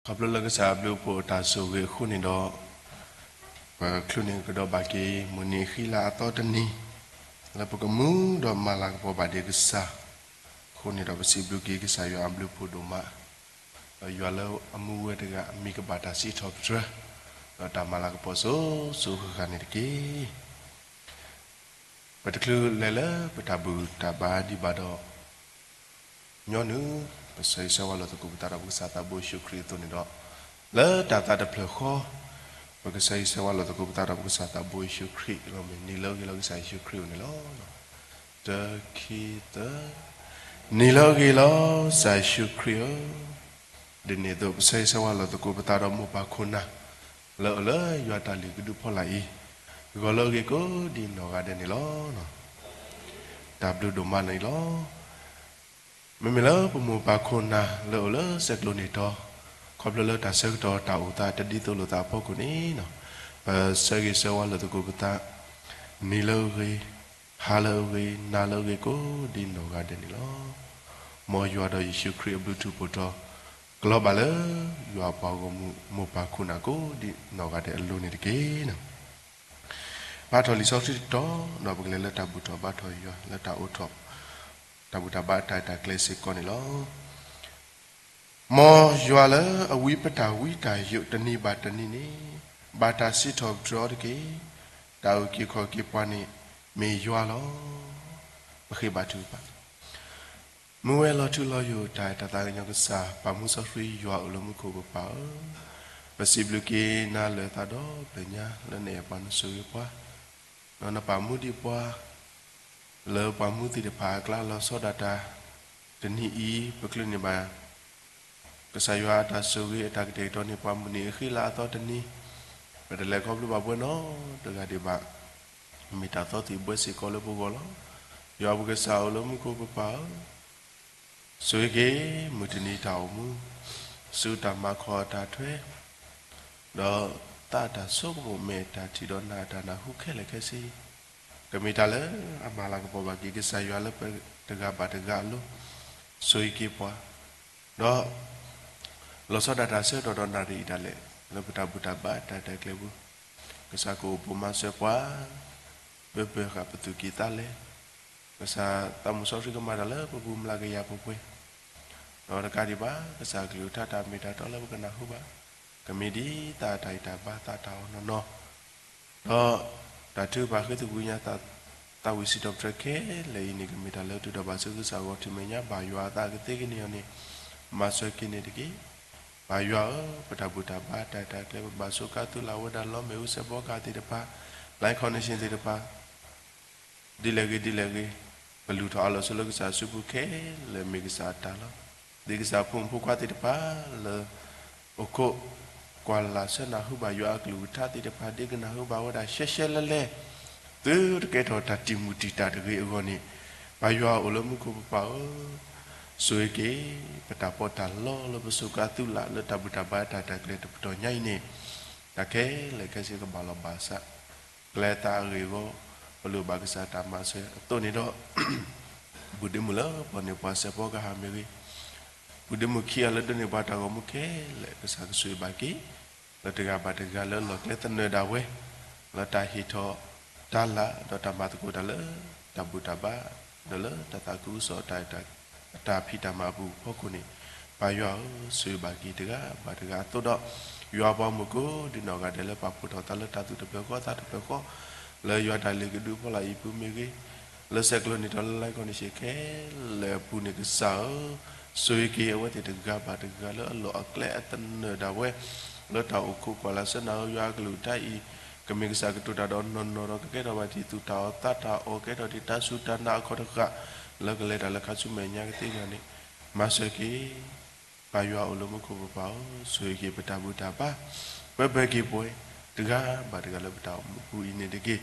ခီဖျိလၢကစၢ်အဘျုးအဖှိၣ်အတၢ်ဆိၣ်ဂ့ၤအဃိန့ၣ်ဒီး, ပချုးန့ၢ်ကဒီးဘၣ်က့ၤ မုၢ်နံၤအဃံလၤအသီတနံၤ, လၢပကမူဒီးမၤလၤကပီၤဘၣ်ဒံးကစၢ်အဃိန့ၣ်ဒီး ပစံးဘျုးက့ၤကစၢ်ယွၤအဘျုးအဖှိၣ်ဒိၣ်မး, ဒီးယွၤလၢအမူဝဲတဂၤအမံၤကဘၣ်တၢ်စံးထီၣ်ပတြၢၤ, ဒီးတၢ်မၤလၤကပီၤစိၤစိၤဃၣ်ဃၣ်န့ၣ်တက့ၢ်. ပတချုးလဲၤလၢပတၢ်ဘူၣ်တၢ်ဘါဒံးဘၣ်ဒီး, ညီနုၢ် ပဆၢဂ့ၤဆၢဝါလိာ်သကိးပသးဒီးပကစၢ်သးဘိယ့ၣ်ၡူးခရံာ်အသိးန့ၣ်ဒီး, လၢတၢ်သးတဖျၢၣ်ဃီ, ပကဆၢဂ့ၤဆၢဝါလိာ်သကိးပသးဒီးပကစၢ်သးဘိယ့ၣ်ၡူးခရံာ်လီၤ. မ့ၢ်နံၤလၢအဂ့ၤလီၤကစၢ်ယ့ၣ်ၡူးခရံာ်အအိၣ်န့ၣ်လီၤ. တၢ ခံ သၢ, နံၤလၢအဂ့ၤလီၤ ကစၢ်ယ့ၣ်ၡူးခရံာ်ဧၢ, ဒ်န့ၣ်အသိး ပဆၢဂ့ၤဆၢဝါလိာ်သကိးပသးဒီးမိၢ်ပၢ်ခိၣ်နၢ် လၢအအိၣ်လၢယွၤတၢ်လုၢ်ကဒုဖီလာ်အံၤ, ဂီၤလၢအဂ့ၤကိးဒံးနီၢ်ဂၤဒဲးန့ၣ်လီၤ. တၢ်ဘျုးဒိၣ်မးန့ၣ်လီၤ. မ့မ့ၢ်လၢပမိၢ်ပၢ်ခိၣ်နၢ်လၢအအိၣ်လၢဆဲးကျိးန့ၣ်ဒီး, ခီဖျိလၢတၢ်ဆၢကတီၢ်တၢ်အိၣ်သးတဒ်သိးလိာ်သးအဖီခိၣ်န့ၣ်, ပဆၢဂ့ၤဆၢဝါလိာ်သကိးပသး, နံၤလၢအဂ့ၤ, ဟါလၢအဂ့ၤ, နၤလၢအဂ့ၤကိးဒံးနီၢ်ဂၤဒဲးန့ၣ်လီၤ. မ်ယွၤဒီးယ့ၣ်ၡူးခရံာ်အဘျုးထူးဖှိၣ်ထီ, ကလီၤဘၣ်လၢယွၤအပှၤဂီၢ်မုၢ်မိၢ်ပၢ်ခိၣ်နၢ်ကိးဒံးနီၢ်ဂၤဒဲးအလိၤန့ၣ်တက့ၢ်. ဘါထီၣ်လံာ်စီဆှံတတီၤ, ဒီးပကလဲၤလၢတၢ်ဘူၣ်ထီၣ်ဘါထီၣ်ယွၤလၢတၢ်အိးထီၣ်, တၢ်ဘူၣ်တၢ်ဘါအတၢ်အဲၣ်တၢ်ကျဲစ့ၢ်ကီးန့ၣ်လီၤ. မ်ယွၤလၢအဝံပတၢ်ဝံတၢ်ယိးတနံၤဘၣ်တနံၤန့ၣ်, ဘၣ်တၢ်စံးထီၣ်ပတြၢၤအီၤတက့ၢ်. တၢ်အုၣ်က့ၤခီၣ်က့ၤပှၤန့ၣ် မ့ၢ်ယွၤလီၤ. ပဃ့ဘါထုကဖၣ်. မူဝဲလီၤထူလီၤယိာ်တၢ်အဲၣ်တၢ်သးကညီၤကစၢ် ပၢ်မူစီဆှံယွၤအိၣ်လၢမူခိၣ်ပပၢ်ဧၢ, ပစံးဘျုးက့ၤနၤလၢသးဒီဖျၢၣ်ညါလၢနအဲၣ်ပှၤနဆိၣ်ဂ့ၤပှၤ, ဒီးနပာ်မူဒံးပှၤ လၢပှၤမူသ့ၣ်တဖၣ်အကျါလီၤဆီဒၣ်တၢ် တနံၤအံၤ ပချုးန့ၢ်ဘၣ် ကစၢ်ယွၤအတၢ်ဆိၣ်ဂ့ၤအတၢ်ကတဲာ်ကတီၤန့ၣ် ပှၤမုၢ်နံၤအဃံလၤအသီတနံၤ, ပတလဲၤခီဖျိဘၣ်ပှဲၤနီတဂၤဒံးဘၣ်, မ့ၢ်တၢ်သီသံၣ်ဘှဲစ့ၢ်ကီးလၢပဂီၢ်လီၤ. ယွၤပကစၢ်အိၣ်လၢမူခိၣ်ပပၢ်ဧၢ, ဆိၣ်ဂ့ၤက့ၤမုၢ်တနံၤတၢ်အိၣ်မူ, ဆူတၢ်မၤခီၣ်အတၢ်ထွဲ ဒီးသးအတၢ်ဆိကမိၣ် မဲာ်တၢ်ထံၣ်ဒီးနၢ်အတၢ်နၢ်ဟူခဲလၢာ်ခဲဆ့, ကမ့ၢ်တၢ်လၢအမၤလၤကပီၤဘၣ်က့ၤကစၢ်ယွၤလၢပတဂၤဘၣ်တဂၤအလိၤ, ဆိၣ်ဂ့ၤက့ၤပှၤ, ဒီး လီၤဆီဒၣ်တၢ်ဆၢကတီၢ်ဒီးနၣ်ရံၣ်အံၤဒၣ်လဲာ် လၢပတၢ်ဘူၣ်တၢ်ဘါတၢ်အဲၣ်တၢ်ကျဲပူၤ, ကစၢ်ကအိၣ်ပိာ်မၤစၢၤပှၤ ပပၢၤဃာ်ပသူၣ်ကံၢ်သးလဲ, ကစၢ်သးမုၢ်စီဆှံကမၤတၢ်လၢပပူၤမျးကယၤပှဲၤပှဲၤ, ဒီးတကးဒံးဘၣ် ကစၢ်အကလုၢ်ကထါတၢ်မ့ၢ်တၢ်တီလၢပကနၢ်ဟူဘၣ်, ကမ့ၢ်ဒ်သးအတၢ်ဂံၢ်တၢ်ဘါသးတၢ်အီၣ်နီၢ်နီၢ်, ဒီးတၢ်ထုကဖၣ်ဃ့သကွံာ်ညါသးဝံၣ်စံးထီၣ်ပတြၢၤခဲလၢာ်အံၤန့ၣ် ကမ့ၢ်တၢ်လၢတုၤဒၣ်ဘၣ်ဆူကစၢ်ဂီၢ် ထံၣ်မဲာ်ညါဘၣ်ယွၤအသးကသ့ကန့ၢ်အီၤန့ၣ်, မၤစၢၤက့ၤန့ၣ်တက့ၢ်. ပၢ်ယွၤဧၢ, ပတၢ်ဘူၣ်တၢ်ဘါတၢ်အဲၣ်တၢ်ကျဲ ပဘၣ်စူးကါသုးလၢ်ဝဲဒၣ်လီမ့ၣ်အူစဲးဖီကဟၣ်သ့ၣ်တဖၣ်, live connection သ့ၣ်တဖၣ် ဒ်လဲၣ်ဂ့ၤဒ်လဲၣ်ဂ့ၤ, ပလူၤထီၣ်အးလီၤဆိလၢကစၢ်အစုပူၤခဲလၢာ်မ့ၢ်ကစၢ်အတၢ်လီၤ. ဒ်ကစၢ်ဖိမုၣ်ဖိခွါသ့ၣ်တဖၣ်လၢ အိၣ်ခိးကွၢ်လၢ်ဆၢနၢ်ဟူဘၣ်ယွၤအကလုၢ်ကထါသ့ၣ်တဖၣ် ဒ်ကနၢ်ဟူဘၣ်ဝဲဒၣ်ရှဲရှဲလဲလဲ သုတကဲထီၣ်တၢ်တံာ်မုၢ်တံာ်တာ်တဂ့ၤအဂီၢ်န့ၣ်, ပၢ်ယွၤအိၣ်လၢမူခိၣ်ပပၢ်ဧၢ, ဆိၣ်ဂ့ၤက့ၤ ပတၢ်ပီးတၢ်လီလၢပစူးကါသုးလၢ်လၢတၢ်ဘူၣ်တၢ်ဘါတၢ်အဲၣ်တၢ်ကျဲတပတီၢ်ညါအံၤန့ၣ်, တၢ်ခဲလၢာ်ခဲဆ့ကဘၣ်လီၤဘၣ်စး ကျဲသးအဂ့ၢ်အဂီၢ်, ပလိၣ်ဘၣ်ကစၢ်တၢ်မၤစၢၤအသိးန့ၣ်ဒီး, ပုၢ်ဒ့မုၣ်လၢပီၣ်န့ၢ်ပှၤစဲးဖီကဟၣ်မ့ၢ်ဂ့ၤ, ပုၢ်ဒ့မုၣ်ခံဂၤလၢဒိးန့ၢ်ပှၤတၢ်ဂီၤမူခဲလၢာ် ကစၢ်ကဆိၣ်ဂ့ၤဘၣ်က့ၤ, လၢတဂၤဘၣ်တဂၤလၢအလီၢ်ကျဲသနၢၣ်ဒၣ်ဝဲ, လၢတၢ်ဟ့ၣ်ထီၣ်တၢ်လၢ် ဒီးတၢ်မၤသကိးတၢ်လၢ တၢ်ဘူၣ်တၢ်ဘါ, ဒီးလၢတၢ်သးခုကစီၣ် အတၢ်ဖံးတၢ်မၤအပူၤအဖီခိၣ်န့ၣ်, ပၢ်ယွၤဧၢ, ဆိၣ်ဂ့ၤဘၣ်က့ၤတဂၤဘၣ်တဂၤအသိးဒီး, ယွၤအပှၤမုၣ်ကိးဒံနီၢ်ဂၤဒဲးလၢပာ်ဖှိၣ်ထီၣ်သးလၢတၢ်သူၣ်တဖျၢၣ်ဃီသးတဖျၢၣ်ဃီ, လၢယွၤတၢ်လုၢ်ကဒုဖီလာ်အံၤပူၤမ့ၢ်ဂ့ၤ, လၢဆဲးကျိးန့ၢ်ဒီးလၢ live connection ခဲလၢာ်အပူၤန့ၣ်ကစၢ်ဧၢ, ဆိၣ်ဂ့ၤက့ၤအဝဲသ့ၣ်တဂၤဘၣ်တဂၤလၢအလီၢ်အကျဲအသနၢၣ်ဒၣ်ဝဲ, လၢတၢ်အိၣ်ခိးကွၢ်လၢ်ဆၢနၢ်ဟူယွၤအကလုၢ်ကထါအံၤ, ကမ့ၢ်ကစၢ်ကတိၤတၢ်ဒီးနီၢ်နီၢ်ဒီးကကဲထီၣ်ဘၣ်ဒ်သူၣ်တၢ်အီၣ်သးတၢ်အီၣ် ကဲထီၣ်ဒ်တၢ်စူၢ်တၢ်နာ်အခီတဃာ်, လၢကလဲၤတၢ်လၢခါဆူမဲာ်ညါကသ့အဂီၢ်န့ၣ်, မၤစၢၤက့ၤ ပၢ်ယွၤအိၣ်လၢမူခိၣ်ပပၢ်ဧၢ, ဆိၣ်ဂ့ၤက့ၤပတၢ်ဘူၣ်တၢ်ဘါ, ပၢပၢက့ၤပှဲၤ, တဂၤဘၣ်တဂၤလၢပတၢ်အိၣ်မူပူၤအံၤန့ၣ်တက့ၢ်.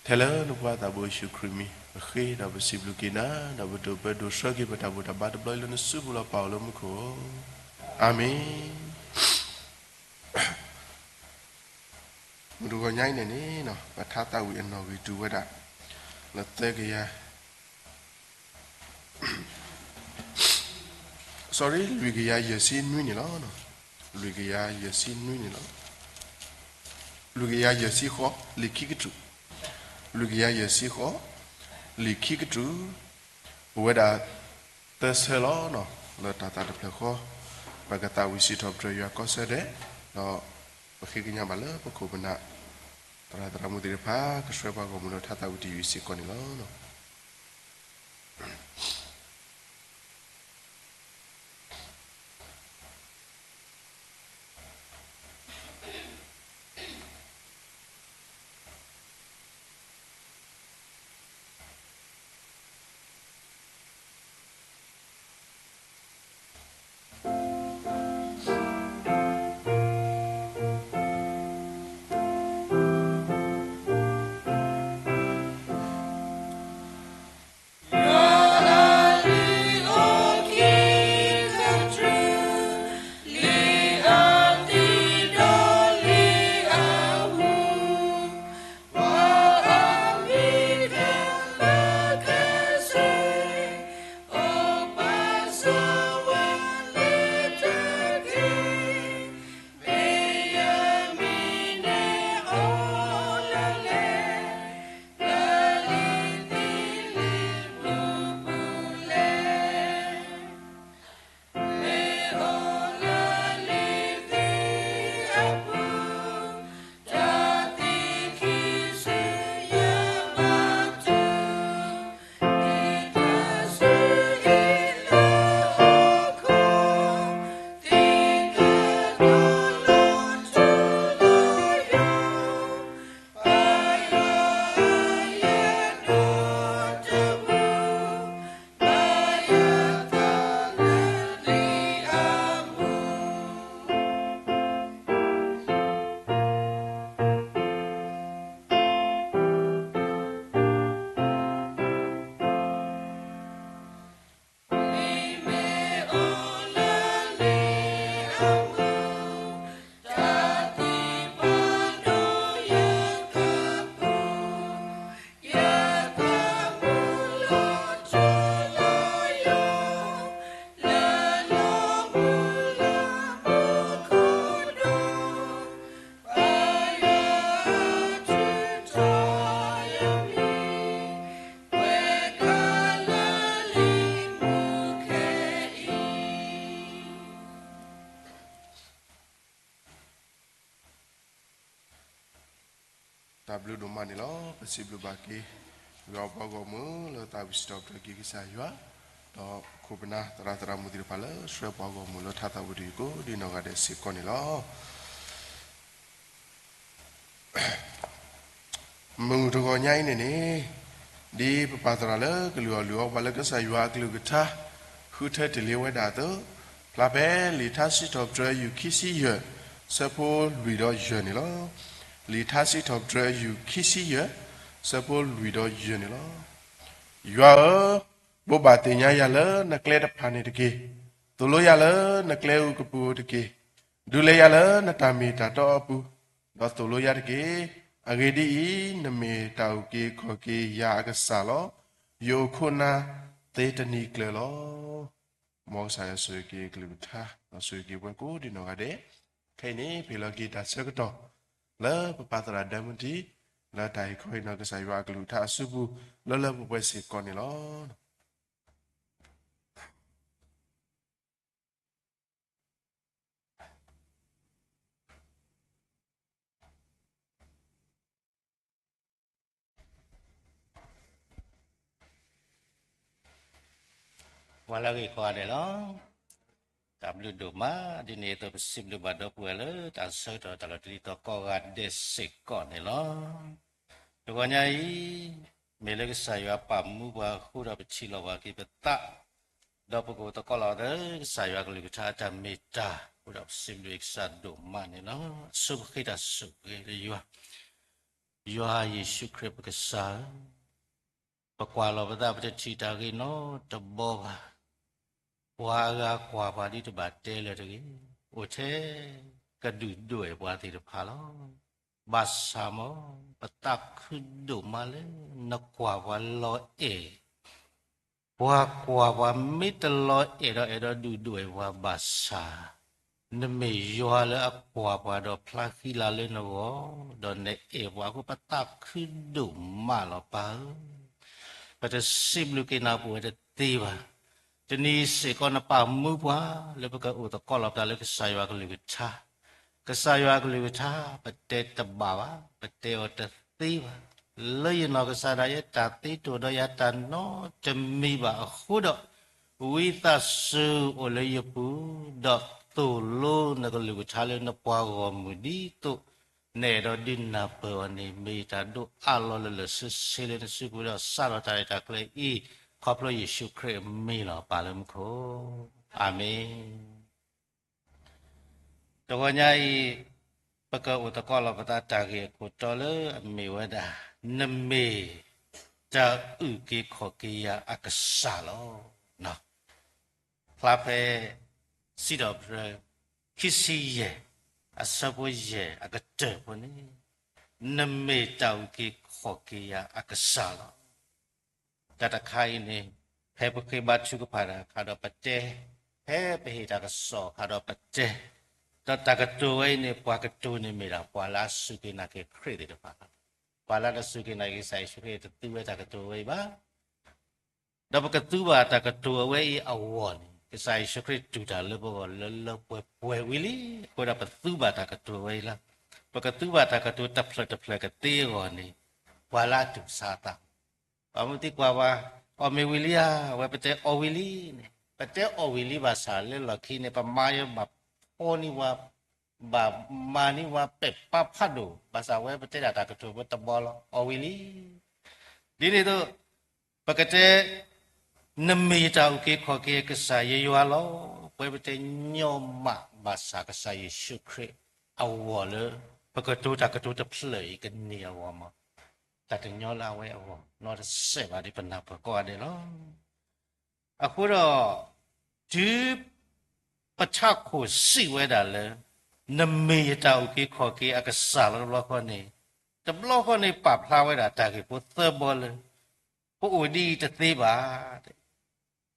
ထဲလၢနဖိသးဘိယ့ၣ်ၡူးခရံာ်မံၤ, ပဃ့ဒီးပစံးဘျုးက့ၤနၤ, ဒီးပဒိၣ်ပၢဒိၣ်ဆှၢက့ၤပတၢ်ဘူၣ်တၢ်ဘါတဘျီအံၤလၢနစုပူၤလီၤ ပၢ်အိၣ်လၢမူခိၣ်ဧၢ, အၤမ့ၣ်. မုၢ်တဂီၤညါအံၤန့ၣ်န့ၣ်, ပထါသးဝံၣ်အနီၣ်ဂံၢ်တုၤဝဲဒၣ် လၢသၢကယၤ sorry လွံၢ်ကယၤယဲၢ်ဆံနွံန့ၣ်လီၤ. လွံၢ်ကယၤယဲၢ်ဆံနွံန့ၣ်လီၤ. လွံၢ်ကယၤယဲၢ်ဆံဃိး လံာ်ခံကတြူၢ်, လွံၢ်ကယၤယဲၢ်ဆံဃိး လံာ်ခံကတြူၢ်, အိၣ်ဝဲဒၣ်သၢဆၢလီၤ. လၢတၢ်သးတဖျၢၣ်ဃီ ပကသးဝံၣ်စံးထီၣ်ပတြၢၤယွၤကိးဆၢဒဲး, ဒီးပဃ့ကညးဘၣ်လၢပခိၣ်ပနၢ် သရၣ်သရၣ်မုၣ်သ့ၣ်တဖၣ် ကဆှၢပှၤဂီၢ်မုၢ်လၢထါသးဝံၣ်တယုၢ်အံၤစ့ၢ်ကီးန့ၣ်လီၤ. တၢ်ဘျုးဒိၣ်မးန့ၣ်လီၤ. ပစံးဘျုးဘၣ်က့ၤ ယွၤပှၤဂီၢ်မုၢ်လၢသးဝံၣ်စံးထီၣ်ပတြၢၤက့ၤကစၢ်ယွၤ, ဒီးခိၣ်ပနၢ်သရၣ်သရၣ်မုၣ်သ့ၣ်တဖၣ်လၢဆှၢပှၤဂီၢ်မုၢ်လၢထါသးဝံၣ်တယုၢ်ကိးဒ်နီၢ်ဂၤဒဲးစ့ၢ်ကီးန့ၣ်လီၤ. မုၢ်တဂီၤညါအံၤန့ၣ်န့ၣ်, ဒ်ပပၢ်သရၣ်လၢကလုၢ်အီၣ်လုၢ်အီပှၤလၢကစၢ်ယွၤအကလုၢ်ကထါ ဃုထၢတ့ၢ်လံဝဲဒၣ်အသိး, ဖျါဖဲလံာ်ထါစံးထီၣ်ပတြၢၤယုၢ်ခံဆံယဲၢ် ဆၢဖိလွံၢ်ဒီးယဲၢ်န့ၣ်လီၤ. လံာ်ထါစံးထီၣ်ပတြၢၤယုၢ်ခံဆံယဲၢ် ဆၢဖိလွံၢ်ဒီးယဲၢ်န့ၣ်လီၤ. ယွၤဧၢ, ဘိးဘၣ်သ့ၣ်ညါယၤလၢနကျဲတဖၣ်န့ၣ်တက့ၢ်. သိၣ်လိယၤလၢနကျဲအူကပူၤတက့ၢ်. ဒုးလဲၤယၤလၢနတၢ်မ့ၢ်တၢ်တီအပူၤ, ဒီးသိၣ်လိယၤတက့ၢ်. အဂ့ၢ်ဒ်အံၤ, နမ့ၢ်တၢ်အုၣ်က့ၤခီၣ်က့ၤယၤအကစၢ်လီၤ. ယအိၣ်ခိးနၤသ့တနံၤကျၢၤလီၤ. မ်ကစၢ်ယွၤဆိၣ်ဂ့ၤက့ၤကလုၢ်ကထါ, ဒီးဆိၣ်ဂ့ၤက့ၤပှၤကိးဒ်နီၢ်ဂၤဒဲး, ခဲအံၤန့ၣ် ပဟ့ၣ်လီၤက့ၤတၢ်ဆၢကတီၢ် လၢပပၢ်သရၣ်ဒဲမုၢ်တံၢ် လၢတၢ်ဟ့ၣ်ခီဟ့ၣ်နီၤကစၢ်ယွၤအကလုၢ်ကထါအစုပူၤ လၢလၢပှဲၤပှဲၤစ့ၢ်ကီးန့ၣ်လီၤ. ပှၤလၢအဂ့ၤကိးဂၤဒဲးလီၤ. တၢ်ဘျုးဒိၣ်မး, ဒ်န့ၣ်အသိးပစံးဘျုးဘၣ်ဒီပုၢ်ဝဲၢ်လၢတၢ်ဆၢကတီၢ်တၢ်လီၤတံၢ်လီၤဆဲးကိးဂၤဒဲးစ့ၢ်ကီးန့ၣ်လီၤ. တဂီၤညါအံၤ, မ့ၢ်လၢကစၢ်ယွၤပာ်မူပှၤအဃိဒီးပထံၣ်လိာ်ဘၣ်က့ၤပသး, ဒီးပကအိၣ်သကိးလီၤသးလၢကစၢ်ယွၤကလုၢ်ကထါအတၢ်မ့ၢ်တၢ်, အဃိဒီးပစံးဘျုးကစၢ်ဒိၣ်မးန့ၣ်လီၤ. အဆိပဃ့တၢ်ဆိၣ်ဂ့ၤလၢယွၤ, ယွၤယ့ၣ်ၡူးခရံာ်ပကစၢ်ဧၢ, ပကွၢ်လီၤပသးပတထံၣ်တၢ်ဂ့ၤနီတဘီဘၣ်. ပှၤအဂၤကွၢ်ပှၤဒ်တဘၣ်တဲလၢၤတဂ့ၤ, အိၣ်ထဲကဒုၣ်ဒွဲၣ်ပှၤသ့ၣ်တဖၣ်လီၤ. ဘၣ်ဆၣ်မ့ၢ် ပသးခုဒိၣ်မးလၢနကွၢ်ပှၤလီၤအဲၣ်, ပှၤကွၢ်ပှၤမ့ၢ်တလီၤအဲၣ်ဒီးအဲၣ်ဒိးဒုၣ်ဒွဲၣ်ပှၤဘၣ်ဆၣ်, နမ့ၢ်ယွၤလၢအကွၢ်ပှၤဒီးဖျါဃံလၤလၢနဂီၢ်, ဒီးနအဲၣ်ပှၤအဃိ ပသးခုဒိၣ်မးလီၤ ပၢ်ဧၢ. ပတစံးဘျုးက့ၤနၤပဝဲတသ့ဘၣ်. တနံၤစ့ၢ်ကီးနပာ်မူပှၤလၢပကအိၣ်သကိးလီၤပသးလၢကစၢ်ယွၤကလုၢ်ကထါ, ကစၢ်ယွၤကလုၢ်ကထါ ပတဲတဘၣ်ဘၣ်, ပတဲအီၤတသ့ဘၣ်. လၢယနီၢ်ကစၢ်ဒၣ်ယဲ တၢ်သ့တအိၣ်ဒီးယၤတၢ်နီတမံၤဘၣ်အဃိဒီး, ဝံသးစူၤအိၣ်လၢယပူၤ, ဒီးသိၣ်လိနကလုၢ်ကထါလၢနပှၤဂီၢ်မုၢ်ဒ်သိး နအဲၣ်ဒိးဒုးနၢ်ပၢၢ်အီၤန့ၣ် မ့ၢ်ယတၢ်ဒိးအးလီၤလၢလၢဆ့ဆ့လၢနစုပူၤဒီး စးထီၣ်တၢ်ရဲၣ်တၢ်ကျဲၤအံၤ, ခီဖျိယ့ၣ်ၡူးခရံာ်အမံၤလီၤ ပၢ်လၢမူခိၣ်, အၤမ့ၣ်. တဂီၤညါအံၤ, ပကအိၣ်သကိးလီၤပသးတၢ်ဂ့ၢ်အခိၣ်တီလၢအမ့ၢ်ဝဲဒၣ်, နမ့ၢ်တၢ်အုၣ်က့ၤခီၣ်က့ၤယၤအကစၢ်လီၤ. ဖျါဖဲ စံးထီၣ်ပတြၢၤ ခံဆံယဲၢ်, အဆၢဖိယဲၢ်အကတၢၢ်ဖိန့ၣ်, နမ့ၢ်တၢ်အုၣ်က့ၤခီၣ်က့ၤယၤအကစၢ်လီၤ. တၢ်တခါအံၤန့ၣ်, ဖဲပဃ့ဘါထုကဖၣ်တၢ်အခါဒီးပတဲ, ဖဲပဟ့ၣ်တၢ်ကစီၣ်အခါဒီးပတဲ, ဒီးတၢ်ကတိၤဝဲအံၤန့ၣ် ပှၤကတိၤန့ၣ်မ့ၢ်ဒၣ် ပှၤလၢအစူၢ်က့ၤနာ်က့ၤခရံာ်သ့ၣ်တဖၣ်လီၤ. ပှၤလၢအတစူၢ်က့ၤနာ်က့ၤကစၢ်ယ့ၣ်ၡူးခရံာ်တသူဝဲတၢ်ကတိၤဝဲအံၤဘၣ်. ဒီးပကသူဘၣ်တၢ်ကတိၤအဝဲအံၤအဂီၢ်န့ၣ် ကစၢ်ယ့ၣ်ၡူးခရံာ်တူၢ်တၢ်လၢပဂီၢ်လၢလၢပှဲၤပှဲၤဝံၤလံ, အဃိဒီးပသူဘၣ်တၢ်ကတိၤဝဲအံၤလီၤ. ပကသူဘၣ်တၢ်ကတိၤတဖျၢၣ်တဖျၢၣ်ကသ့အဂီၢ်န့ၣ်, ပှၤလၢအတူၢ်ဆါအသး, ပှၤမုၢ်သံကွၢ်ပှၤ, အီၣ်မ့ၤဝံၤလံဧါ, အဝဲပတဲအီၣ်ဝံၤလံန့ၣ်, ပတဲအီၣ်ဝံၤလံဘၣ်ဆၣ်လၢလီၢ်ခံန့ၣ် ပမၤယဘၣ်ဖီန့ၢ်ဝဲ ဘၣ်မၤန့ၢ်ဝဲပဲာ်ဖးဖးဒိၣ်, ဘၣ်ဆၣ်ဝဲပတဲဒၣ်တၢ်ကတိၤဖိတဘီလီၤ, အီၣ်ဝံၤလံ. ဒ်န့ၣ်အသိး, ပကတဲ, နမ့ၢ်ယတၢ်အုၣ်က့ၤခီၣ်က့ၤကစၢ်ယွၤလီၤ. ပဝဲပတဲညီမးဘၣ်ဆၣ်ကစၢ်ယ့ၣ်ၡူးခရံာ်အဂီၢ်လၢ ပကတိၤတၢ်ကတိၤတဖျၢၣ်အံၤကန့ၢ်အဂီၢ်မး, တၢ်တညီလၢအဝဲအဂီၢ် နီတစဲးဘၣ်ဒ်ပနၢ်ပၢၢ်ကိးဂၤဒဲးလီၤ. အဃိဒီး, တုၤပထးခိၣ်စံးဝဲဒၣ်လၢ နမ့ၢ်ယတၢ်အုၣ်က့ၤခီၣ်က့ၤအကစၢ်လီၤတဘျီဃီန့ၣ်, တဘျီဃီန့ၣ်ပာ်ဖျါဝဲဒၣ်တၢ်ဂ့ၢ်ဖိသၢဘီလၢ ပအိၣ်ဒ်အံၤတသ့ဘၣ်.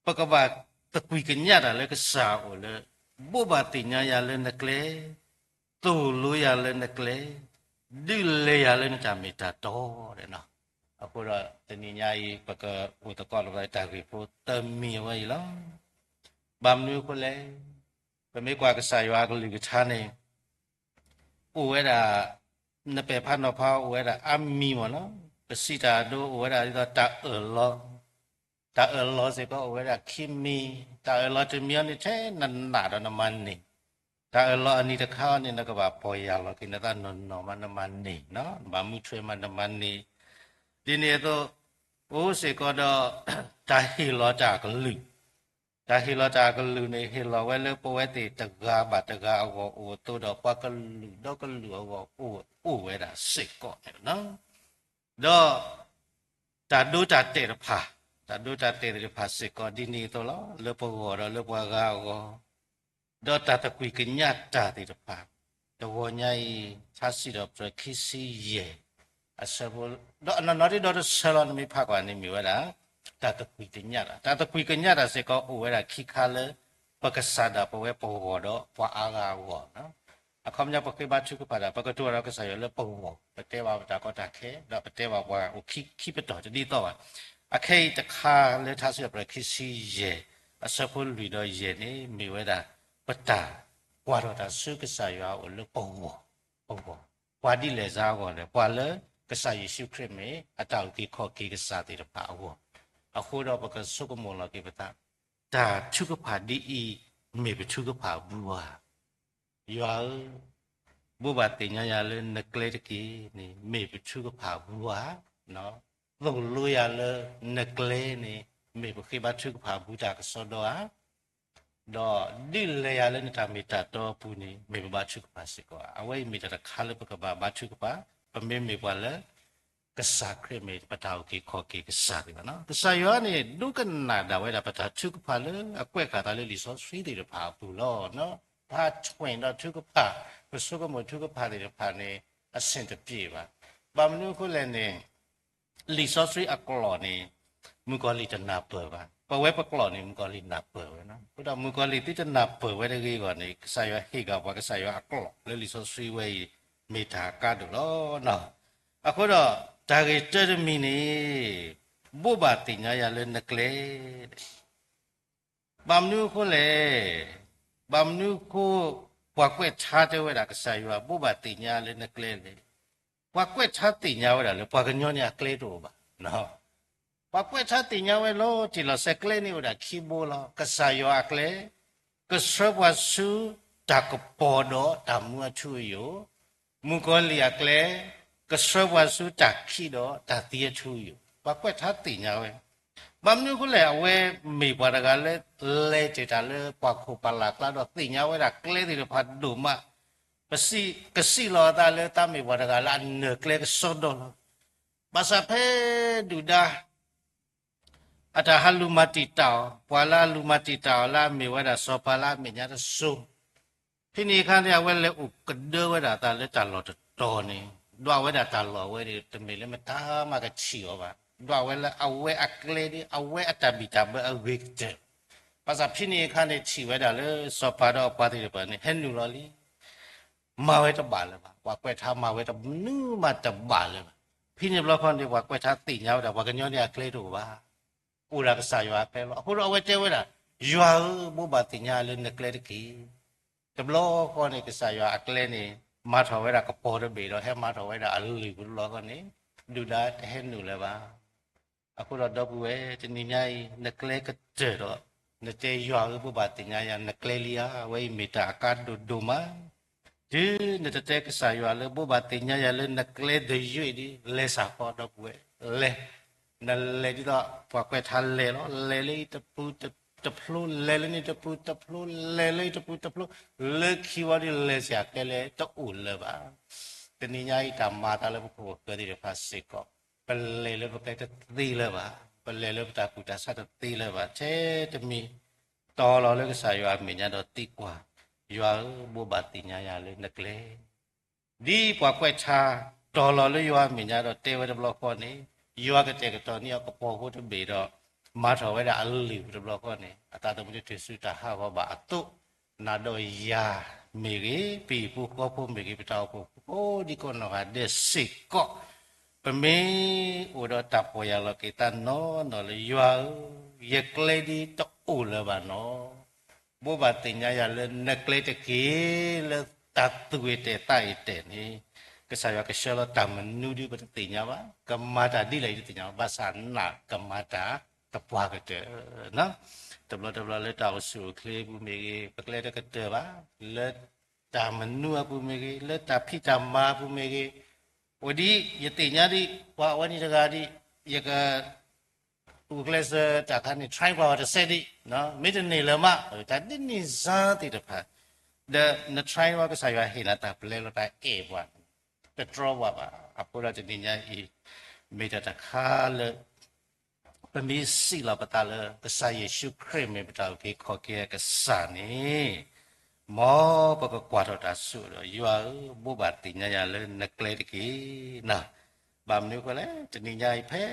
ပကဘၣ်သကွံၢ်ကညးတၢ်လၢကစၢ်အအိၣ်လၢ ဘိးဘၣ်သ့ၣ်ညါယၤလၢနကျဲ, သိၣ်လိယၤလၢနကျဲ, ဒုးလဲၤယၤလၢနတၢ်မ့ၢ်တၢ်တီ, အဃိဒီးတနံၤညါအံၤ ပကအိၣ်သကိးလီၤပသးတၢ်ဂ့ၢ်ဖိသၢမံၤအဝဲအံၤလီၤ. ဘၣ်မနုၤအဃိလဲၣ်, ပမ့ၢ်ကွၢ်ကစၢ်ယွၤအကလုၢ်ကထါန့ၣ် အိၣ်ဝဲဒၣ်, နပဲာ်ဖးနီၤဖးအိၣ်ဝဲဒၣ်အါမံၤမ့ၢ်နီၤ, ပစံးတၢ်အဒိအိၣ်ဝဲဒၣ်ဒ်သိးတၢ်အၢၣ်လီၤ, တၢ်အၢၣ်လီၤစ့ၢ်ကီးအိၣ်ဝဲဒၣ်ခံမံၤ, တၢ်အၢၣ်လီၤတမံၤအံၤန့ၣ် ထဲနနာ်ဒီးနမၤန့ၢ်, တၢ်အၢၣ်လီၤအနံၤတခါအံၤန့ၣ် နကဘၣ်ပီၢ်ယၢ်လီၤက့ၤနသးနီၢ်နီၢ်မးနမၤန့ၢ်, နဘၣ်မူထွဲမးနမၤန့ၢ်, ဒ်န့ၣ်အသိး, အိၣ်စ့ၢ်ကီးဒီး, တၢ်ဟ့ၣ်လီၤတၢ်အကလုၢ် တၢ်ဟ့ၣ်လီၤတၢ်အကလုၢ်န့ၣ် ဟ့ၣ်လီၤဝဲလၢပဝဲသ့ၣ်တဂၤဘၣ်တဂၤအဂီၢ်အိၣ်အသိးဒီး ပှၤကလုာ်ဒီကလုာ်အဂီၢ်အိၣ်အိၣ်ဝဲဒၣ်စ့ၢ်ကီးန့ၣ်လီၤ. ဒီး, တၢ်ဒိတၢ်တဲာ်တဖၣ်, တၢ်ဒိတၢ်တဲာ်သ့ၣ်တဖၣ်စ့ၢ်ကီးဒ်န့ၣ်အသိးလီၤ, လၢပဂီၢ်ဒီးလၢပှၤဂၤအဂီၢ်, ဒီးတၢ်သကွံၢ်ကညးတၢ်သ့ၣ်တဖၣ်, တဂီၤညါအံၤ, ထါစံးထီၣ်ပတြၢၤခံဆံယဲၢ်, အဆၢဖိ, ဒီးအနီၢ်နီၢ်ဒ်ဒီတဆၢလီၤ နမ့ၢ်ဖးကွၢ်န့ၣ်မ့ၢ်ဝဲဒၣ်, တၢ်သကွံၢ်ကညးတၢ်, တၢ်သကွံၢ်ကညးတၢ်စ့ၢ်ကီးအိၣ်ဝဲဒၣ်ခံခါလၢ, ပကစၢ်ဒၣ်ပဝဲပဂီၢ်ဒီးပှၤအါဂၤအဂီၢ်, အခီပညီပဃ့ဘါထုကဖၣ်တၢ် ပကတိၤဒီးကစၢ်ယွၤလၢပဂီၢ်, ပတဲဘၣ်ပတၢ်ကီတၢ်ခဲ, ဒီးပတဲဘၣ်ပှၤအိၣ်ခံခံပတီၢ်တဒ်သိးဘၣ်. အခဲအံၤတခါလၢထါစံးထီၣ်ပတြၢၤခံဆံယဲၢ်, အဆၢဖိလွံၢ်ဒီးယဲၢ်န့ၣ် မ့ၢ်ဝဲဒၣ်, ပတၢ်ကွၢ်ထီၣ်တၢ်ဆူကစၢ်ယွၤအအိၣ်လၢပဂီၢ်, ပဂီၢ်, ပှၤဒ်လဲၣ်စါအဂီၢ်လဲၣ်, ပှၤလၢကစၢ်ယ့ၣ်ၡူးခရံာ်မ့ၢ်အတၢ်အုၣ်က့ၤခီၣ်က့ၤကစၢ်သ့ၣ်တဖၣ်အဂီၢ်, အဃိဒီးပကဆိကမိၣ်လီၤက့ၤပသး, တၢ်ထုကဖၣ်ဒ်အံၤ, မ့ၢ်ပထုကဖၣ်အပူၤဧါ. ယွၤဧၢ, ဘိးဘၣ်သ့ၣ်ညါယၤလၢနကျဲတက့ၢ်န့ၣ် မ့ၢ်ပထုကဖၣ်အပူၤဧါ, သိၣ်လိယၤလၢနကျဲန့ၣ် မ့ၢ်ပဃ့ဘါထုကဖၣ်အပူၤတၢ်ကစီဒီဧါ, ဒီးဒုးလဲၤယၤလၢနတၢ်မ့ၢ်တၢ်တီအပူၤန့ၣ် မ့ၢ်ပဘါထုကဖၣ်စ့ၢ်ကီးဧါ. အဝဲအံၤမ့ၢ်တၢ်တခါလၢပကဘၣ်ဘါထုကဖၣ်, ပမ့မ့ၢ်ပှၤလၢ ကစၢ်ခရံာ်မ့ၢ်ပတၢ်အုၣ်က့ၤခီၣ်က့ၤကစၢ်သ့ၣ်တဖၣ်န့ၣ်လီၤ. ကစၢ်ယွၤန့ၣ် ဒိကနၣ်ဒၣ်ဝဲဒၣ်ပတၢ်ထုကဖၣ်လၢအကွဲးဃာ်သးလၢလံာ်စီဆှံသ့ၣ်တဖၣ်အပူၤလီၤ. ပဟးထွဲဒီးထုကဖၣ်, ပဆိကမိၣ်ထုကဖၣ်သ့ၣ်တဖၣ်န့ၣ် အဆင်တပြေဘၣ်. ဘၣ်မနုၤအဃိလဲၣ်န့ၣ်, လံာ်စီဆှံအကျိာ်န့ၣ် မုၣ်ကီၤလံၢ်တနၢ်ပၢၢ်ဘၣ်. ပဝဲပကျိာ်န့ၣ် မုၣ်ကီၤလံၢ်နၢ်ပၢၢ်ဝဲလီၤ. အဃိဒီးမုၣ်ကီၤလံၢ်သုတနၢ်ပၢၢ်ဝဲတဂ့ၤအဂီၢ်န့ၣ် ကစၢ်ယွၤဟ့ၣ်က့ၤပှၤကစၢ်ယွၤအကျိာ်လၢလံာ်စီဆှံဝဲအံၤ မ့ၢ်တၢ်အကါဒိၣ်လီၤ. အဃိဒီး တၢ်ဂ့ၢ်တၢတမံၤန့ၣ် ဘိးဘၣ်သ့ၣ်ညါယၤလၢနကျဲ ဘၣ်မနုၤအဃိလဲၣ်. ဘၣ်မနုၤအဃိ ပှၤကွဲးထါတဲဝဲဒၣ်ကစၢ်ယွၤဘိးဘၣ်သ့ၣ်ညါလၢနကျဲလဲၣ်. ပှၤကွဲးထါသ့ၣ်ညါဝဲဒၣ်လၢပှၤကညီန့ၣ်အကျဲတအိၣ်ဘၣ်. ပှၤကွဲးထါသ့ၣ်ညါဝဲလီၤတံၢ်လီၤဆဲးကျဲန့ၣ်အိၣ်ဒၣ်ခံဘိလီၤ. ကစၢ်ယွၤအကျဲ ကဆှၢပှၤဆူတၢ်ကပီၤဒီးတၢ်မူအထူအယိာ်, မုၣ်ကီၤလံၢ်အကျဲ ကဆှၢပှၤဆူတၢ်ခံးဒီးတၢ်သံအထူအယိာ်, ပှၤကွဲးထါသ့ၣ်ညါဝဲ. ဘၣ်မနုၤအဃိလဲၣ်, အဝဲမ့ၢ်ပှၤတဂၤလၢ လဲၤတ့ၢ်တၢ်လၢပှၤခိၣ်ပှၤလၢ်ကျါဒီးသ့ၣ်ညါဝဲဒၣ်ကျဲသ့ၣ်တဖၣ်ဒိၣ်မး, ပစံး, ကစံးလီၤအသးလၢသးမ့ၢ်ပှၤတဂၤလၢအနၢၤကျဲကစီဒီလီၤ. ဘၣ်ဆၣ်ဖဲဒုၣ်ဒါ အတၢ်ဟးလူၤမၤတံာ်တာ်အီၤ, ပှၤလၢအလူၤမၤတံာ်တာ်အီၤလၢအမ့ၢ်ဝဲဒၣ်စီၤပၤလၢအမဲာ်ညါတစိၤ, ဖဲန့ၣ်အခါန့ၣ် အဝဲလဲၤအိၣ်ကဒၢဝဲဒၣ်အသးလၢတၢ်လီၢ်တတီၤန့ၣ်, ဒွးဝဲဒၣ်တၢ်လီၢ်ဝဲန့ၣ် တမ့ၢ်လၢမတၤမးကထံၣ်အီၤဘၣ်, ဒွးဝဲလၢအဝဲအကျဲဒီး အဝဲအတၢ်ဘံၣ်တၢ်ဘၢအဂ့ၤကတၢၢ်. ဘၣ်ဆၣ်ဖဲန့ၣ်အခါန့ၣ် ထံၣ်ဝဲဒၣ်လၢစီၤပၤဒီးအပှၤသ့ၣ်တဖၣ်န့ၣ် ဟဲနုာ်လီၤလံ မၤဝဲတဘၣ်လၢၤဘၣ်, ပှၤကွဲးထါမၤဝဲတနုၤမးတဘၣ်လၢၤဘၣ်. ဖဲန့ၣ်တဘျီဃီန့ၣ် ပှၤကွဲးထါသ့ၣ်ညါဝဲဒၣ် ပှၤကညီန့ၣ်အကျဲတအိၣ်ဘၣ်, အိၣ်ဒၣ်ကစၢ်ယွၤအကျဲလီၤ. အဃိဒီးအဝဲတဲဝဲဒၣ်, ယွၤဧၢ, ဘိးဘၣ်သ့ၣ်ညါလၢနကျဲတက့ၢ်. တဘျီဃီန့ၣ် ကစၢ်ယွၤအကျဲန့ၣ် မၤထီၣ်ဝဲဒၣ်ကပီၤတဘ့ၣ်ဒီး ဟဲမၤထီၣ်ဝဲဒၣ်အလံာ်ပူၤတဘျီဃီန့ၣ် ဒုၣ်ဒါတဟဲနုာ်လၢၤဘၣ်. အဃိဒီးဒီပုၢ်ဝဲၢ် တနံၤညါအံၤ နကျဲကတၢၢ်ဒီး နတဲယွၤဧၢ ဘိးဘၣ်သ့ၣ်ညါယၤ နကျဲလံဧါ, အဝဲအံၤမ့ၢ်တၢ်အကါဒိၣ်ဒိၣ်မး, တုၤနတတဲကစၢ်ယွၤလၢ ဘိးဘၣ်သ့ၣ်ညါယၤလၢနကျဲတယုၢ်ဒံး လဲၤစ့ၢ်ကီး ဒီပုၢ်ဝဲၢ်, လဲၤ, နလဲၤဒ်သိးပှၤကွဲးထါလဲၤလီၤ, လဲၤလၢအံၤတပူၤတဖျိ, လဲၤလၢန့ၣ်တပူၤတဖျိ, လဲၤလၢအံၤတပူၤတဖျိ, လၢခံဝံၤဒီး လဲၤစ့ၢ်ကီး ကျဲလဲၤတအိၣ်လၢၤဘၣ်. တနံၤညါအံၤတၢ်မၤအသးလၢပခိၣ်ပဃၢၤသ့ၣ်တဖၣ်စ့ၢ်ကီး, ပလဲၤလၢပကျဲတသ့လၢၤဘၣ်, ပလဲၤလၢပတၢ်ကူၣ်တၢ်ဆးတသ့လၢၤဘၣ်, ထဲတမံၤ တီၤလီၤလၢကစၢ်ယွၤအမဲာ်ညါဒီးသံကွၢ်, ယွၤဧၢ, ဘိးဘၣ်သ့ၣ်ညါယၤလၢနကျဲ ဒ်ပှၤကွဲးထါ တီၤလီၤလၢယွၤအမဲာ်ညါဒီးတဲဝဲတဘျီဃီန့ၣ်, ယွၤကတဲာ်ကတီၤန့ၢ်အီၤကပီၤဖိတဘ့ၣ်ဒီး မၤထီၣ်ဝဲဒၣ်အလံာ်ပူၤတဘျီဃီန့ၣ်, အသးသမူတတုၤဆူတၢ်ဟးဂီၤဘၣ်အသိး, နၤဒီးယၤမ့ၢ်ဂ့ၤ, ပဟံၣ်ဖိဃီဖိမ့ၢ်ဂ့ၤ, ပတၢ်အိၣ်ဖှိၣ်ဖိဒံကီးနီၢ်ဂၤဒဲးစ့ၢ်ကီး, ပမ့ၢ်အိၣ်ဒီးတၢ်ပီၢ်ယၢ်လီၤက့ၤသးနီၢ်နီၢ်လၢ ယွၤဧၢ, ယကျဲဒ်တအိၣ်လၢၤဘၣ်နီၢ် ဘိးဘၣ်သ့ၣ်ညါယၤလၢနကျဲတက့ၢ်. လၢတၢ်သူၣ်အ့ၣ်တဲာ်သးအ့ၣ်တဲာ်န့ၣ်, ကစၢ်ယွၤကဆှၢလီၤတၢ်မနုၤဒ်ပတသ့ၣ်ညါဘၣ်, ကမၤတၢ်ဒ်လဲၣ်ယတသ့ၣ်ညါဘၣ်, ဘၣ်ဆၣ်နာ်ကမၤတၢ်သပှၢ်ကတၢၢ်, တဘျီတဘျီလၢတၢ်အိၣ်ဆူၣ်အိၣ်ချ့အပူၤမ့ၢ်ဂ့ၤ, ပကျဲတကတၢၢ်ဘၣ်, လၢတၢ်မနုၤအပူၤမ့ၢ်ဂ့ၤ, လၢတၢ်ဖံးတၢ်မၤအပူၤမ့ၢ်ဂ့ၤ, အိၣ်ဒ်ယသ့ၣ်ညါဒံး, ပှၤအဝဲန့ၣ်တဂၤဒံး, ယက ဂုာ်ကျဲးစၢးတၢ်ခါန့ၣ် try ပှၤအီၤတစဲးဒံး, မ့ၢ်တန့ၢ်လၢၤမး, တၢ်ဒ်န့ၣ်စါသ့ၣ်တဖၣ်, ဒီးန try ဝဲ ကစၢ်ယွၤဟ့ၣ်နၤတၢ်ပျဲလီၤ တၢ်အဲၣ်ပှၤ, တတြီပှၤဘၣ်. အဃိဒီးတနံၤညါအံၤ, မ့ၢ်တၢ်တခါလၢ ပမ့ၢ်စံးလီၤပသးလၢ ကစၢ်ယ့ၣ်ၡူးခရံာ်မ့ၢ်ပတၢ်အုၣ်က့ၤခီၣ်က့ၤအကစၢ်န့ၣ်, မ်ပကကွၢ်ထီၣ်တၢ်ဆိၣ်ဒီး ယွၤဧၢ, ဘိးဘၣ်သ့ၣ်ညါယၤလၢနကျဲတက့ၢ်. ဘၣ်မနုၤအဃိလဲၣ်, တနံၤညါအံၤဖဲ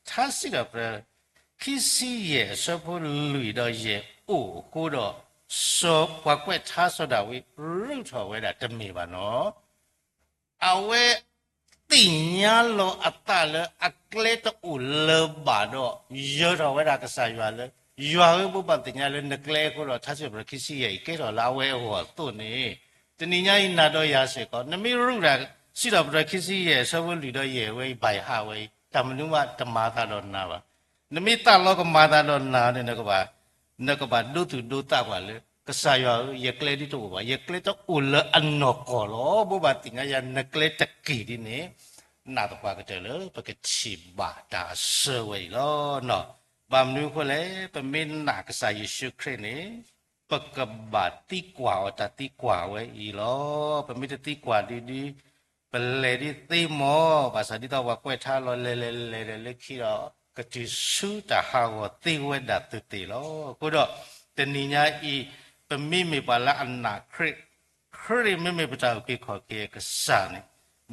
ထါစံးထီၣ်ပတြၢၤ ခံဆံယဲၢ်အဆၢဖိလွံၢ်ဒီးယဲၢ်အိၣ်အဃိဒီး, စီၤပှၤကွဲးထါစီၤဒၤဝံး ရုးထီၣ်ဝဲဒၣ်တမ့ၢ်ဘၣ်နီၢ် အဝဲသ့ၣ်ညါလီၤအသးလၢအကျဲတအိၣ်လၢၤဘၣ်ဒီး, ယၢၤထီၣ်ဝဲဒၣ်ကစၢ်ယွၤလၢ, ယွၤဧၢ, ဘိးဘၣ်သ့ၣ်ညါလၢနကျဲအဃိဒီး ထါစံးထီၣ်ပတြၢၤခံဆံယဲၢ်အံၤ ကဲထီၣ်လၢအဝဲအဂီၢ်အသိးန့ၣ်, တနံၤညါအံၤနၤဒီးယၤစ့ၢ်ကီး နမ့ၢ်ရုးတၢ် စံးထီၣ်ပတြၢၤခံဆံယဲၢ်အဆၢဖိလွံၢ်ဒီးယဲၢ်ဝဲအံၤ ဘၣ်ယဟးဝဲအံၤ တၢ်မနုၤမးတမၤသးဒီးနၤဘၣ်. နမ့ၢ်သးလီကမၤသးဒီးနၤန့ၣ် နကဘၣ် နကဘၣ်ဒိသူၣ်ဒိသးပှၤလၢ ကစၢ်ယွၤဧၢ, ယကျဲဒ်တအိၣ်ဘၣ်, ယကျဲတအိၣ်လၢအနီၢ်ကီၢ်လီၤ. ဘိးဘၣ်သ့ၣ်ညါယၤနကျဲတက့ၢ်ဒ်န့ၣ်, နာ်သပှၢ်ကတၢၢ်လၢ ပကထံၣ်ဘၣ်တၢ်အဆၢဝဲအံၤလီၤ. ဘၣ်မနုၤအဃိလဲၣ်, ပမ့ၢ်နာ်ကစၢ်ယ့ၣ်ၡူးခရံာ်န့ၣ်, ပကဘၣ်သံကွၢ်အီၤတၢ်သံကွၢ်ဝဲအံၤလီၤ. ပမ့ၢ်တသံကွၢ်ဒ်ဒ် ပလဲၤဒ်သ့မီၢ်, ဘၣ်ဆၣ်ဒ်သိးပှၤကွဲးထါလီၤ လဲၤလဲၤလဲၤလဲၤလၢခံဒီး ကတုၤဆူတၢ်ဟးဂီၤသ့ဝဲဒၣ်သ့ၣ်သ့ၣ်လီၤ. အဃိဒီး တနံၤညါအံၤ ပမ့မ့ၢ်ပှၤလၢအနာ်ခရံာ်, ခရံာ်မ့မ့ၢ်ပတၢ်အုၣ်က့ၤခီၣ်က့ၤအကစၢ်န့ၣ်,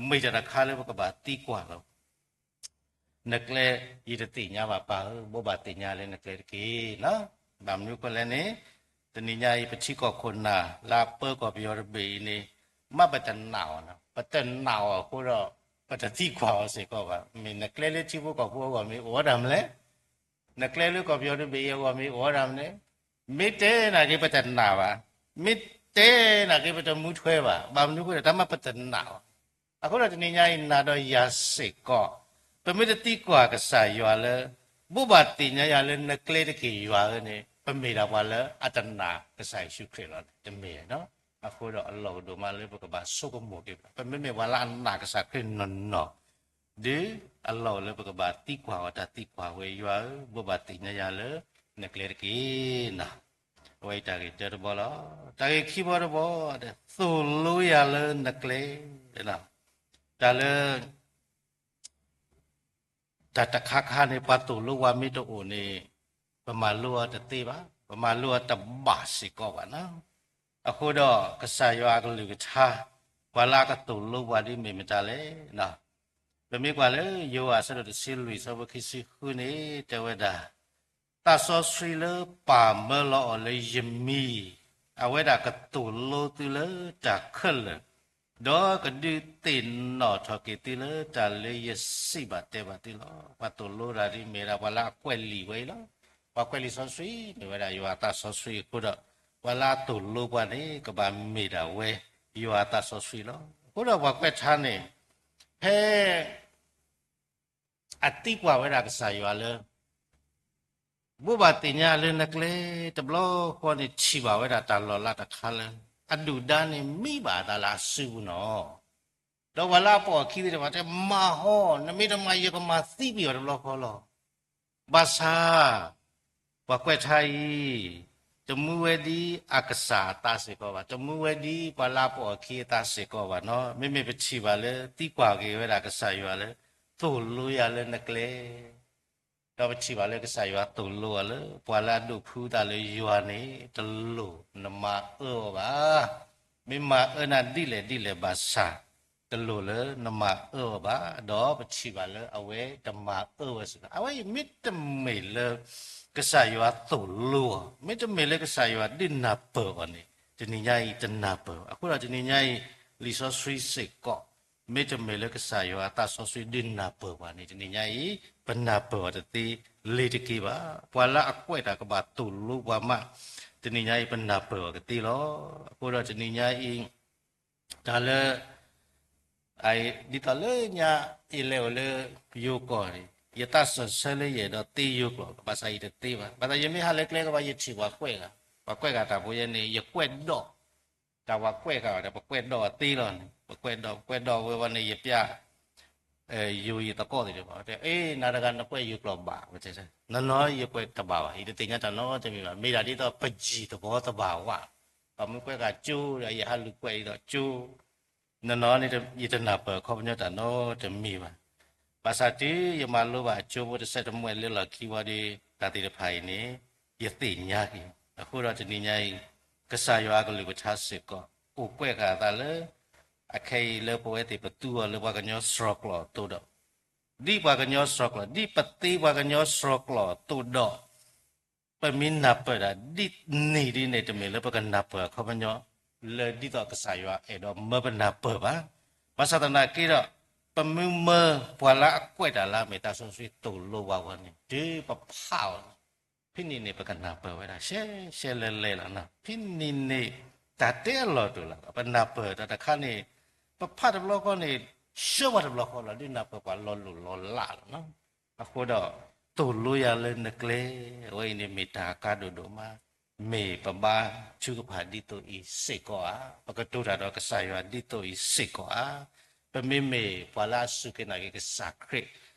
မ့ၢ်တၢ်တခါလၢပကဘၣ်သံကွၢ်လီၤ. နကျဲယတသ့ၣ်ညါဘၣ်ပၢ်ဧၢ, ဘိးဘၣ်သ့ၣ်ညါလၢနကျဲတက့ၢ်နီၤ. ဘၣ်မနုၤအဃိလဲၣ်န့ၣ်, တနံၤညါအံၤ ပထံကီၢ်ခိၣ်နၢ်လၢအပၢကီၢ်ပယီၤတဘ့ၣ်အံၤန့ၣ်, မ့ၢ်ပတနာ်အီၤ, ပတနာ်အီၤအဃိဒီး ပတသံကွၢ်အီၤစ့ၢ်ကီးဘၣ်. မ့ၢ်နကျဲလၢထံဖိကီၢ်ဖိအဂီၢ်မ့ၢ်အိၣ်ဝဲဒၣ်မလဲၣ်, နကျဲလၢကီၢ်ပယီၤတဘ့ၣ်အံၤအဂီၢ်မ့ၢ်အိၣ်ဝဲဒၣ်မလဲၣ်, မ့ၢ်တဲနာ်က့ပတနာ်ဘၣ်, မ့ၢ်တဲနာ်က့ပတမူထွဲဘၣ်. ဘၣ်မနုၤအဃိဒီး တၢ်မ့ၢ်ပတနာ်အီၤ. အဃိဒီးတနံၤညါအံၤ နၤဒီးယၤစ့ၢ်ကီး, ပမ့ၢ်တသံကွၢ်ကစၢ်ယွၤလၢ ဘိးဘၣ်သ့ၣ်ညါယၤလၢနကျဲတက့ၢ်ယွၤဧၢန့ၣ်, ပမ့ၢ်ဒၣ်ပှၤလၢအတနာ်ကစၢ်ယ့ၣ်ၡူးခရံာ်လီၤ, တမ့ၢ်. အဃိဒီးအလီၢ်ကဒိၣ်မးလၢပကဘၣ်ဆိကမိၣ်က့ၤ, ပမ့မ့ၢ်ပှၤလၢအနာ်ကစၢ်ခရံာ်နီၢ်နီၢ် ဒ်အလီၢ်လၢပကဘၣ်သံကွၢ်အီၤတၢ်သံကွၢ်ဝဲ, ယွၤဧၢ, ဘိးဘၣ်သ့ၣ်ညါယၤလၢ နကျဲတက့ၢ်နီၤ. အဝဲအံၤတၢ်ဂ့ၢ်တၢတဘီလီၤ. တၢ်ဂ့ၢ်ခံဘီတဘီ, သိၣ်လိယၤလၢနကျဲ, တၢ်လၢ တၢ်တခါခါန့ၣ် ပှၤသိၣ်လိပှၤမ့ၢ်တအိၣ်န့ၣ်, ပမၤလိအီၤတသ့ဘၣ်, ပမၤလိအီၤတဘၣ်စ့ၢ်ကီးဘၣ်နီၤ. အဃိဒီးကစၢ်ယွၤအကလုၢ်ကထါ, ပှၤလၢအကသိၣ်လိပှၤဒ်မ့ၢ်မတၤလဲၣ်. ပမ့ၢ်ကွၢ်လၢယိၤဟၣ်အဆၢဒိၣ်တဆံလွံၢ် အဆၢဖိခံဆံဃုန့ၣ် တဲဝဲဒၣ်, သးစီဆှံလၢပၢ်မၢလီၤအီၤလၢယမံၤ, အဝဲဒၣ်ကသိၣ်လိသုလၢတၢ်ခဲလၢာ်, ဒီးကဒုးသ့ၣ်နီၣ်ထီၣ်က့ၤသုလၢတၢ်လၢယစံးဘၣ်တဲဘၣ်သုလီၤ. ပှၤသိၣ်လိတၢ်ဒ်မ့ၢ်ဒၣ်ပှၤလၢအကွဲးလံာ်ဝဲအံၤလီၤ. ပှၤကွဲးလံာ်စီဆှံမ့ၢ်ဝဲဒၣ်ယွၤအသးစီဆှံအဃိဒီး, ပှၤလၢအသိၣ်လိပှၤန့ၣ် ကဘၣ်မ့ၢ်ဒၣ်ဝဲ ယွၤအသးစီဆှံလီၤ. အဃိဒီးပှၤကွဲးထါန့ၣ်, ဖဲ အသံကွၢ်ဝဲဒၣ်ကစၢ်ယွၤလၢ ဘိးဘၣ်သ့ၣ်ညါလၢနကျဲတဘျီဃီန့ၣ် ထံၣ်ဘၣ်ဝဲဒၣ်တၢ်လီၤလးတခါလၢ အဒုၣ်ဒါန့ၣ်မံဘၣ်အသးလၢအစုပူၤနီၤ. ဒီးပှၤလၢအပိာ်အခံသ့ၣ်တဖၣ်တဲ မၤဟီ, နမ့ၢ်တမၤယကမၤသံကွံာ်အီၤတဘျီဃီလီၤ. ဘၣ်ဆၣ် ပှၤကွဲးထါအံၤ တမူဝဲဒ်အကစၢ်အသးစ့ၢ်ကီးဘၣ်, တမူဝဲဒ်ပှၤလၢအပိာ်အခံအသးစ့ၢ်ကီးဘၣ်နီၤ. မ့မ့ၢ်ပထံၣ်ဘၣ်လၢသံကွၢ်က့ၤဝဲဒၣ်ကစၢ်ယွၤလၢ သိၣ်လိယၤလၢနကျဲ ဒီးပထံၣ်ဘၣ်လၢကစၢ်ယွၤသိၣ်လိအီၤလၢ ပှၤလၢအဒိးဖှူသးလၢယွၤန့ၣ် တလိၣ်နမၤအၢအီၤဘၣ်. မ့ၢ်မၤအၢနၤဒ်လဲၣ်ဒ်လဲၣ်ဘၣ်ဆၣ်, တလိၣ်လၢနမၤအၢအီၤဘၣ်, ဒီးပထံၣ်ဘၣ်လၢအဝဲတမၤအၢဝဲစ့ၢ်ကီး. အဝဲအံၤမ့တမ့ၢ်လၢ ကစၢ်ယွၤသိၣ်လိအီၤ, မ့တမ့ၢ်လၢကစၢ်ယွၤဒုးနၢ်ပၢၢ်အီၤန့ၣ် တနံၤညါအံၤတနၢ်ပၢၢ်ဘၣ်. အဃိဒီးတနံၤညါအံၤ လံာ်စီဆှံစ့ၢ်ကီး မ့တမ့ၢ်လၢကစၢ်ယွၤအသးစီဆှံဒုးနၢ်ပၢၢ်ပှၤန့ၣ် တနံၤညါအံၤ ပနၢ်ပၢၢ်အီၤတသ့လ့ၤတက့ၢ်ဘၣ်. ပှၤလၢအကွဲးတၢ်ကဘၣ်သိၣ်လိပှၤမး တနံၤညါအံၤပနၢ်ပၢၢ်အီၤကသ့လီၤ. အဃိဒီးတနံၤညါအံၤ တၢ်လၢ ဒ်သိးလၢညါ ယလဲၤအိၣ်လၢယိၤကီၢ်န့ၣ် ယသးစၢၢ်ဆၢလၢယအဲၣ်ဒိးသ့ယိၤကျိာ် ဘၣ်ဆၣ်ယတသ့ဘၣ်. ဘၣ်ဆၣ်ယမ့ၢ်ဟးလၢကျဲကဘၣ် ယထံၣ်ပှၤကွဲးဂၤ, ပှၤကွဲးဂၤတၢ်ဖိယဲန့ၣ် ယကွဲးဒီး တၢ်ပှၤကွဲးဂၤအီၤဒီး ပကွဲးဒီးအီၤသ့လီၤန့ၣ် ပကွဲးဒီး ပကွဲးဒီးဝဲဝဲန့ၣ် ယပျဲ ယိၤယသကိးသ့ၣ်တဖၣ် တဲ အ့ နၤတဂၤနကွဲးယိၤကျိာ်ဘၣ် ဝဲတဲ နနီၤယကွဲးတဘၣ်ဘၣ် ယတသ့ၣ်ညါတၢ်နီတမံၤဘၣ်. မ့ၢ်ဒၣ်ဒ်သိးပယံၤသဘီသဘၣ်ဝဲ ပှၤမ့ၢ်ကွဲးဂၤကၠိဒီး ယဟးလူၤကွဲးဒ်သိးကၠိ နနီၤန့ၣ် ယတနၢ်ပၢၢ်အခီပညီတၢ်နီတမံၤဘၣ်. ဘၣ်ဆၣ်တုၤယမၤလိဘၣ်အကၠိဖိတစဲးတမှဲလၢလီၢ်ခံဝံၤဒီး တၢ်သ့ၣ်တဖၣ်အံၤန့ၣ် ယသ့ၣ်ညါက့ၤ. အဃိဒီးတနံၤညါအံၤ ကစၢ်ယွၤအကလုၢ်ကထါစ့ၢ်ကီး အိၣ်ကွဲးဃာ်အသးလၢ အခဲအံၤလၢပဝဲသ့ၣ်ပသူအီၤလၢပှၤကညီစှီၤကျိာ်အသိးဒီး ဒ်ပှၤကညီစှီၤကျိာ် ဒ်ပသ့ပှၤကညီစှီၤကျိာ်အသိးဒီး ပမ့ၢ်နၢ်ပၢၢ်တၢ်ဒ်န့ၣ်ဒ်န့ၣ် တမ့ၢ်လၢပကနၢ်ပၢၢ်အခီပညီ လၢဒ်သိးကစၢ်ယွၤအဲၣ်ဒိးမၢပနၢ်ပၢၢ်ဘၣ်. ဘၣ်ဆၣ်သနာ်က့ဒီး ပမ့ၢ်မၢပှၤလၢအကွဲးတၢ်လၢအမ့ၢ်သးစီဆှံသိၣ်လိပှၤဂီၢ်န့ၣ် တုၤပဖးအီၤန့ၣ် ဖဲန့ၣ်န့ၣ် ပကနၢ်ပၢၢ်ဝဲဒၣ် ရှဲရှဲလဲလဲလီၤ. ဖဲန့ၣ်န့ၣ် တၢ်တဲအလီၢ်တအိၣ်လၢၤဘၣ်. ပနၢ်ပၢၢ်တၢ်တခါန့ၣ် ပဖးတဘျီဃီန့ၣ် ဆှၢပှၤတဘျီဃီလီၤ ဒ်နၢ်ပၢၢ်ပှၤလီၤလိၢ်လီၤလးလီၤ. အဃိဒီး သိၣ်လိယၤလၢနကျဲ အဝဲအံၤန့ၣ်မ့ၢ်တၢ်အကါဒိၣ်ဒိၣ်မး, မ့ၢ်ပဘါထုကဖၣ်ဒ်သိးအံၤစ့ၢ်ကီးဧါ, ပကတိၤတၢ်ဒီးကစၢ်ယွၤဒ်သိးအံၤစ့ၢ်ကီးဧါ. ပမ့မ့ၢ်ပှၤလၢအစူၢ်က့ၤနာ်က့ၤကစၢ်ခရံာ်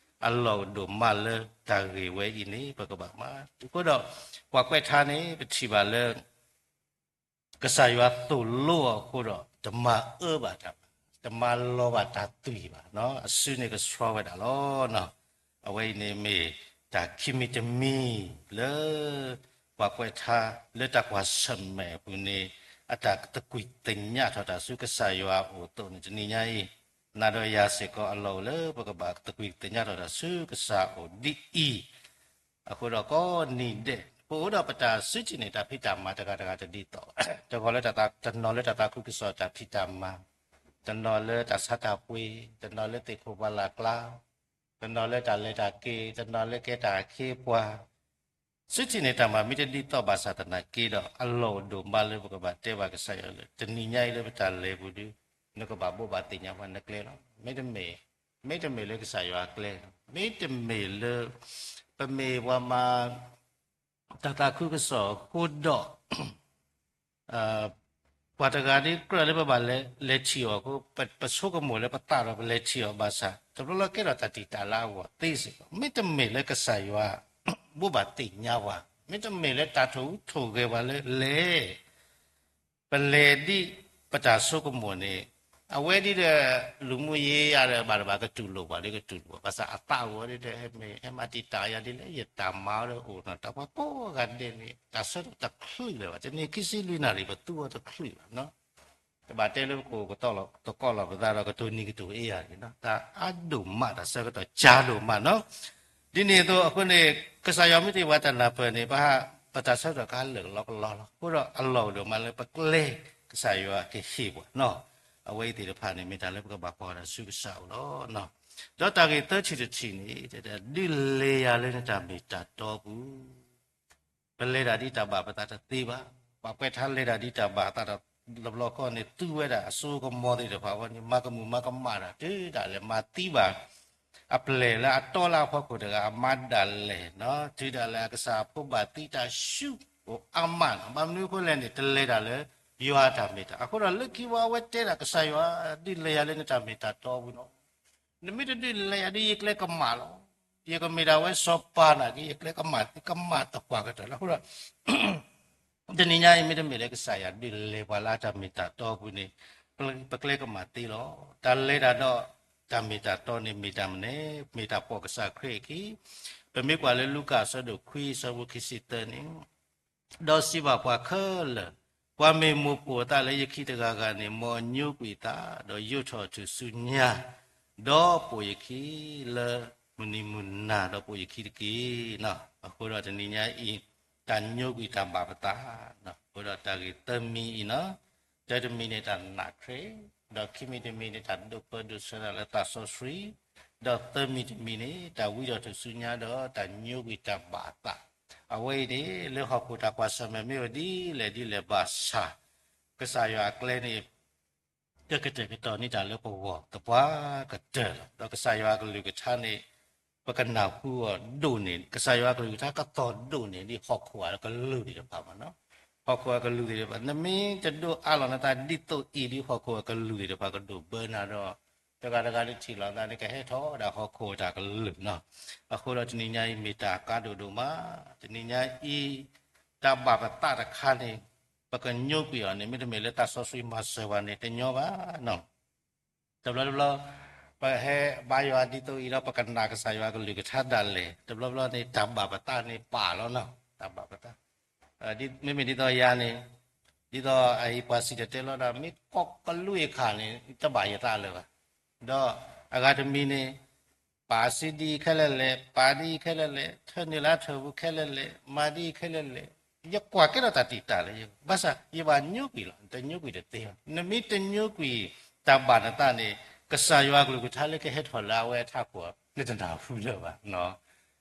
အလီၢ်ဒိၣ်မးလၢတၢ်ဂ့ၢ်ဝဲအံၤန့ၣ် ပကဘၣ်မၤ. အဃိဒီး ပှၤကွဲးထါန့ၣ် ပထံၣ်ဘၣ်လၢ ကစၢ်ယွၤသိၣ်လိအီၤအဃိဒီး တမၤအၢဘၣ်တၢ်ဘၣ်, တမၤလီၤဘၣ်တၢ်သွံၣ်ဘၣ်, အစုန့ၣ်ကဆှီဝဲဒၣ်လီၤ. အဝဲအံၤန့ၣ်မ့ၢ်တၢ်ခံမံၤတမံၤလၢ ပှၤကွဲးထါလၢတၢ်ကွၢ်ဆၢၣ်မဲာ်အပူၤန့ၣ် အတၢ်သကွံၢ်သ့ၣ်ညါထီၣ်တၢ်ဆူကစၢ်ယွၤအအိၣ်အသိးန့ၣ် တနံၤညါအံၤ နၤဒီးယၤစ့ၢ်ကီးအလီၢ်အိၣ်လၢပကဘၣ်သကွံၢ်သ့ၣ်ညါထီၣ်တၢ်ဆူကစၢ်အအိၣ်ဒ်အံၤ, အဃိဒီးကိးနံၤဒဲး ပအိၣ်ဒီးပတၢ်စုထံၣ်န့ၣ်တၢ်ဖံးတၢ်မၤတဂၤတဂၤတဒ်သိး, တဂီၤလၢတၢ်သး, တနီၤလၢတၢ်သးခုကစီၣ်တၢ်ဖံးတၢ်မၤ, တနီၤလၢတၢ်ဆါတၢ်ပှ့ၤ, တနီၤလၢသ့ၣ်ခိၣ်ပှၤလၢ်ကျါ, တနီၤလၢတၢ်လဲၤတၢ်က့ၤ, တနီၤလၢကဲတၢ်အခ့အပှၤ စုထံၣ်န့ၣ်တၢ်မၤမ့ၢ်တဒ်သိးဘၣ်ဆၣ်သနာ်က့ဒီး အလီၢ်အိၣ်ဒိၣ်မးလၢပကဘၣ်တဲဘၣ်ကစၢ်ယွၤလၢ တနံၤညါအံၤလၢပတၢ်လဲၤပူၤဒုး နကဘၣ်ဘိးဘၣ်သ့ၣ်ညါပှၤနကျဲလီၤ. မ့တမ့ၢ်, မ့တမ့ၢ်လၢကစၢ်ယွၤအကျဲ, မ့တမ့ၢ်လၢ ပမ့ၢ်ပှၤမၤ တၢ်သးခုကစီၣ်အဃိဒီး ပှၤတဂၤဒ်ကြၢးလၢပဘၣ်လဲၤထံၣ်အီၤအဃိ ပဆိကမိၣ်လၢပသးဒီးပလဲၤထံၣ်အီၤဘၣ်ဆၣ် တဘျီလၢကဲထီၣ်တၢ်တံာ်တာ်လၢအဂီၢ်သ့စ့ၢ်ကီး, မ့တမ့ၢ်လၢကစၢ်ယွၤ ဘိးဘၣ်သ့ၣ်ညါပှၤ, မ့တမ့ၢ်လၢတၢ်ထိၣ်ဟူးထိၣ်ဂဲၤပှၤလၢလဲၤ ပလဲၤဒ်ပတၢ်ဆိကမိၣ်န့ၣ်, အဝဲဒ်ဒီး လူမှုရေးအရ ဘၣ်တဘၣ်ကတူၢ်လိာ်ပှၤဒ်ကတူၢ်လိာ်ပှၤ, ဘၣ်ဆၣ်အသးအိၣ်ဝဲဒ်ဒီး ဟဲမၤတံာ်တာ်ယၤဒ်လဲၣ်, ယတၢ်မၤဝဲဒီးအိၣ်နီၤ, တၢ်ပှၤကိးဂၤဒဲးန့ၣ် တၢ်ဆၢထၢၣ်တချုးလၢၤဘၣ်, တနံၤခံဆံလွံၢ်နၣ်ရံၣ် ပသူအီၤတချုးဘၣ်နီၤ. တဘၣ်တဲလၢပကအိၣ်ကတီၢ်လီၤပသးဒီး ကတိၤနံၤကတိၤအ့ယၤန့ၣ်, တၢ်အါဒိၣ်မး တၢ်ဆၢကတီၢ်ကၢဒိၣ်မးနီၤ. ဒ်န့ၣ်အသိးအဃိန့ၣ် ကစၢ်ယွၤမ့ၢ်တ့ၢ်ပှၤတၢ်နၢ်ပၢၢ်န့ၣ် ပဟး ပတၢ်ဆၢကတီၢ်ကဟးလၢာ်ကလီကလီလီၤ. အဃိဒီးအလီၢ်အိၣ်ဒိၣ်မးလၢပကျဲ ကစၢ်ယွၤကဟ့ၣ်ပှၤနီၤ. အဝဲအံၤသ့ၣ်တဖၣ်န့ၣ် မ့ၢ်တၢ်လၢပကဘၣ်ကွၢ်တၢ်ဆူကစၢ်အအိၣ်လီၤ. ဒီးတၢ်ဂ့ၢ်သၢထံၣ်တထံၣ်န့ၣ် ဒုးလဲၤယၤလၢနတၢ်မ့ၢ်တၢ်တီပူၤ ပလဲၤတၢ်ဒ်တၢ်ဘၣ်ပသးတသ့ဘၣ်. ပှၤကွဲးထါလဲၤတၢ်ဒ်တၢ်ဘၣ်သးတဘျီဃီန့ၣ် သူဝဲဒၣ်အစိကမီၤသ့ၣ်တဖၣ်အဂီၢ်န့ၣ် မၤကမူၣ်မၤကမၣ်တၢ် တုၤဒၣ်လဲာ်မၤသံဘၣ် အပျဲၢ်လၢအတီလၢအဖီခိၣ်တဂၤ အမါဒၣ်လဲာ်နီၤ, တုၤဒၣ်လဲာ်အကစၢ်ဖိဘၣ်သံတၢ်ဆူၣ်အိၣ်အါမးနီၤ. ဘၣ်မနုၤအဃိလဲၣ်န့ၣ် တလဲၤတၢ်လၢယွၤအတၢ်မ့ၢ်တၢ်, အဃိဒီးလၢခံဝဲအဝဲတဲဒၣ် ကစၢ်ယွၤ ဒုးလဲၤယၤလၢနတၢ်မ့ၢ်တၢ်တီပူၤနီၤ. နမ့ၢ်တဒုးလဲၤယၤဒ်ယကျဲကမၣ်လီၤ. ယကမ့ၢ်ဒၣ်ဝဲစီၤပၤနာ်က့ ယကျဲကမၣ်သံကမၣ်သပှၢ်ကတၢၢ်လီၤ. အဃိဒီး တနံၤညါအံၤ မ့တမ့ၢ်လၢကစၢ်ယွၤဒုးလဲၤပှၤလၢအတၢ်မ့ၢ်တၢ်တီပူၤန့ၣ် ပကျဲကမၣ်သ့လီၤ. တၢ်လဲၤတၢ်ဒီးတၢ်မ့ၢ်တၢ်တီန့ၣ် မ့ၢ်တၢ်မနုၤလဲၣ်, မ့ၢ်တၢ်ပိာ်ကစၢ်ခရံာ်အခံ. ပမ့ၢ်ကွၢ်လၢလူၤကၣ်အဆၢဒိၣ်ခွံ အဆၢဖိခံဆံသၢန့ၣ် ဒီးစံးဘၣ်ပှၤခဲလၢာ်, ပှၤမ့ၢ်မိၣ်ပိာ်အသးလၢယခံတဂၤဂၤန့ၣ် မ်အညိကွံာ်အသး, ဒီးယိးထီၣ်အထူၣ်ဆူညါ, ဒီးပိာ်ယခံလၢမုၢ်နံၤမုၢ်နၤ ဒီးပိာ်ယခံတက့ၢ်. အဃိဒီးတနံၤညါအံၤ တၢ်ညိကွံာ်တၢ်ဘၣ်ပသး, အဃိဒီးတၢ်ဂ့ၢ်သၢမံၤအံၤနီၤ, တၢတမံၤန့ၣ် တၢ်နာ်ခရံာ်, ဒီးခံမံၤတမံၤန့ၣ် တၢ်ဒိးပၢဒိးဆှၢတၢ်လၢသးစီဆှံ, ဒီးသၢမံၤတမံၤန့ၣ် တၢ်ဝံထီၣ်ထူၣ်ဆူညါ ဒီးတၢ်ညိကွံာ်တၢ်ဘၣ်အသး. အဝဲအံၤန့ၣ် လၢဟီၣ်ခိၣ်တၢ်ကွၢ်ဆၢၣ်မဲာ်မ့ၢ်အိၣ်ဒ်လဲၣ်ဒ်လဲၣ်ဘၣ်ဆၣ်, ကစၢ်ယွၤအကျဲန့ၣ် ကကတဲာ်ကတီၤန့ၢ်တၢ်လၢပဂီၢ်သပှၢ်ကတၢၢ်လီၤ. ဒီးကစၢ်ယွၤအကလုၢ်ကထါန့ၣ် ပကနၢ်ဟူအီၤဒိၣ်န့ၢ်, ကစၢ်ယွၤအကလုၢ်ကထါကသီၣ်ဒိၣ်န့ၢ်ဒ်ဟီၣ်ခိၣ်အကလုာ်သ့ၣ်တဖၣ်မးနီၤ. ဟီၣ်ခိၣ်အကလုာ်သ့ၣ်တဖၣ် နမ့ၢ်တဒိးအးလီၤနသးဒ်သိးအံၤဒ်ဟီၣ်ခိၣ်အကလုာ်သ့ၣ်တဖၣ်ကဒိၣ်ဘၢနၤဒီး တဂၤတဂၤလၢထံၣ်လီၤသးန့ၣ် ကဟဲထီၣ်ဝဲဒၣ်ဟီၣ်ခိၣ်အတၢ်ကလုာ်နီၤ. အဃိဒီးတနံၤညါအံၤ မ့ၢ်တၢ်ကါဒိၣ်ဒိၣ်မး, တနံၤညါအံၤ တၢ်ဘၣ်ပသးတခါန့ၣ် ပကညိကွံာ်အီၤန့ၣ် မ့တမ့ၢ်လၢသးစီဆှံမၤစၢၤပှၤန့ၣ် တညီဘၣ်နီၤ. တဘျီတဘျီ ပဟဲဘါယွၤဒ်သိးအံၤဒီး ပကနၣ်ကစၢ်ယွၤကလုၢ်ကထါဒၣ်လဲာ်, တဘျီဘျီန့ၣ် တၢ်ဘၣ်ပသးန့ၣ်ပာ်လီၤနီၤ, တၢ်ဘၣ်ပသး. မ့မ့ၢ်ဒ်သိးယၤန့ၣ် ဒ်သိးအအံၤပှၤစံၣ်တဲၤတဲလီၤဒၣ် မ့ၢ်ကိးကလုာ်အခါန့ၣ် တဘၣ်ယသးလၢၤဘၣ်. ဒီးအဂၤတမံၤန့ၣ် ပာ်စုဒ်အံၤခဲလၢာ်လဲၣ်, ပာ်ဒ်အံၤခဲလၢာ်လဲၣ်, ထၢနုာ်လၢအထၢၣ်ပူၤခဲလၢာ်လဲၣ်, မၤဒ်အံၤခဲလၢာ်လဲၣ်, ယကွၢ်ကဲထီၣ်တၢ်တံာ်တာ်လၢယဂီၢ်, ဘၣ်ဆၣ်ယဘၣ်ညိကွံာ်လီၤ, တညိကွံာ်တသ့ဘၣ်. နမ့ၢ်တညိကွံာ်တၢ်ဘၣ်နသးန့ၣ် ကစၢ်ယွၤကလုၢ်ကထါလၢကဟဲထီၣ်လၢအဝဲအထးခိၣ် နတနၢ်ဟူလၢၤဘၣ်.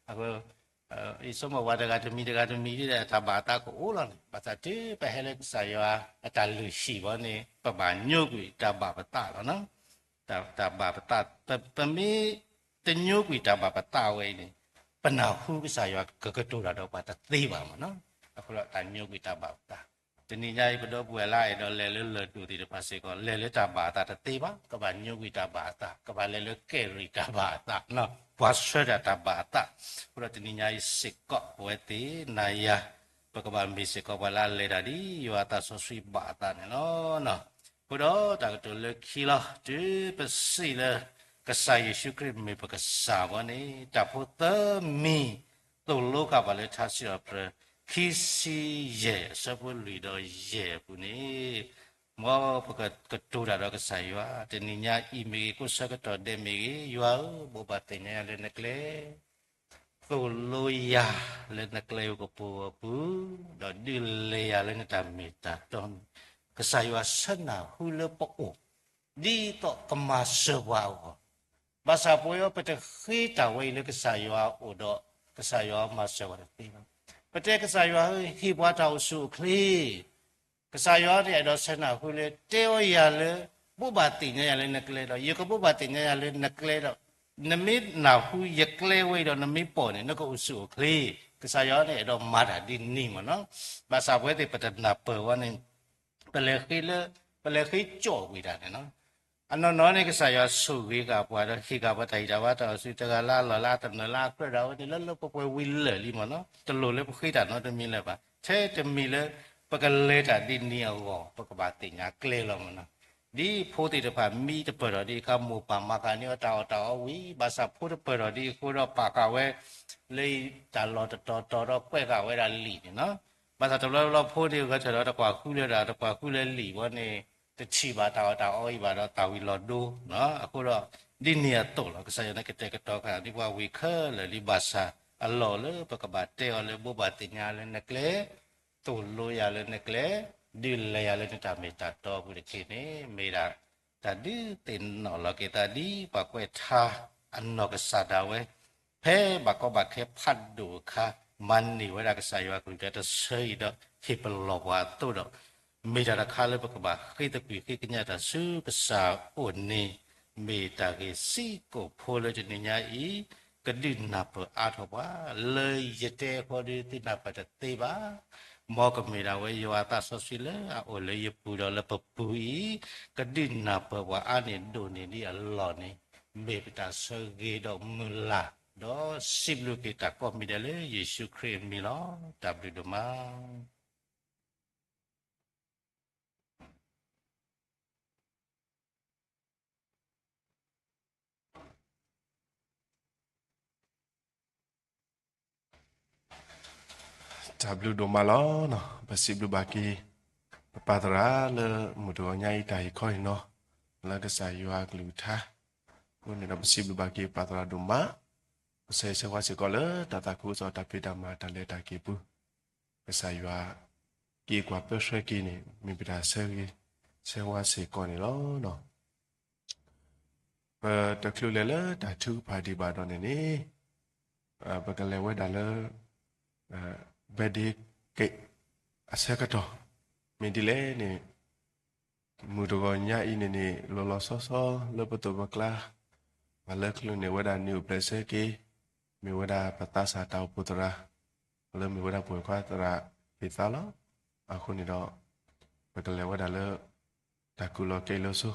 အဃိ ယဆိကမိၣ်ပှၤတဂၤတမံၤတဂၤတမံၤဒ်ဒီး တၢ်ဘၣ်အသးကအိၣ်လီၤန့ၣ်, ဘၣ်ဆၣ်တုၤပဟဲလၢကစၢ်ယွၤအတၢ်လုၢ်ဟံၣ်ဘီန့ၣ် ပဘၣ်ညိကွံာ်တၢ်ဘၣ်ပသးလီၤနီၤ. တၢ်ဘၣ်ပသး, ပမ့ၢ်တညိကွံာ်တၢ်ဘၣ်ပသးဝဲအံၤန့ၣ် ပနၢ်ဟူကစၢ်ယွၤကကတိၤတၢ်ဒီးပှၤတသ့ဘၣ်မးနီၤ. အဃိဒီးတၢ်ညိကွံာ်တၢ်ဘၣ်ပသး တနံၤညါအံၤ ပဒီပုၢ်ဝဲၢ်လၢအအဲၣ်ဒိးလဲၤလၢလၢၢ်ဒိၣ်သ့ၣ်တဖၣ်စ့ၢ်ကီး လဲၤလၢတၢ်ဘၣ်အသးတသ့ဘၣ်, ကဘၣ်ညိကွံာ်တၢ်ဘၣ်အသး, ကဘၣ်လဲၤလၢကဲရံၣ်တၢ်ဘၣ်အသး, ပှၤဆှၢတၢ်တၢ်ဘၣ်အသး. အဃိဒီးတနံၤညါအံၤစ့ၢ်ကီး ပဝဲသ့ၣ်နၤယၤ ပကဘၣ်မ့ၢ်စ့ၢ်ကီးပှၤလၢအလဲၤတၢ်ဒ်ယွၤအသးစီဆှံဘၣ်အသးန့ၣ်လီၤ. အဃိဒီးတၢ်ကတိၤလၢခံလီၤ, တုၤပစံးလၢ ကစၢ်ယ့ၣ်ၡူးခရံာ်မ့ၢ်ပကစၢ်ဘီန့ၣ် တၢ်ဖိသၢမံၤ သိၣ်လိဃာ်ပှၤလၢထါစံးထီၣ်ပတြၢၤ ခံဆံယဲၢ် အဆၢဖိလွံၢ်ဒီးယဲၢ်အပူၤန့ၣ်, မ်ပကကတိၤ အိၣ်ဒၣ်ဒီးကစၢ်ယွၤ တနံၤညါအံၤမ့ၢ်ဂ့ၤ ကိးဆၢကတီၢ်ဒဲးမ့ၢ်ဂ့ၤ ယွၤဧၢ, ဘိးဘၣ်သ့ၣ်ညါယၤလၢနကျဲ သိၣ်လိယၤလၢနကျဲကပူၤအပူၤ, ဒီးဒုးလဲၤယၤလၢနတၢ်မ့ၢ်တၢ်တီန့ၣ်, ကစၢ်ယွၤဆၢနၢ်ဟူလၢပအိၣ် ဒ်သိးကမၤစၢၤပှၤအဂီၢ်, ဘၣ်ဆၣ်ပဝဲအံၤ ပတဃ့တၢ်ဝဲအံၤလၢကစၢ်ယွၤအအိၣ်ဒီး ကစၢ်ယွၤမၤစၢၤပှၤတသ့ဘၣ်. ပတဲကစၢ်ယွၤဧၢ ဟ့ၣ်ပှၤတၢ်အိၣ်ဆူၣ်အိၣ်ချ့ ကစၢ်ယွၤန့ၣ် အဲၣ်ဒိးဆၢနၢ်ဟူလၢ တဲအီၤယၤလၢ ဘိးဘၣ်သ့ၣ်ညါယၤလၢနကျဲဒီး ယကဘိးဘၣ်သ့ၣ်ညါယၤလၢနကျဲဒီး နမ့ၢ်နၢ်ဟူယကျဲဝဲအံၤဒီး နမ့ၢ်ပိာ်န့ၣ် နကအိၣ်ဆူၣ်အိၣ်ချ့, ကစၢ်ယွၤန့ၣ် အဲၣ်ဒိးမၤတၢ်ဒ်န့ၣ်မ့ၢ်နီၤ. ဘၣ်ဆၣ်ပဝဲသ့ၣ် ပတနၢ်ပၢၢ်ဝဲန့ၣ် ပလဲၤဃ့လၢ ပလဲၤဃ့ကၠီၣ်ဝံၤတၢ်န့ၣ်နီၤ. အနီၢ်နီၢ်န့ၣ် ကစၢ်ယွၤဆိၣ်ဂ့ၤဃာ်ပှၤဒီး ဟ့ၣ်ဃာ်ပှၤတၢ်ဟ့ၣ်တၢ်ဘါတၢ်အိၣ်ဆူၣ် တဂၤလၢအလီၢ်လၢအသနၢၣ်လၢအကြၢးဒၣ်ဝဲန့ၣ် လၢလၢပှဲၤပှဲၤဝံၤလၢာ်လံမ့ၢ်နီၤ. တလိၣ်လၢပဃ့တၢ်နီတမံၤလၢၤဘၣ်. ထဲတမံၤလၢ ပကလဲၤတၢ်ဒ်န့ၣ်အဂီၢ် ပကဘၣ်သ့ၣ်ညါကျဲလီၤမ့ၢ်နီၤ. ဒ်ဖိသ့ၣ်တဖၣ်မံတပၢၢ်ထီၣ်ဒံးအခါ မိၢ်ပၢ်မၤဃာ်န့ၢ်အီၤတၢ်အီၣ်တၢ်အီဝံၤ ဘၣ်ဆၣ်ဖိတပၢၢ်ထီၣ်ဒံးအဃိဒီး ပာ်ဃာ်ဝဲ လၢတၢ်လီၢ်တတီၤတီၤဒီးကွဲးဃာ်ဝဲဒၣ်လံာ်န့ၣ်နီၤ. ဘၣ်ဆၣ်တဘျီဘျီဖိန့ၣ် ဂဲၤထၢၣ်ဒီးတကွၢ်ဃုလၢၤဒီး တကွၢ်ဃုလၢၤလံာ်ဝဲန့ၣ် တထံၣ်ဘၣ်တၢ်အီၣ်တၢ်အီအံၤဘၣ်ဒီး သၣ်ဝံၤလီၤဒိနီၤ. အဃိဒီး ဒ်န့ၣ်အသိးလီၤ. ကစၢ်ယွၤန့ၣ်ကတဲာ်ကတီၤဃာ်ဒံးပှၤဝံၤခဲလၢာ်လံ ဘၣ်ဆၣ်အလီၢ်လၢပကဘၣ်တဲအီၤလၢ ဘိးဘၣ်သ့ၣ်ညါလၢနကျဲ သိၣ်လိယၤလၢနကျဲ ဒုးလဲၤယၤလၢနတၢ်မ့ၢ်တၢ်တီအပူၤတက့ၢ်န့ၣ် မ့ၢ်ဒၣ်တၢ်ဒုးသ့ၣ်နီၣ်လီၤက့ၤသးဒ်ပှၤကွဲးထါအနီၢ်ကစၢ်ဒၣ်ဝဲ ဖဲဘၣ်ကီဘၣ်ခဲဖးဒိၣ်အခါ မၤန့ၢ်ဝဲဒၣ်ကစၢ်ယွၤကလုၢ်ကထါတဆၢအံၤဒီး ဟ့ၣ်ပလီၢ်ပှၤအသိးဒီး မ့ၢ်တၢ်တခါလၢပကဘၣ်ဃ့သကွံာ်ဃ့ကညးတၢ်ဆူကစၢ်အအိၣ်န့ၣ် မ့ၢ်တၢ်ဂ့ၢ်စ့ၢ်ကီးဖိလၢတနံၤညါအံၤ ကဒုးနၢ်ပၢၢ်အါထီၣ်ပှၤ လၢယတဲအဃိဒီးသုနၢ်ပၢၢ်တသ့ဘၣ်. မ်ကမ့ၢ်ဒၣ်ဝဲယွၤအသးစီဆှံလၢအအိၣ်လၢယပူၤဒီးလၢပပူၤအံၤ ကဒုးနၢ်ပၢၢ်ပှၤအါန့ၢ်ဒိၣ်န့ၢ်ဒံးအလီၢ်န့ၣ် မ့ၢ်ပတၢ်ဆၢဂ့ၤဒီးမုၢ်လၢ် ဒီးစံးဘျုးက့ၤတၢ်ကိးမံၤဒဲးလၢယ့ၣ်ၡူးခရံာ်အမံၤလီၤ. တၢ်ဘျုးဒိၣ်မး. တၢ်ဘျုးဒိၣ်မးလီၤ. ပစံးဘျုးဘၣ်က့ၤ ပပၢ်သရၣ်လၢမုၢ်တဂီၤညါအံၤ တၢ်ဟ့ၣ်ခီဟ့ၣ်နီၤ လၢကစၢ်ယွၤကလုၢ်ကထါ အဃိန့ၣ်ဒီး ပစံးဘျုးဘၣ်က့ၤပပၢ်သရၣ်ဒိၣ်မး ပဆၢဂ့ၤဆၢဝါစ့ၢ်ကီးလၢတၢ်သးခုကစီၣ် တၢ်ဖံးတၢ်မၤ တၢ်လဲၤတၢ်က့ၤပူၤ ကစၢ်ယွၤ က့ၤကွၢ်ပၢဆှၢက့ၤန့ၣ် မ့ၢ်ပတၢ်ဆၢဂ့ၤဆၢဝါစ့ၢ်ကီးန့ၣ်လီၤ. ပတချုးလဲၤလၢတၢ်ထုကဖၣ်ဒံးဘၣ်ဒီးန့ၣ်န့ၣ် ပကလဲၤဝဲဒၣ်လၢ ဘၢဒ့က့း အဆၢကတီၢ် မ့ၢ်ဒ်လဲၣ်န့ၣ် မုၢ်တဂီၤညါအံၤန့ၣ်န့ၣ် လီၤလီၤဆီဆီလၢပသိးပကျါ ပှၤလၢချုးန့ၢ်ဝဲဒၣ်နံၣ်အိၣ်ဖျဲၣ်ဆၢက့ၤ မ့ၢ်ဝဲဒၣ်ပသးစၢ်တၢ်အိၣ်ဖှိၣ်သရၣ် လၢမ့ၢ်ဝဲဒၣ်ပှၤခွါသရၣ်သ့ၣ်သးလီၤ. အဃိန့ၣ်ဒီး ပကလဲၤဝဲဒၣ်လၢ တၢ်ကူၣ်လီၤကဲလိာ်ဆိ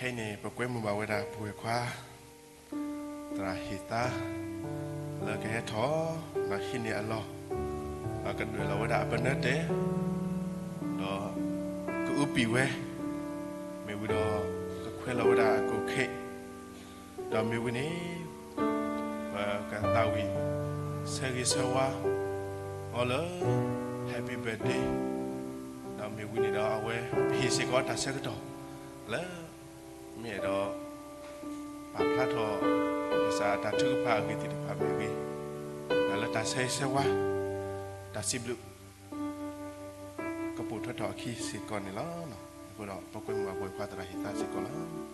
ခဲအံၤန့ၣ် ပကွဲမုာ်ဘၣ်ဝဲဒၣ်ပဝဲၢ်ခွါ သရၣ်ဟ့ၣ်သါ လၢကဟဲထီၣ် ဒီးဟံးန့ၢ်အလီၢ် ဒီးကဒွဲၣ်လီၤဝဲဒၣ်အပနၢ်တဲ ဒီးကအုပံာ်ဝဲ မ့ၢ်ဝံၤဒီး ကခွဲးလီၤဝဲဒၣ်အကိၣ်ခ့ၣ် ဒီးမ့ၢ်ဝံၤန့ၣ် ပကသးဝံၣ် ဆၢဂ့ၤဆၢဝါ အီၤလၢ Happy Birthday ဒီးမ့ၢ်ဝံၤန့ၣ်ဒီးအဝဲ ပဟ့ၣ်စ့ၢ်ကီးတၢ်ဆၢကတီၢ် လၢ မ့ၢ်အဲၣ်ဒိး ပာ်ဖျါထီၣ် ကစၢ်တၢ်ထုကဖၣ်အဂ့ၢ်သ့ၣ်တဖၣ်မ့ၢ်ဂ့ၤ, ဒီးလၢတၢ်ဆၢဂ့ၤဆၢဝါ တၢ်စံးဘျုး ကပိာ်ထွဲထီၣ်အခံစ့ၢ်ကီးန့ၣ်လီၤ. အဃိဒီး ပကွဲမုာ်ဘၣ်ပဝဲၢ်ခွါသရၣ်ဟ့ၣ်သါစ့ၢ်ကီးလီၤ.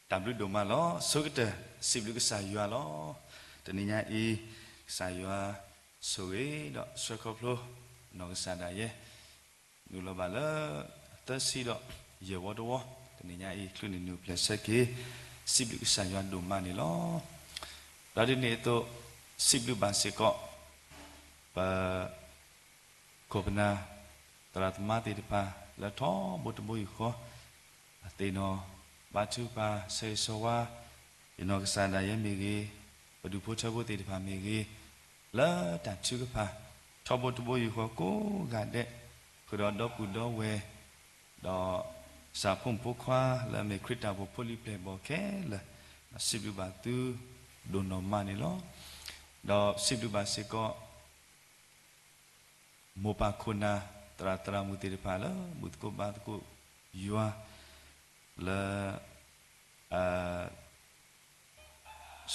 တၢ ခံ သၢ တၢ်ဘျုးဒိၣ်မးလီၤ. ဆိကတၢၢ် စံးဘျုးကစၢ်ယွၤလီၤ. တနံၤညါအံၤ ကစၢ်ယွၤဆိၣ်ဂ့ၤဒီးဆှၢခီဖျိ နီၢ်ကစၢ်ဒၣ်ယဲ နုာ်လီၤဘၣ်လၢ သၢဆံဒီးယဲၢ်ဝီတဝီ, တနံၤညါအံၤ ချုးန့ၢ်နုာ်ပျဲၢ်ဆၢက့ၤ စံးဘျုးကစၢ်ယွၤဒိၣ်မးန့ၣ်လီၤ. ဒီးဒ်န့ၣ်အသိး စံးဘျုးဘၣ်စ့ၢ်ကီး ပ ခိၣ်ပနၢ် သရၣ်သမါသ့ၣ်တဖၣ် လၢထီဘိတဘိယူၢ်ဃီ အသ့ၣ်နီၣ်ဘါထုကဖၣ် ဆၢဂ့ၤဆၢဝါ ယနီၢ်ကစၢ်ဒၣ်ယဲမ့ၢ်ဂ့ၤ, ပဒူၣ်ဖိထၢဖိသ့ၣ်တဖၣ်မ့ၢ်ဂ့ၤ, လၢတၢ်ထုကဖၣ် ထီဘိတဘိယူၢ်ဃီကိးဂၤဒဲး, ဃုာ်ဒီးဒီပုၢ်ဒီဝဲၢ်, ဒီးကစၢ်ဖိမုၣ်ဖိခွါလၢအမ့ၢ်ခရံာ်တၢ်အိၣ်ဖှိၣ်ဖိလံၤပျဲၢ်ဘီၣ်ခဲလၢာ်, ဒီးစံးဘျုးဘၣ်သုဒိၣ်နီၢ်မးန့ၣ်လီၤ. ဒီးစံးဘျုးဘၣ်စ့ၢ်ကီး မိၢ်ပၢ်ခိၣ်နၢ် သရၣ်သရၣ်မုၣ်သ့ၣ်တဖၣ်လၢ ဘူၣ်သကိးဘါသကိးယွၤ လၢ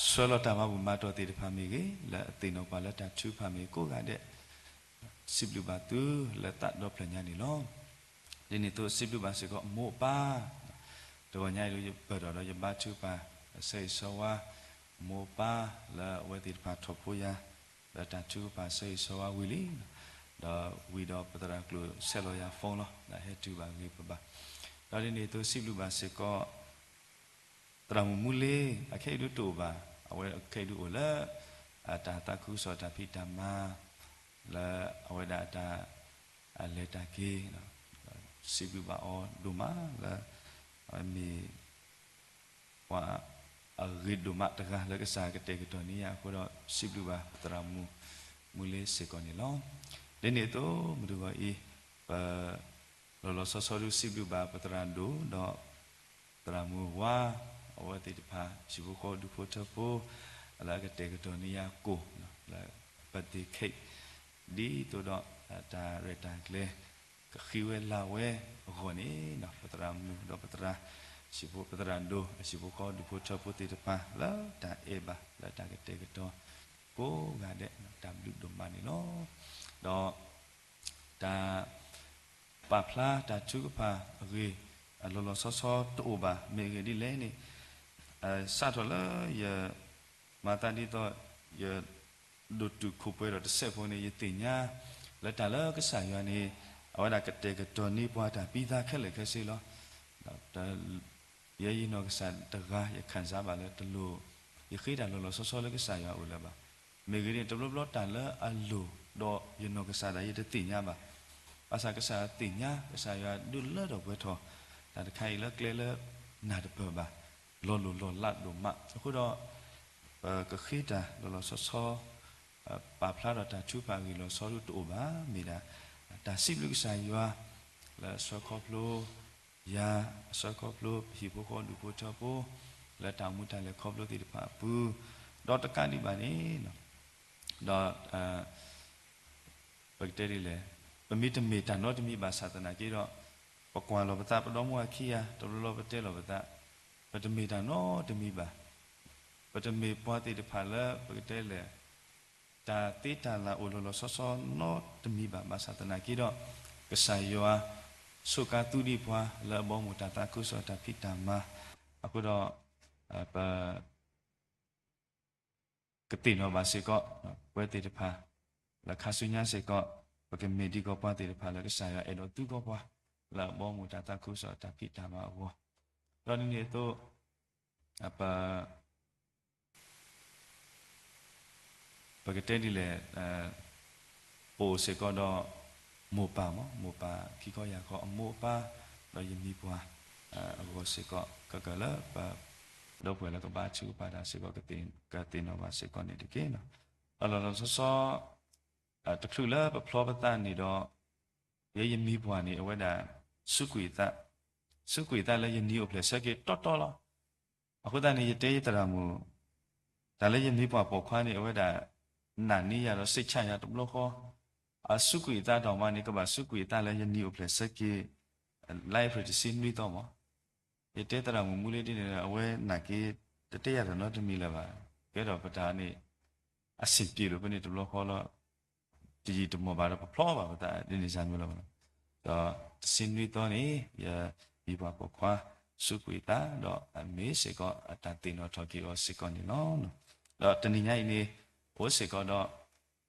ဆှၢလီၤတၢ်မၤဘူၣ်မၤတီၢ်သ့ၣ်တဖၣ်မ့ၢ်ဂ့ၤ, လၢအသ့ၣ်နီၣ်ပှၤလၢတၢ်ထုကဖၣ်မ့ၢ်ဂ့ၤကိးဂၤဒဲး, စံးဘျုးဘၣ်သုလၢသးဒီဖျၢၣ်ညါန့ၣ်လီၤ. ဒ်န့ၣ်အသိးစံးဘျုးဘၣ်စ့ၢ်ကီး မိၢ်ပၢ် တဂီၤညါအံၤ ယပၢၢ်ထီၣ်ဒီးယဘါထုကဖၣ် ဆၢဂ့ၤဆၢဝါ မိၢ်ပၢ်လၢအဝဲသ့ၣ်တဖၣ်ထီၣ်ဖိယၤ လၢတၢ်ထုကဖၣ်ဆၢဂ့ၤဆၢဝါဝံၤလံ, ဒီးဝံၤဒီးပသရၣ်ကျိၣ်ဆဲးလီၤယၤ phone လီၤ, ဒီးဟဲတုၤဘၣ်ဂ့ၤပဘၣ်. ဒီးဒ်န့ၣ်အသိးစံးဘျုးဘၣ်စ့ၢ်ကီး သရၣ်မုၣ်မူလ့ အခဲအံၤဒုးတအိၣ်ဘၣ်, အဝဲခဲအံၤဒုးအိၣ်လၢ တၢ်သးခုကစီၣ်တၢ်ဖံးတၢ်မၤ လၢအဝဲဒၣ်အတၢ် အလဲၤတၢ်က့ၤ, စံးဘျုးဘၣ်အီၤဒိၣ်မးလၢ အဝဲမ့ၢ် ပှၤအဂ့ၤဒိၣ်မးတဂၤလၢကစၢ်ကတဲာ်ကတီၤန့ၢ်ယၤအဃိဒီး စံးဘျုးဘၣ်သရၣ်မုၣ်မူလ့စ့ၢ်ကီးန့ၣ်လီၤ. ဒ်န့ၣ်အသိး မုၢ်တဂီၤအံၤ ပ လီၤလီၤဆီဆီဒုးစံးဘျုးဘၣ်ပသရၣ်ဒိၣ်ဒီး သရၣ်မုၣ်ဝါ အဝဲသ့ၣ်တဖၣ် ဟံၣ်ဖိဃီဖိဒူၣ်ဖိထၢဖိ လၢအကတဲာ်ကတီၤန့ၢ်ယၤကိၣ် လၢ birthday cake ဒ်သိးဒီး တၢ်ရဲၣ်တၢ်ကျဲၤ ကဃံဝဲလၤဝဲအဂီၢ်န့ၣ် ပသရၣ်မုၣ်ဒီးပသရၣ် ဟံၣ်ဖိ ပသရၣ်ဒိၣ် ဟံၣ်ဖိဃီဒူၣ်ဖိထၢဖိသ့ၣ်တဖၣ် လၢတၢ်အဲၣ်ဘၣ် လၢတၢ်ကတဲာ်ကတီၤ ကိးဂၤဒဲး တၢ်ဘျုးဒိၣ်မးန့ၣ်လီၤ. ဒီး တၢ် ပာ်ဖျါတၢ်ထုကဖၣ်အဂ့ၢ် အလီၤလီၤဆီဆီတအိၣ်ဘၣ်. မ့ၢ်အဂ့ၢ်ဒ်လဲၣ်န့ၣ် စးထီၣ်လၢယ မၤသးဒ်သိး ယ ဒိၣ်တုာ်ခိၣ်ပှဲၤဒီးတစဲးဖိန့ၣ် ယသ့ၣ်ညါ လၢတၢ်လၢကစၢ်ယွၤန့ၣ် အဝဲဒၣ်ကတဲာ်ကတီၤန့ၢ်ပှၤတၢ်ပံသးခဲလၢာ်ခဲဆ့လီၤ. ယဲယနီၢ်ကစၢ်တဂၤ ယခံစားဘၣ်လၢတလိၣ် ယဃ့တၢ်လီၤလီၤဆီဆီလၢကစၢ်ယွၤအအိၣ်လၢၤဘၣ်. မ့ၢ်ဂ့ၤန့ၣ် တဘျီဘျီတၢ်လၢအလိၣ်ဒီးယနီၢ်ကစၢ်ဒၣ်ယဲတသ့ၣ်ညါဘၣ်. ဘၣ်ဆၣ်ကစၢ်ယွၤသ့ၣ်ညါ ကစၢ်ယွၤဒုးလၢထီၣ်ပှဲၤထီၣ် တၢ်တခါအံၤလၢကျဲလၢ နၢ်တပၢၢ်ဘၣ် လီၤလိၢ်လီၤလးဒိၣ်မး. အဃိဒီး ပကဃ့တၢ်လီၤလီၤဆီဆီ ပာ်ဖျါဒီးတၢ်ထုကဖၣ်အဂ့ၢ်လီၤဆီဒုးတအိၣ်ဘၣ်. မ့ၢ်ဒၣ် တၢ်စံးဘျုးကစၢ်ယွၤ လၢအဆှၢခီဖျိ ယၤ အဆှၢခီဖျိ ပဟံၣ်ဖိဃီဒူၣ်ဖိထၢဖိ လၢတၢ်အိၣ်မူတၢ်လဲၤခီဖျိသ့ၣ်တဖၣ်အပူၤ ဒီးတကးဒံးဘၣ်န့ၣ် ဒီး ပကတဲဒ်လဲၣ်, ပမ့ၢ်တမ့ၢ်တၢ်နီတမံၤဘၣ်ဆၣ်သနာ်က့ဒီး ပကွၢ်လီၤပသး ပဒီမါဝၤခံဂၤ တဘျီဘျီပတဲလီၤပသး, ပတမ့ၢ်တၢ်နီတမံၤဘၣ်. ပတမ့ၢ်ပှၤသ့ၣ်တဖၣ်လၢပကတဲလဲၣ်, တၢ်သ့တၢ်လၢ်အိၣ်လီၤလီၤဆီဆီနီတမံၤဘၣ်. ဘၣ်ဆၣ်သနာ်က့ဒီး ကစၢ်ယွၤ ဆိးကါသူဒံးပှၤလၢအဘီအမုၢ်တၢ်သးခုကစီၣ်တၢ်ဖံးတၢ်မၤ, အဃိဒီး ပ ကသ့ၣ်နီၣ်ဘၣ်စ့ၢ်ကီး ပဝဲသ့ၣ်တဖၣ် လၢခါဆူညါစ့ၢ်ကီး ပကမ့ၢ်ဒ်ကီးပှၤသ့ၣ်တဖၣ်လၢကစၢ်ယွၤအဲၣ်ဒိးသူကီးပှၤ လၢအဘီအမုၢ်တၢ်သးခုကစီၣ်တၢ်ဖံးတၢ်မၤအဂီၢ်, ဒီးဒ်န့ၣ်အသိး ပ ပကတဲဒ်လဲၣ်, ပအိၣ်စ့ၢ်ကီးဒီး မိၢ်ပၢ်မး, မိၢ်ပၢ်ခံခီယၤခီအမိၢ်အပၢ်, ဒီးယမံၤပှၢ်အဂီၢ်စ့ၢ်ကီး ကကလၢပ ဒီပုၢ်ဝဲၢ်လၢကဘါထုကဖၣ်တၢ်စ့ၢ်ကီး ကသ့ၣ်နီၣ်ဘၣ်စ့ၢ်ကီးန့ၣ်တက့ၢ်. အလီၤလီၤဆီဆီ တချုးလၢပဖျီပသးန့ၣ်ဒီး ယဲယမံၤပှၢ်န့ၣ် အဝဲဒၣ် စူးကွံာ်အသး, စူးကွံာ်အသးလၢယနံၤအိၣ်ဖျဲၣ်ဆၢက့ၤတီတီလီၤ. အဃိသတးန့ၣ် ယတဲယသရၣ်မုၣ်, တၢ်လၢယမံၤပှၢ်ပိာ်ခွါန့ၣ် အဝဲဒၣ် နာ်န့ၢ်ယၤဒီးစိတ်ချရတဘျီဃီ, အစူးကွံာ်အသးဒီးမးန့ၣ် ကဘၣ်စူးကွံာ်အသးလၢယနံၤအိၣ်ဖျဲၣ်ဆၢက့ၤ လါအ့ဖြ့ၣ်တဆံနွံသီမး. ယတဲသရၣ်မုၣ်မူလ့ဒ်န့ၣ် အဝဲနာ်က့ၤ တတဲယၤတၢ်နီတမံၤလၢၤဘၣ်. ကဲဒီးပတၢ်န့ၣ် အဆင်ပြေလိာ်ဖဲန့ၣ်တဘျီဃီလီၤ. တယံာ်တမီၢ်ဘၣ်ဒီးပဖျီဘၣ်ပသးဒ်န့ၣ်စၢ်မ့ၢ်လီၤ. ဒီးတဆံနွံသီန့ၣ် ယမံၤပှၢ်ပိာ်ခွါ စူးကွံာ်အသး ဒီးအမ့ၢ်စ့ၢ်ကီးအတၢ်သ့ၣ်နီၣ်ထီၣ်က့ၤအီၤစ့ၢ်ကီးန့ၣ်လီၤ. ဒီးတနံၤညါအံၤန့ၣ် အိၣ်စ့ၢ်ကီး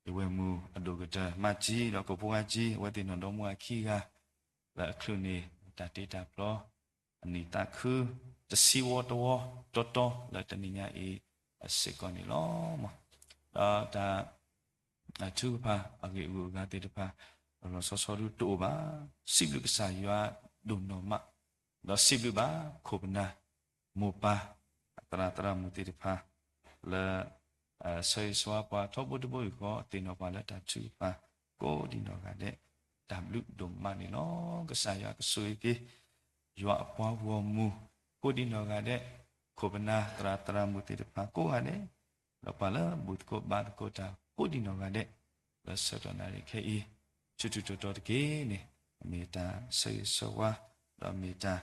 ဒီး ယဝဲၢ်မုၣ်အဒိၣ်ကတၢၢ် မၤကၠံ ဒီးကိးဖိဂၤကၠံ အဝဲသ့ၣ်နီၣ်ဒီမါဝၤခံဂၤ လၢအချုးန့ၣ် တၢ်တ့တၢ်ဖျီ အနံၣ်သးခု တဆံဝီတဝီ တီတီလၢတနံၤညါအံၤ အစ့ၢ်ကီးန့ၣ်လီၤ. ဒီးတၢ် ထုကဖၣ်အဂ့ၢ်အဂုၤအဂၤသ့ၣ်တဖၣ် လီၤလီၤဆီဆီဒုးတအိၣ်ဘၣ်. စံးဘျုးကစၢ်ယွၤဒိၣ်နီၢ်မး, ဒီးစံးဘျုးဘၣ်ခိၣ်ပနၢ် မိၢ်ပၢ် သရၣ်သရၣ်မုၣ်သ့ၣ်တဖၣ် လၢ ဆၢဂ့ၤဆၢဝါပှၤထီဘိတဘိယူၢ်ဃီ သ့ၣ်နီၣ်ပှၤလၢတၢ်ထုကဖၣ် ကိးဒံနီၢ်ဂၤဒဲး တၢ်ဘျုးဒိၣ်မးန့ၣ်လီၤ. ကစၢ်ယွၤကဆိၣ်ဂ့ၤက့ၤ ယွၤအပှၤဂီၢ်မုၢ် ကိးဒံနီၢ်ဂၤဒဲး, ခိၣ်ပနၢ်သရၣ်သရၣ်မုၣ်သ့ၣ်တဖၣ်ကိးဂၤဒဲး, ဒီးပှၤလၢဘူၣ်သကိးဘါသကိးတၢ်ကိးဒံနီၢ်ဂၤဒဲး, လၢဆၢကတီၢ်နၣ်ရံၣ်ခဲအံၤ ဆူၣ်ထူၣ်တီၤတီၤတက့ၢ်န့ၣ် မ့ၢ်တၢ်ဆၢဂ့ၤဆၢဝါ, ဒီးမ့ၢ်တၢ်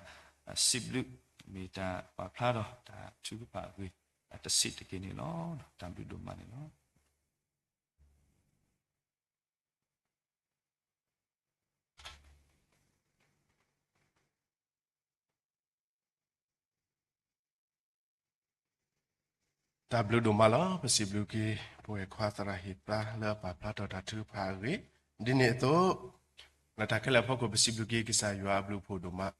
စံးဘျုး, မ့ၢ်တၢ်ပာ်ဖျါဒီးတၢ်ထုကဖၣ်အဂ့ၢ် တဆံးတက့ၢ်န့ၣ်လီၤ. တၢ်ဘျုးဒိၣ်မးန့ၣ်လီၤ. တၢ်ဘျုးဒိၣ်မးလီၤ. ပစံးဘျုးက့ၤ ပဝဲၢ်ခွါသရၣ်ဟ့ၣ်သါလၢအပာ်ဖျါထီၣ်တၢ်ထုကဖၣ်အဂ့ၢ်, ဒ်န့ၣ်အသိး လၢတၢ်ခဲလၢာ်အဖီခိၣ် ပစံးဘျုးက့ၤကစၢ်ယွၤအဘျုးအဖှိၣ်ဒိၣ်မး,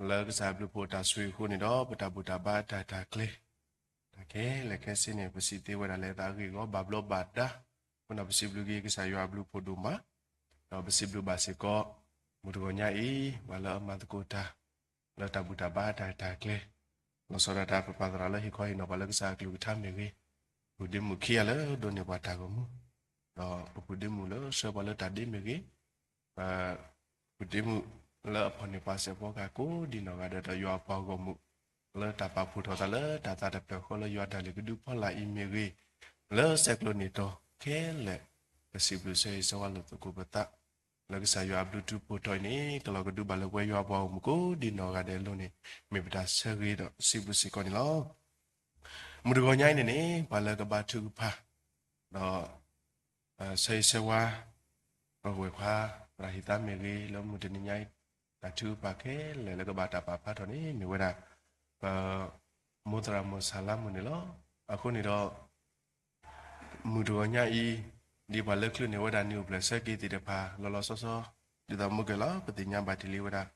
လၢကစၢ်အဘျုးအဖှိၣ်တၢ်ဆိၣ်ဂ့ၤအဃိန့ၣ်ဒီး ပတၢ်ဘူၣ်တၢ်ဘါတၢ်တၢ်ကျဲၤ တၢ်ခဲလၢာ်ခဲဆ့န့ၣ် ပစံးသ့ဝဲဒၣ်လၢအသးအဂ့ၢ်အဂီၢ် ဘၣ်ဘျီးဘၣ်ဒါ, အဃိန့ၣ် ပစံးဘျုးက့ၤကစၢ်ယွၤအဘျုးအဖှိၣ်ဒိၣ်မး, ဒီးပစံးဘျုးဘၣ်စ့ၢ်ကီး မုၢ်တဂီၤညါအံၤ ပှၤလၢအမၤသကိးတၢ် လၢတၢ်ဘူၣ်တၢ်ဘါတၢ်တၢ်ကျဲၤ, လီၤဆီဒၣ်တၢ်ပပၢ်သရၣ်လၢဟ့ၣ်ခီဟ့ၣ်နီၤပှၤလၢကစၢ်အကလုၢ်ကထါမ့ၢ်ဂ့ၤ, ဘူၣ်ဒ့မုၣ်ခံဂၤလၢဒိးန့ၢ်ပှၤတၢ်ဂီၤမူ, ဒီးပပူၤဒ့မုၣ်လၢဆှၢပှၤလၢတၢ်ဒ့မ့ၢ်ဂ့ၤ, ပပူၤဒ့မုၣ်လၢအဖီၣ်န့ၢ်ပှၤစဲးဖီကဟၣ်ကိးဒံနီၢ်ဂၤဒဲး ဒီးယွၤအပှၤဂီၢ်မုၢ် လၢတၢ်ပာ်ဖှိၣ်ထီၣ်သးလၢတၢ်သးတဖျၢၣ်ဃီလၢယွၤတၢ်လုၢ်ကဒုဖီလာ်အံၤမ့ၢ်ဂ့ၤ, လၢဆဲးကျိးန့ၢ်တီၤခဲလၢာ်, ပစံးဘျုးဆၢဂ့ၤဆၢဝါလိာ်သကိးပသး လၢကစၢ်ယွၤအဘျုးထူဖိတဖၣ်အံၤန့ၣ် ကလီၤကဒုဘၣ်လၢပဝဲယွၤအပှၤဂီၢ်မုၢ်ကိးဒံနီၢ်ဂၤဒဲးအလိၤန့ၣ် မ့ၢ်ပတၢ်ဆၢဂ့ၤဒီးစံးဘျုးစ့ၢ်ကီးန့ၣ်လီၤ. မုၢ်တဂီၤညါအံၤန့ၣ်န့ၣ် ပှၤလၢကဘါထုကဖၣ် ဒီး ဆၢဂ့ၤဆၢဝါ ပဝဲၢ်ခွါသရၣ်ဟံၣ်သါမ့ၢ်ဂ့ၤ လၢမုၢ်တနံၤညါအံၤ တၢ်ထုကဖၣ်ခဲလၢာ်လၢကဘၣ်တၢ်ပာ်ဖျါထီၣ်န့ၣ် မ့ၢ်ဝဲဒၣ် ပ မိၢ်သရၣ်မုၣ်ဆၣ်လါမုၣ်န့ၣ်လီၤ. အဃိန့ၣ်ဒီး မုၢ်တဂီၤညါအံၤ ဒ်ပှၤလၢချုးန့ၢ်ဝဲဒၣ်နံၣ်အိၣ်ဖျဲၣ်ဆၢက့ၤသ့ၣ်တဖၣ် လီၤလီၤဆီဆီ ဒ်သိးမုၢ်ကဲလီၤ ပသ့ၣ်ညါဘၣ်တ့ၢ်လံဝဲဒၣ်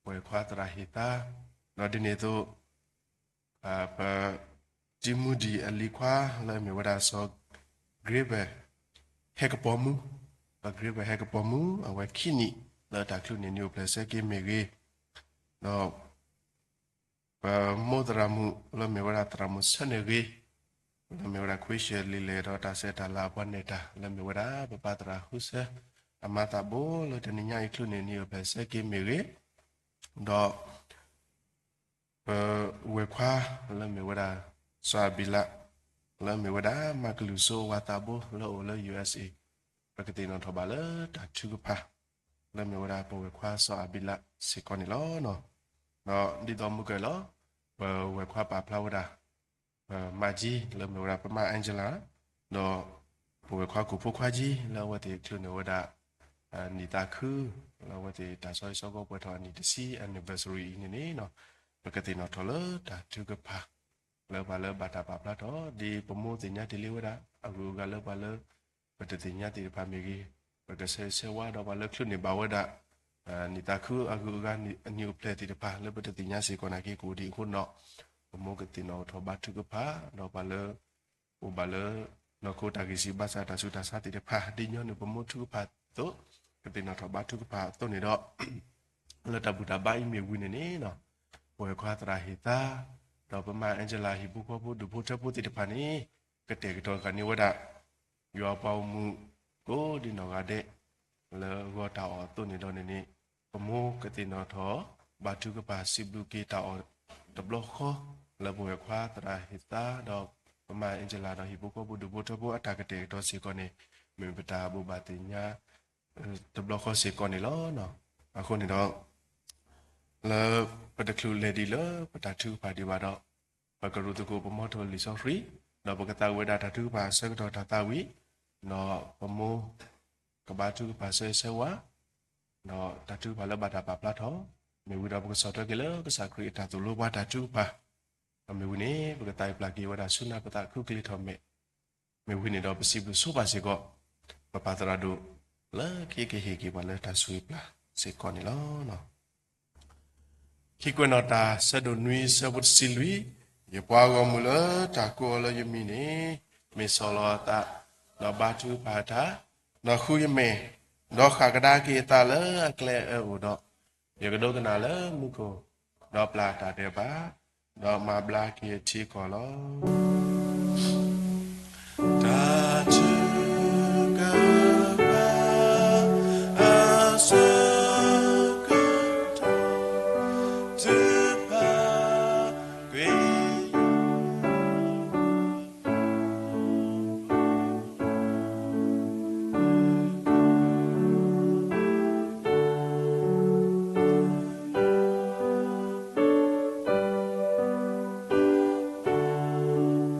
ပဝဲၢ်ခွါသရၣ်ဟံၣ်သါ, ဒီးဒ်န့ၣ်အသိး ပ တံမူဒံၣ်အလံၤခွါ လၢအမ့ၢ်ဝဲဒၣ်စီၤ Gabriel ဟဲကပီၤမူ, စီၤ Gabriel ဟဲကပီၤမူ အဝဲခံနံၣ် လၢတၢ်ချုးန့ၢ်နံၣ်အိၣ်ဖျဲၣ်ဆၢက့ၤမ့ၢ်ဂ့ၤ, ဒီး ပမိၢ်သရၣ်မုၣ် လၢမ့ၢ်ဝဲဒၣ်သရၣ်မုၣ်ဆၢန့ၣ်ဂ့ၤ, လၢမ့ၢ်ဝဲဒၣ်ခွ့ဆၢၣ်လံၤလဲၣ်ဒီးတၢ်ဆဲးတၢ်လၤအပှၤနဲၣ်တၢ် လၢမ့ၢ်ဝဲဒၣ်ပပၢ်သရၣ်ဟူစၢ အမါသးဘိ လၢတနံၤညါအံၤချုးန့ၢ်နံၣ်အိၣ်ဖျဲၣ်ဆၢက့ၤမ့ၢ်ဂ့ၤ, ဒီး ပဝဲၢ်ခွါ လၢမ့ၢ်ဝဲဒၣ် စီၤအၤဘံၤလး လၢမ့ၢ်ဝဲဒၣ်မၤကလုၢ်စိဝၤသးဘိ လၢအိၣ်လၢ ယူအက်စ့ ပကသ့ၣ်နီၣ်ထီၣ်ဘၣ်လၢတၢ်ထုကဖၣ် လၢမ့ၢ်ဝဲဒၣ်ပဝဲၢ်ခွါစီၤအၤဘံၤလးစ့ၢ်ကီးန့ၣ်လီၤ. ဒီးဒ်သိးမုၢ်ကဲလီၤ ပဝဲၢ်ခွါပာ်ဖျါဝဲဒၣ် ပမါကၠံ လၢမ့ၢ်ဝဲဒၣ်ပမါ Angela ဒီး ပဝဲၢ်ခွါကိၢ်ဖိခွါကၠံ လၢအဝဲသ့ၣ်ချုးန့ၢ်ဝဲဒၣ် နံၣ်သးခု လၢအဝဲသ့ၣ်တၢ်ဆီဟံၣ်ဆီဃီပှဲၤထီၣ်အနံၣ်တဆံ anniversary အံၤန့ၣ်န့ၣ် ပကသ့ၣ်နီၣ်ထီၣ်လၢတၢ်ထုကဖၣ် လၢပှၤလၢဘၣ်တၢ်ပာ်ဖျါထီၣ် ဒ်ပမိၢ်သ့ၣ်ညါတ့ၢ်လံဝဲဒၣ် အဂုၤအဂၤလၢပှၤလၢ ပတသ့ၣ်ညါသ့ၣ်တဖၣ်မ့ၢ်ဂ့ၤ, ပကဆၢဂ့ၤဆၢဝါဒီးပှၤလၢချုးန့ၢ်ဘၣ်ဝဲဒၣ် နံၣ်သးခုအဂုၤအဂၤ အနံၣ်အိၣ်ဖျဲၣ်သ့ၣ်တဖၣ် လၢပတသ့ၣ်ညါစ့ၢ်ကီးနာ်က့ ကအိၣ်ဒံးအဃိဒီး ပမိၢ်ကသ့ၣ်နီၣ်ထီၣ်ဘါထုကဖၣ် ဒီးပှၤလၢ အိၣ်ဘၣ်လၢ နီၢ်ခိတၢ်ဂံၢ်စၢ်ဘါစၢ်တၢ်ဆူးတၢ်ဆါသ့ၣ်တဖၣ် ဒ်ညီနုၢ်ပမိၢ်ထုကဖၣ်အသိး ကသ့ၣ်နီၣ်ထီၣ်ဘါထုကဖၣ်အသိးန့ၣ်ဒီး လၢတၢ်ဘူၣ်တၢ်ဘါအံၤမ့ၢ်ဝံၤန့ၣ်န့ၣ် ပဝဲၢ်ခွါသရၣ်ဟ့ၣ်သါ ဒီးပမါ Angela ဟံၣ်ဖိဃီဖိဒူၣ်ဖိထၢဖိသ့ၣ်တဖၣ်န့ၣ် ကတဲာ်ကတီၤဃာ်န့ၢ်ဝဲဒၣ် ယွၤအပှၤဂီၢ်မုၢ် ကိးဒံနီၢ်ဂၤဒဲး လၢဂီၤတၢ်အီၣ်အသိးန့ၣ်ဒီးန့ၣ်န့ၣ် ပမိၢ်ကသ့ၣ်နီၣ်ထီၣ် ဘါထုကဖၣ်စံးဘျုးက့ၤတၢ်အီၣ်တဘျီဃီ လၢပဝဲၢ်ခွါသရၣ်ဟ့ၣ်သါ ဒီးပမါ Angela ဒီးဟံၣ်ဖိဃီဖိဒူၣ်ဖိထၢဖိအတၢ်ကတဲာ်ကတီၤစ့ၢ်ကီးန့ၣ် မ့ၢ်ပတၢ်ဘိးဘၣ်သ့ၣ်ညါ တဘျီဃီစ့ၢ်ကီးန့ၣ်လီၤ. အဃိန့ၣ်ဒီး လၢပတချုးလဲၤဒံးလၢပတၢ်ထုကဖၣ်ဒံးဘၣ်ဒီး ပကရူၢ်သကိးပမီထိၣ်လံာ်စီဆှံ ဒီးပကသးဝံၣ်ဝဲဒၣ်တၢ်ထုကဖၣ်အဆၢကတီၢ်တၢ်သးဝံၣ် ဒီးပမိၢ်ကဘါထုကဖၣ်ဆၢဂ့ၤဆၢဝါ ဒီးတၢ်ထုကဖၣ်လၢဘၣ်တၢ်ပာ်ဖျါထီၣ် မ့ၢ်ဝံၤဒီးပကဆီၣ်ထွဲက့ၤလၢကစၢ်ခရံာ်အတၢ်သိၣ်လိပှၤတၢ်ထုကဖၣ် ဒီးမ့ၢ်ဝံၤန့ၣ် ပကသးဝံၣ်ပျၢ်က့ၤဝဲဒၣ်ဆူနၢ်ပသးခုကလ့ၤထီၣ်မဲာ် မ့ၢ်ဝံၤန့ၣ်ဒီးပစံးဘျုးဆိပာ်စ့ၢ်ကီး ပပၢ်သရၣ်ဒိၣ် လၢခံကဟ့ၣ်က့ၤပှၤလၢတၢ်ဆိၣ်ဂ့ၤပျၢ်စ့ၢ်ကီးန့ၣ်လီၤ. ခံကွဲးနီၣ်တၢ် ဆၢဒိၣ်နွံ ဆၢဖိတဆံလွံၢ်, ယပှၤဂီၢ်မုၢ်လၢတၢ်ကိးအီၤလၢယမံၤန့ၣ် မ့ၢ်ဆီၣ်လီၤအသး ဒီးဘါထုကဖၣ်တၢ်, ဒီးဃုယမဲာ်, ဒီးဃၣ်ကဒါက့ၤအသးလၢအကျဲအအၢၣ်အိၣ်ဒီး ယကဒိကနၣ်လၢမူခိၣ်, ဒီးပျၢ်တၢ်ဒဲးဘး, ဒီးမၤဘျါက့ၤအထံအကီၢ်လီၤ. တၢ်ထုကဖၣ် အဆၢကတီၢ် ထုကဖၣ်ကွံာ်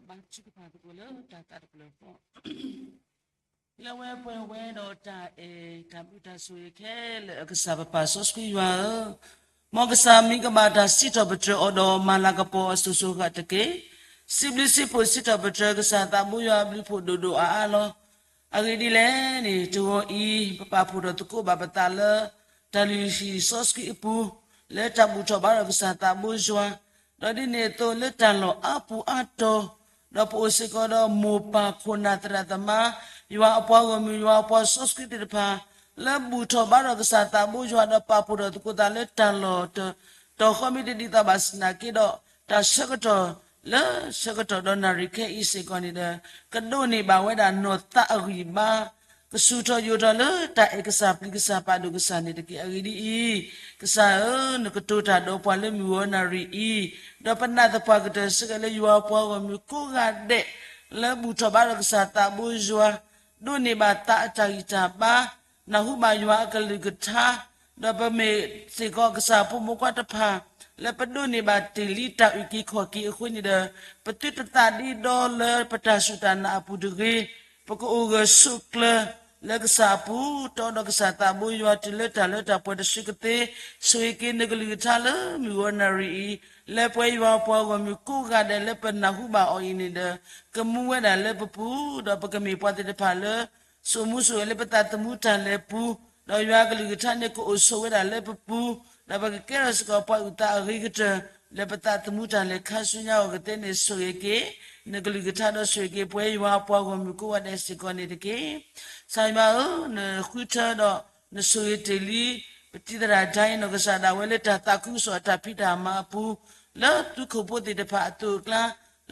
ဘါထုကဖၣ်သကိးလၢတၢ်သးတဖျၢၣ်ဃီ လၢဝဲပှဲၤဝဲဒီးတၢ်အဲၣ်တၢ်ဘျုးတၢ်ဆိၣ်ဂ့ၤခဲလၢာ်အကစၢ် ပပၢ်စီဆှံယွၤဧၢ, မ်ကစၢ်မံၤကဘၣ်တၢ်စံးထီၣ်ပတြၢၤအီၤဒီးမၤလၤကပီၤအီၤစိၤစိၤဃၣ်ဃၣ်တက့ၢ်. စံးဘျုးစံးဖှိၣ်စံးထီၣ်ပတြၢၤ ကစၢ်သးဘိယွၤအဘျုးဖှိၣ်ဒိၣ်ဒိၣ်အါအါလီၤ. အဂ့ၢ်ဒ်လဲၣ်န့ၣ် တဂီၤအံၤ ပပာ်ဖှိၣ်ထီၣ်သကိးဘၣ်ပသးလၢ တၢ်လုၢ်ဟံၣ်စီဆှံအပူၤ လၢတၢ်ဘူၣ်ထီၣ်ဘါထီၣ်ကစၢ်သးဘိယွၤ, ဒီးဒ်န့ၣ်အသိးလၢတၢ်လီၢ်အါပူၤအါတီၤ, ဒီးပအိၣ်စ့ၢ်ကီးဒီးမိၢ်ပၢ်ခိၣ်နၢ်သရၣ်သမါ, ယွၤအပှၤဂီၢ်မုၢ် ယွၤအပှၤစီဆှံသ့ၣ်တဖၣ် လၢဘူၣ်ထီၣ်ဘါထီၣ်ကစၢ်သးဘိယွၤ ဒီးပာ်ဖှိၣ်ထီၣ်သကိးသးလၢတၢ်လီၢ်တီၤဃီမ့ၢ်တဒ်သိးဘၣ်ဆၣ်သနာ်က့ဒီး, တၢ်ဆၢကတီၢ်လၢဆၢကတီၢ်ဒီးနၣ်ရံၣ်ခဲအံၤစ့ၢ်ကီးန့ၣ်ဒီး ကဒိးန့ၢ်ဘၣ်ဝဲဒၣ်နီၢ်သးအဂံၢ်အဘါ ကဆူၣ်ထီၣ်ယိာ်ထီၣ်လၢတၢ်အဲၣ်ကစၢ်ပျံၤကစၢ်ပာ်ဒိၣ်ကစၢ်န့ၣ်တက့ၢ်. အဂ့ၢ်ဒ်အံၤ, ကစၢ်ဧၢ, နကတိၤတၢ်ဒီးပှၤလၢမုၢ်ဂီၤနၣ်ရံၣ်အံၤ, ဒီးပနာ်သပှၢ်ကတၢၢ်စ့ၢ်ကီးလၢယွၤအပှၤဂီၢ်မုၢ်ကိးဂၤဒဲး လၢဘူၣ်ထီၣ်ဘါထီၣ်ကစၢ်သးဘိယွၤ ဒိးန့ၢ်ဘၣ်သးအတၢ်ဂံၢ်တၢ်ဘါ, နၢ်ဟူဘၣ်ယွၤအကလုၢ်ကထါ, ဒီးပမ့ၢ်စ့ၢ်ကီးကစၢ်ဖိမုၣ်ဖိခွါတဖၣ် လၢပဒိးန့ၢ်ဘၣ်တ့ၢ်လံတၢ်အုၣ်က့ၤခီၣ်က့ၤအဃိန့ၣ်ဒီး, ပသုတသးဒ့ဒီလၢပတၢ်စူၢ်တၢ်နာ်အပူၤတဂ့ၤ, ပကအိၣ်ဂၢၢ်ဆိးကျၢၤလၢကစၢ်အပူၤ, တီဒီးကစၢ်သးဘိယွၤတုၤလၢတၢ်လၢတၢ်ပှဲၤတစုကသ့, ဆိၣ်ဂ့ၤက့ၤနကလုၢ်ကထါလၢမုၢ်ဂီၤနၣ်ရံၣ်အံၤ, လၢပှဲၤယွၤပှၤဂီၢ်မုၢ်ကိးဂၤဒဲးလၢပနၢ်ဟူဘၣ်အီၤအံၤန့ၣ်ဒီး, ကမူဝဲဒၣ်လၢပပူၤ, ဒီးပကမ့ၢ်ပှၤသ့ၣ်တဖၣ်လၢ စိာ်မူစိာ်ဂဲၤလၢပသးသမူတၢ်လဲၤပူၤ, ဒီးယွၤကလုၢ်ကထါန့ၣ်ကအိၣ်ဆိးဝဲဒၣ်လၢပပူၤ, ဒီးပကကဲထီၣ်စ့ၢ်ကီးပှၤအုၣ်သးအဂ့ၤကတၢၢ် လၢပသးသမူတၢ်လဲၤခါဆူညါအဂီၢ်ကသ့န့ၣ် ဆိၣ်ဂ့ၤက့ၤ နကလုၢ်ကထါဒီးဆိၣ်ဂ့ၤက့ၤပှဲၤယွၤပှၤဂီၢ်မုၢ်ကိးဂၤဒဲးစ့ၢ်ကီးန့ၣ်တက့ၢ်. ကစၢ်ယွၤဧၢ, နဃုထၢဒီးနဆိၣ်ဂ့ၤတ့ၢ်လံ ပတံၤသရၣ်ဒၣ်အံၤနီၢ်ကစၢ်ဒၣ်ဝဲလၢတၢ်သးခုကစီၣ်အတၢ်ဖံးတၢ်မၤအပူၤ, လၢသုးခိၣ်ဖိသ့ၣ်တဖၣ်အသိးအကျါ,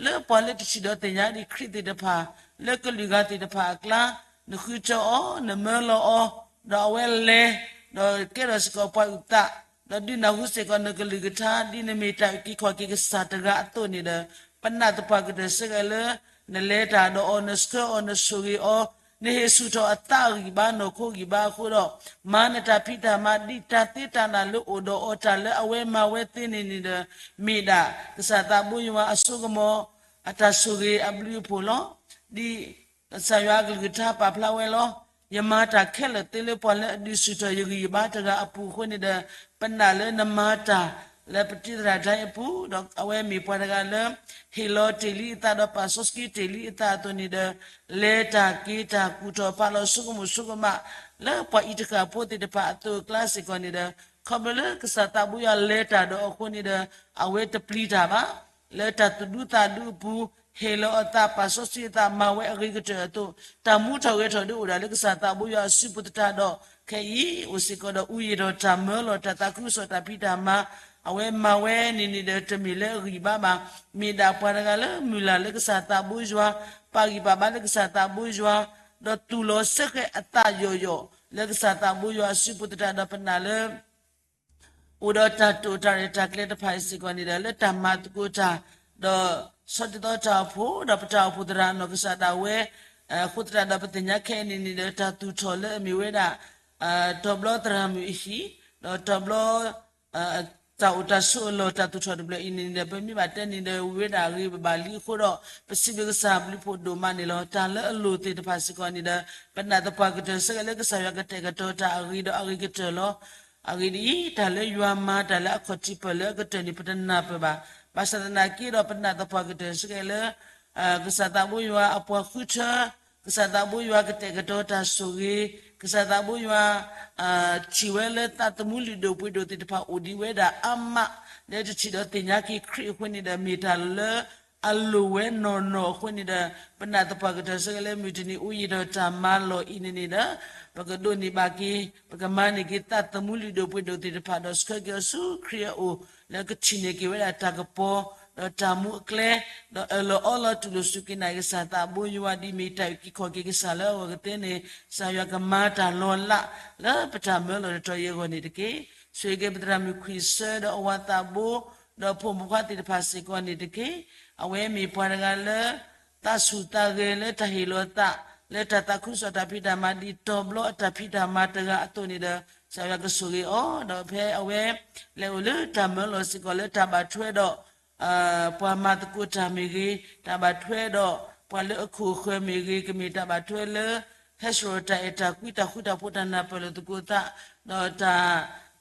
လၢပှၤလၢတထံၣ်ဒီးသ့ၣ်ညါဒံးခရံာ်သ့ၣ်တဖၣ်, လၢကလုာ်ဂၤသ့ၣ်တဖၣ်အကျါ, နဃုထၢအီၤ, နမၢလီၤအီၤ, ဒီးအဝဲလဲၤ, ဒီးကဲထီၣ်စ့ၢ်ကီးပှၤအုၣ်သး, ဒီးဒုးနၢ်ဟူစ့ၢ်ကီးနကလုၢ်ကထါ ဒ်နမ့ၢ်တၢ်အုၣ်က့ၤခီၣ်က့ၤကစၢ်တဂၤအသိးန့ၣ်ဒီး, ပနာ်သပှၢ်ကတၢၢ်စ့ၢ်ကီးလၢ နလဲၤတၢ်ဒီးအီၤ, နဆှၢအီၤ, နဆိၣ်ဂ့ၤအီၤ, နဟ့ၣ်ဆူၣ်ထီၣ်အသးအဂံၢ်ဘါနီၢ်ခိဂံၢ်ဘါအဃိဒီး, မၤနတၢ်ဖံးတၢ်မၤဒ်တၢ်သ့တၢ်နာ်လၢအိၣ်ဒီးအီၤတၢ်လၢအဝဲမၤဝဲသ့န့ၣ်န့ၣ်ဒီး, မ့ၢ်ဒၣ်ကစၢ်သးဘိယွၤအစိကမီၤ အတၢ်ဆိၣ်ဂ့ၤအဘျုးအဖှိၣ်လီၤ. ဒ်ကစၢ်ယွၤအကလုၢ်ကထါပာ်ဖျါဝဲလီၤ. ယမၤတၢ်ခဲလၢာ်သ့လၢပှၤလၢအဒုးဆူၣ်ထီၣ်ယဂံၢ်ယဘါတဂၤအပူၤအဃိန့ၣ်ဒီး, ပနာ်လၢနမၤတၢ်လၢပတံၤသရၣ်ဒၣ်အံၤအပူၤ, ဒီးအဝဲမ့ၢ်ပှၤတဂၤလၢ ဟ့ၣ်လီၤတ့ၢ်လံအသးဒီးပာ်စီဆှံတ့ၢ်လံအသးအသိးန့ၣ်ဒီး, လဲၤတၢ်က့ၤတၢ်ကူၣ်ထီၣ်ဖးလီၤ ဆိကမိၣ်ဆိကမး လၢပှၤအံၤတဃၣ်ဖိသ့ၣ်တဖၣ်အသိးအကျါစ့ၢ်ကီးန့ၣ်ဒီး, ခီဖျိလၢကစၢ်သးဘိယွၤလဲၤတၢ်ဒီးအဃိန့ၣ်ဒီး, အဝဲတပျံၤတၢ်ဘၣ်. လၢတၢ်သူၣ်ဒူသးဒူအပူၤ, ဟ့ၣ်လီၤအသးပာ်စီဆှံအသးမၤဝဲအဂ့ၤကတၢၢ်အသိး, တၢ်မူထီၣ်ဂဲၤထီၣ်ဒုးအိၣ်ဒၣ်လၢကစၢ်သးဘိယွၤအစုပူၤသတးဒီး, ခဲအံၤအိၣ်စ့ၢ်ကီးဒီး အူယံာ်ဒီးတၢ်မၢလီၤတၢ်သးခုကစီၣ်တၢ်ဖံးတၢ်မၤ, အဝဲမၤဝဲန့ၣ်န့ၣ်ဒီး တမ့ၢ်လၢအဂံၢ်ဘါဘၣ်. မ့ၢ်ဒၣ်ပှၤတဂၤလၢမုၢ်လၢ်လၢကစၢ်သးဘိယွၤ, ပာ်ဂံၢ်ပာ်ဘါလၢကစၢ်သးဘိယွၤ, ဒီးသူၣ်လီၤဆၢဃဲၤအသးယီၢ်ယီၢ် လၢကစၢ်သးဘိယွၤအစုပူၤသတးဒီးပနာ်လၢ အိၣ်ဒီးတၢ်တိာ်တၢ်ရဲၣ်တၢ်ကျဲၤတဖၣ်အံၤစ့ၢ်ကီးန့ၣ်ဒီး လၢတၢ်မၤသကိးတၢ်, ဒီးဆီၣ်တံၢ်သီတၢ်အိၣ်ဖှိၣ်, ဒီးပတၢ်အိၣ်ဖှိၣ်သရၣ်နီၢ်ကစၢ်ဒၣ်ဝဲ, အဃိသတးဒီးပသ့ၣ်ညါခဲအံၤန့ၣ်န့ၣ်ဒီး တၢ်သူၣ်ထီၣ်လၢအမ့ၢ်ဝဲဒၣ် တီၤဘျီသရၣ်မုၣ်အဟံၣ်, ဒီးတီၤဘျီ တၢ်အိၣ်တၢ်ဆိးအလီၢ်တၢ်သူၣ်ထီၣ်တဘျီအံၤန့ၣ်ဒီး ပမ့ၢ်ဘၣ်တဲန့ၣ်ဒီး ဝံၤဝဲဒၣ်အဂ့ၤဘၣ်လံအဃိဒီး ပစံးဘျုးကစၢ်ဘျုးဖှိၣ်ဒိၣ်မးန့ၣ်လီၤ. တၢ်လၢအလိၣ်သ့ၣ်တဖၣ်စ့ၢ်ကီးန့ၣ်ဒီး ပနာ်သပှၢ်ကတၢၢ်စ့ၢ်ကီးလၢကစၢ်ယွၤကတဲာ်ကတီၤတၢ်အဂ့ၤဒီးအဂ့ၤကတၢၢ်လီၤ. အဂ့ၢ်ဒ်အံၤ, တၢ်လၢယွၤမၤတၢ်လၢအခီၣ်ထံးပၢၢ်လၢအကတၢၢ်န့ၣ် ပတနၢ်ပၢၢ်ဘၣ်. ဘၣ်ဆၣ်သနာ်က့ဒီး ပနာ်သပှၢ်ကတၢၢ်စ့ၢ်ကီးလၢ ကစၢ်သးဘိယွၤအပှၤဃုထၢ, ကစၢ်သးဘိယွၤကတဲာ်ကတီၤတၢ်ဆိၣ်ဂ့ၤ, ကစၢ်သးဘိယွၤ ထံၣ်ဝဲလၢသးသမူလုၢ်ဒိၣ်ပှ့ၤဒိၣ်သ့ၣ်တဖၣ်အိၣ်ဒံးဝဲဒၣ်အါမး, လၢတထံၣ်ဒီးသ့ၣ်ညါက့ၤခရံာ်အဃိန့ၣ်ဒီး မ့ၢ်တၢ်လၢအလိၣ်ဝဲနီၢ်နီၢ်အဃိန့ၣ်ဒီး ပနာ်သပှၢ်ကတၢၢ်စ့ၢ်ကီးလၢမုၢ်တနံၤအိၣ်ယံာ်ဒီးတၢ်မၤလီၢ်အံၤန့ၣ်န့ၣ်ဒီး ပကဒိးန့ၢ်ဘၣ်က့ၤ ပကမၤန့ၢ်က့ၤသးသမူလုၢ်ဒိၣ်ပှ့ၤဒိၣ်သ့ၣ်တဖၣ် ဒီးဆှၢက့ၤအီၤဆူခရံာ်အအိၣ် လၢကထံၣ်န့ၢ်က့ၤဝဲဒၣ်တၢ်ကပီၤ ဒီးတၢ်မူအကျဲ ဒီးအၢၣ်လီၤအီလီၤတူၢ်လိာ်စူၢ်က့ၤနာ်က့ၤကစၢ်သးဘိယွၤ ဒ်မ့ၢ်တၢ်အုၣ်က့ၤခီၣ်က့ၤကစၢ်လၢအဂီၢ်ကသ့န့ၣ် ကစၢ်ယွၤကမၤတၢ်လီၤလး လၢပတၢ်မၢလီၤတတီၤအံၤအဂီၢ်န့ၣ်တက့ၢ်. ဆိၣ်ဂ့ၤက့ၤပသရၣ်မုၣ်ခွံၣ်ဆၢ ဒီးအဝၤသးဘိ ဒီးဖိမုၣ်ဖိခွါသ့ၣ်တဖၣ်စ့ၢ်ကီးန့ၣ်တက့ၢ်. အဝဲမ့ၢ်ပှၤတဂၤလၢ သးဆူၣ်သးဂဲၤလၢတၢ်ဟ့ၣ်လီၤသး လၢတၢ်သးခုကစီၣ်တၢ်ဖံးတၢ်မၤဒ်တီၤဘျီအတၢ်ဖံးတၢ်မၤတဂၤအသိးန့ၣ်ဒီး ကစၢ်ယွၤကဆိၣ်ဂ့ၤအီၤ ဒီးဖဲအဝဲ လဲၤအိၣ်လၢတၢ်မၢလီၤစ့ၢ်ကီးလၢတၢ်ဘၣ်ထွဲဒီး ပှၤမၤသကိးတၢ်မ့ၢ်ဂ့ၤ, တၢ်ဘၣ်ထွဲဒီးပှၤလၢအခိၣ်အဃၢၤမ့ၢ်ဂ့ၤ, ကမ့ၢ်တၢ်ဘၣ်ထွဲလၢ ဟဲစိာ်တၢ်အဲၣ်တၢ်ကွံ တၢ်ဃူတၢ်ဖိး တၢ်နၢ်ပၢၢ်လိာ်သကိးသး, ဒီးတၢ်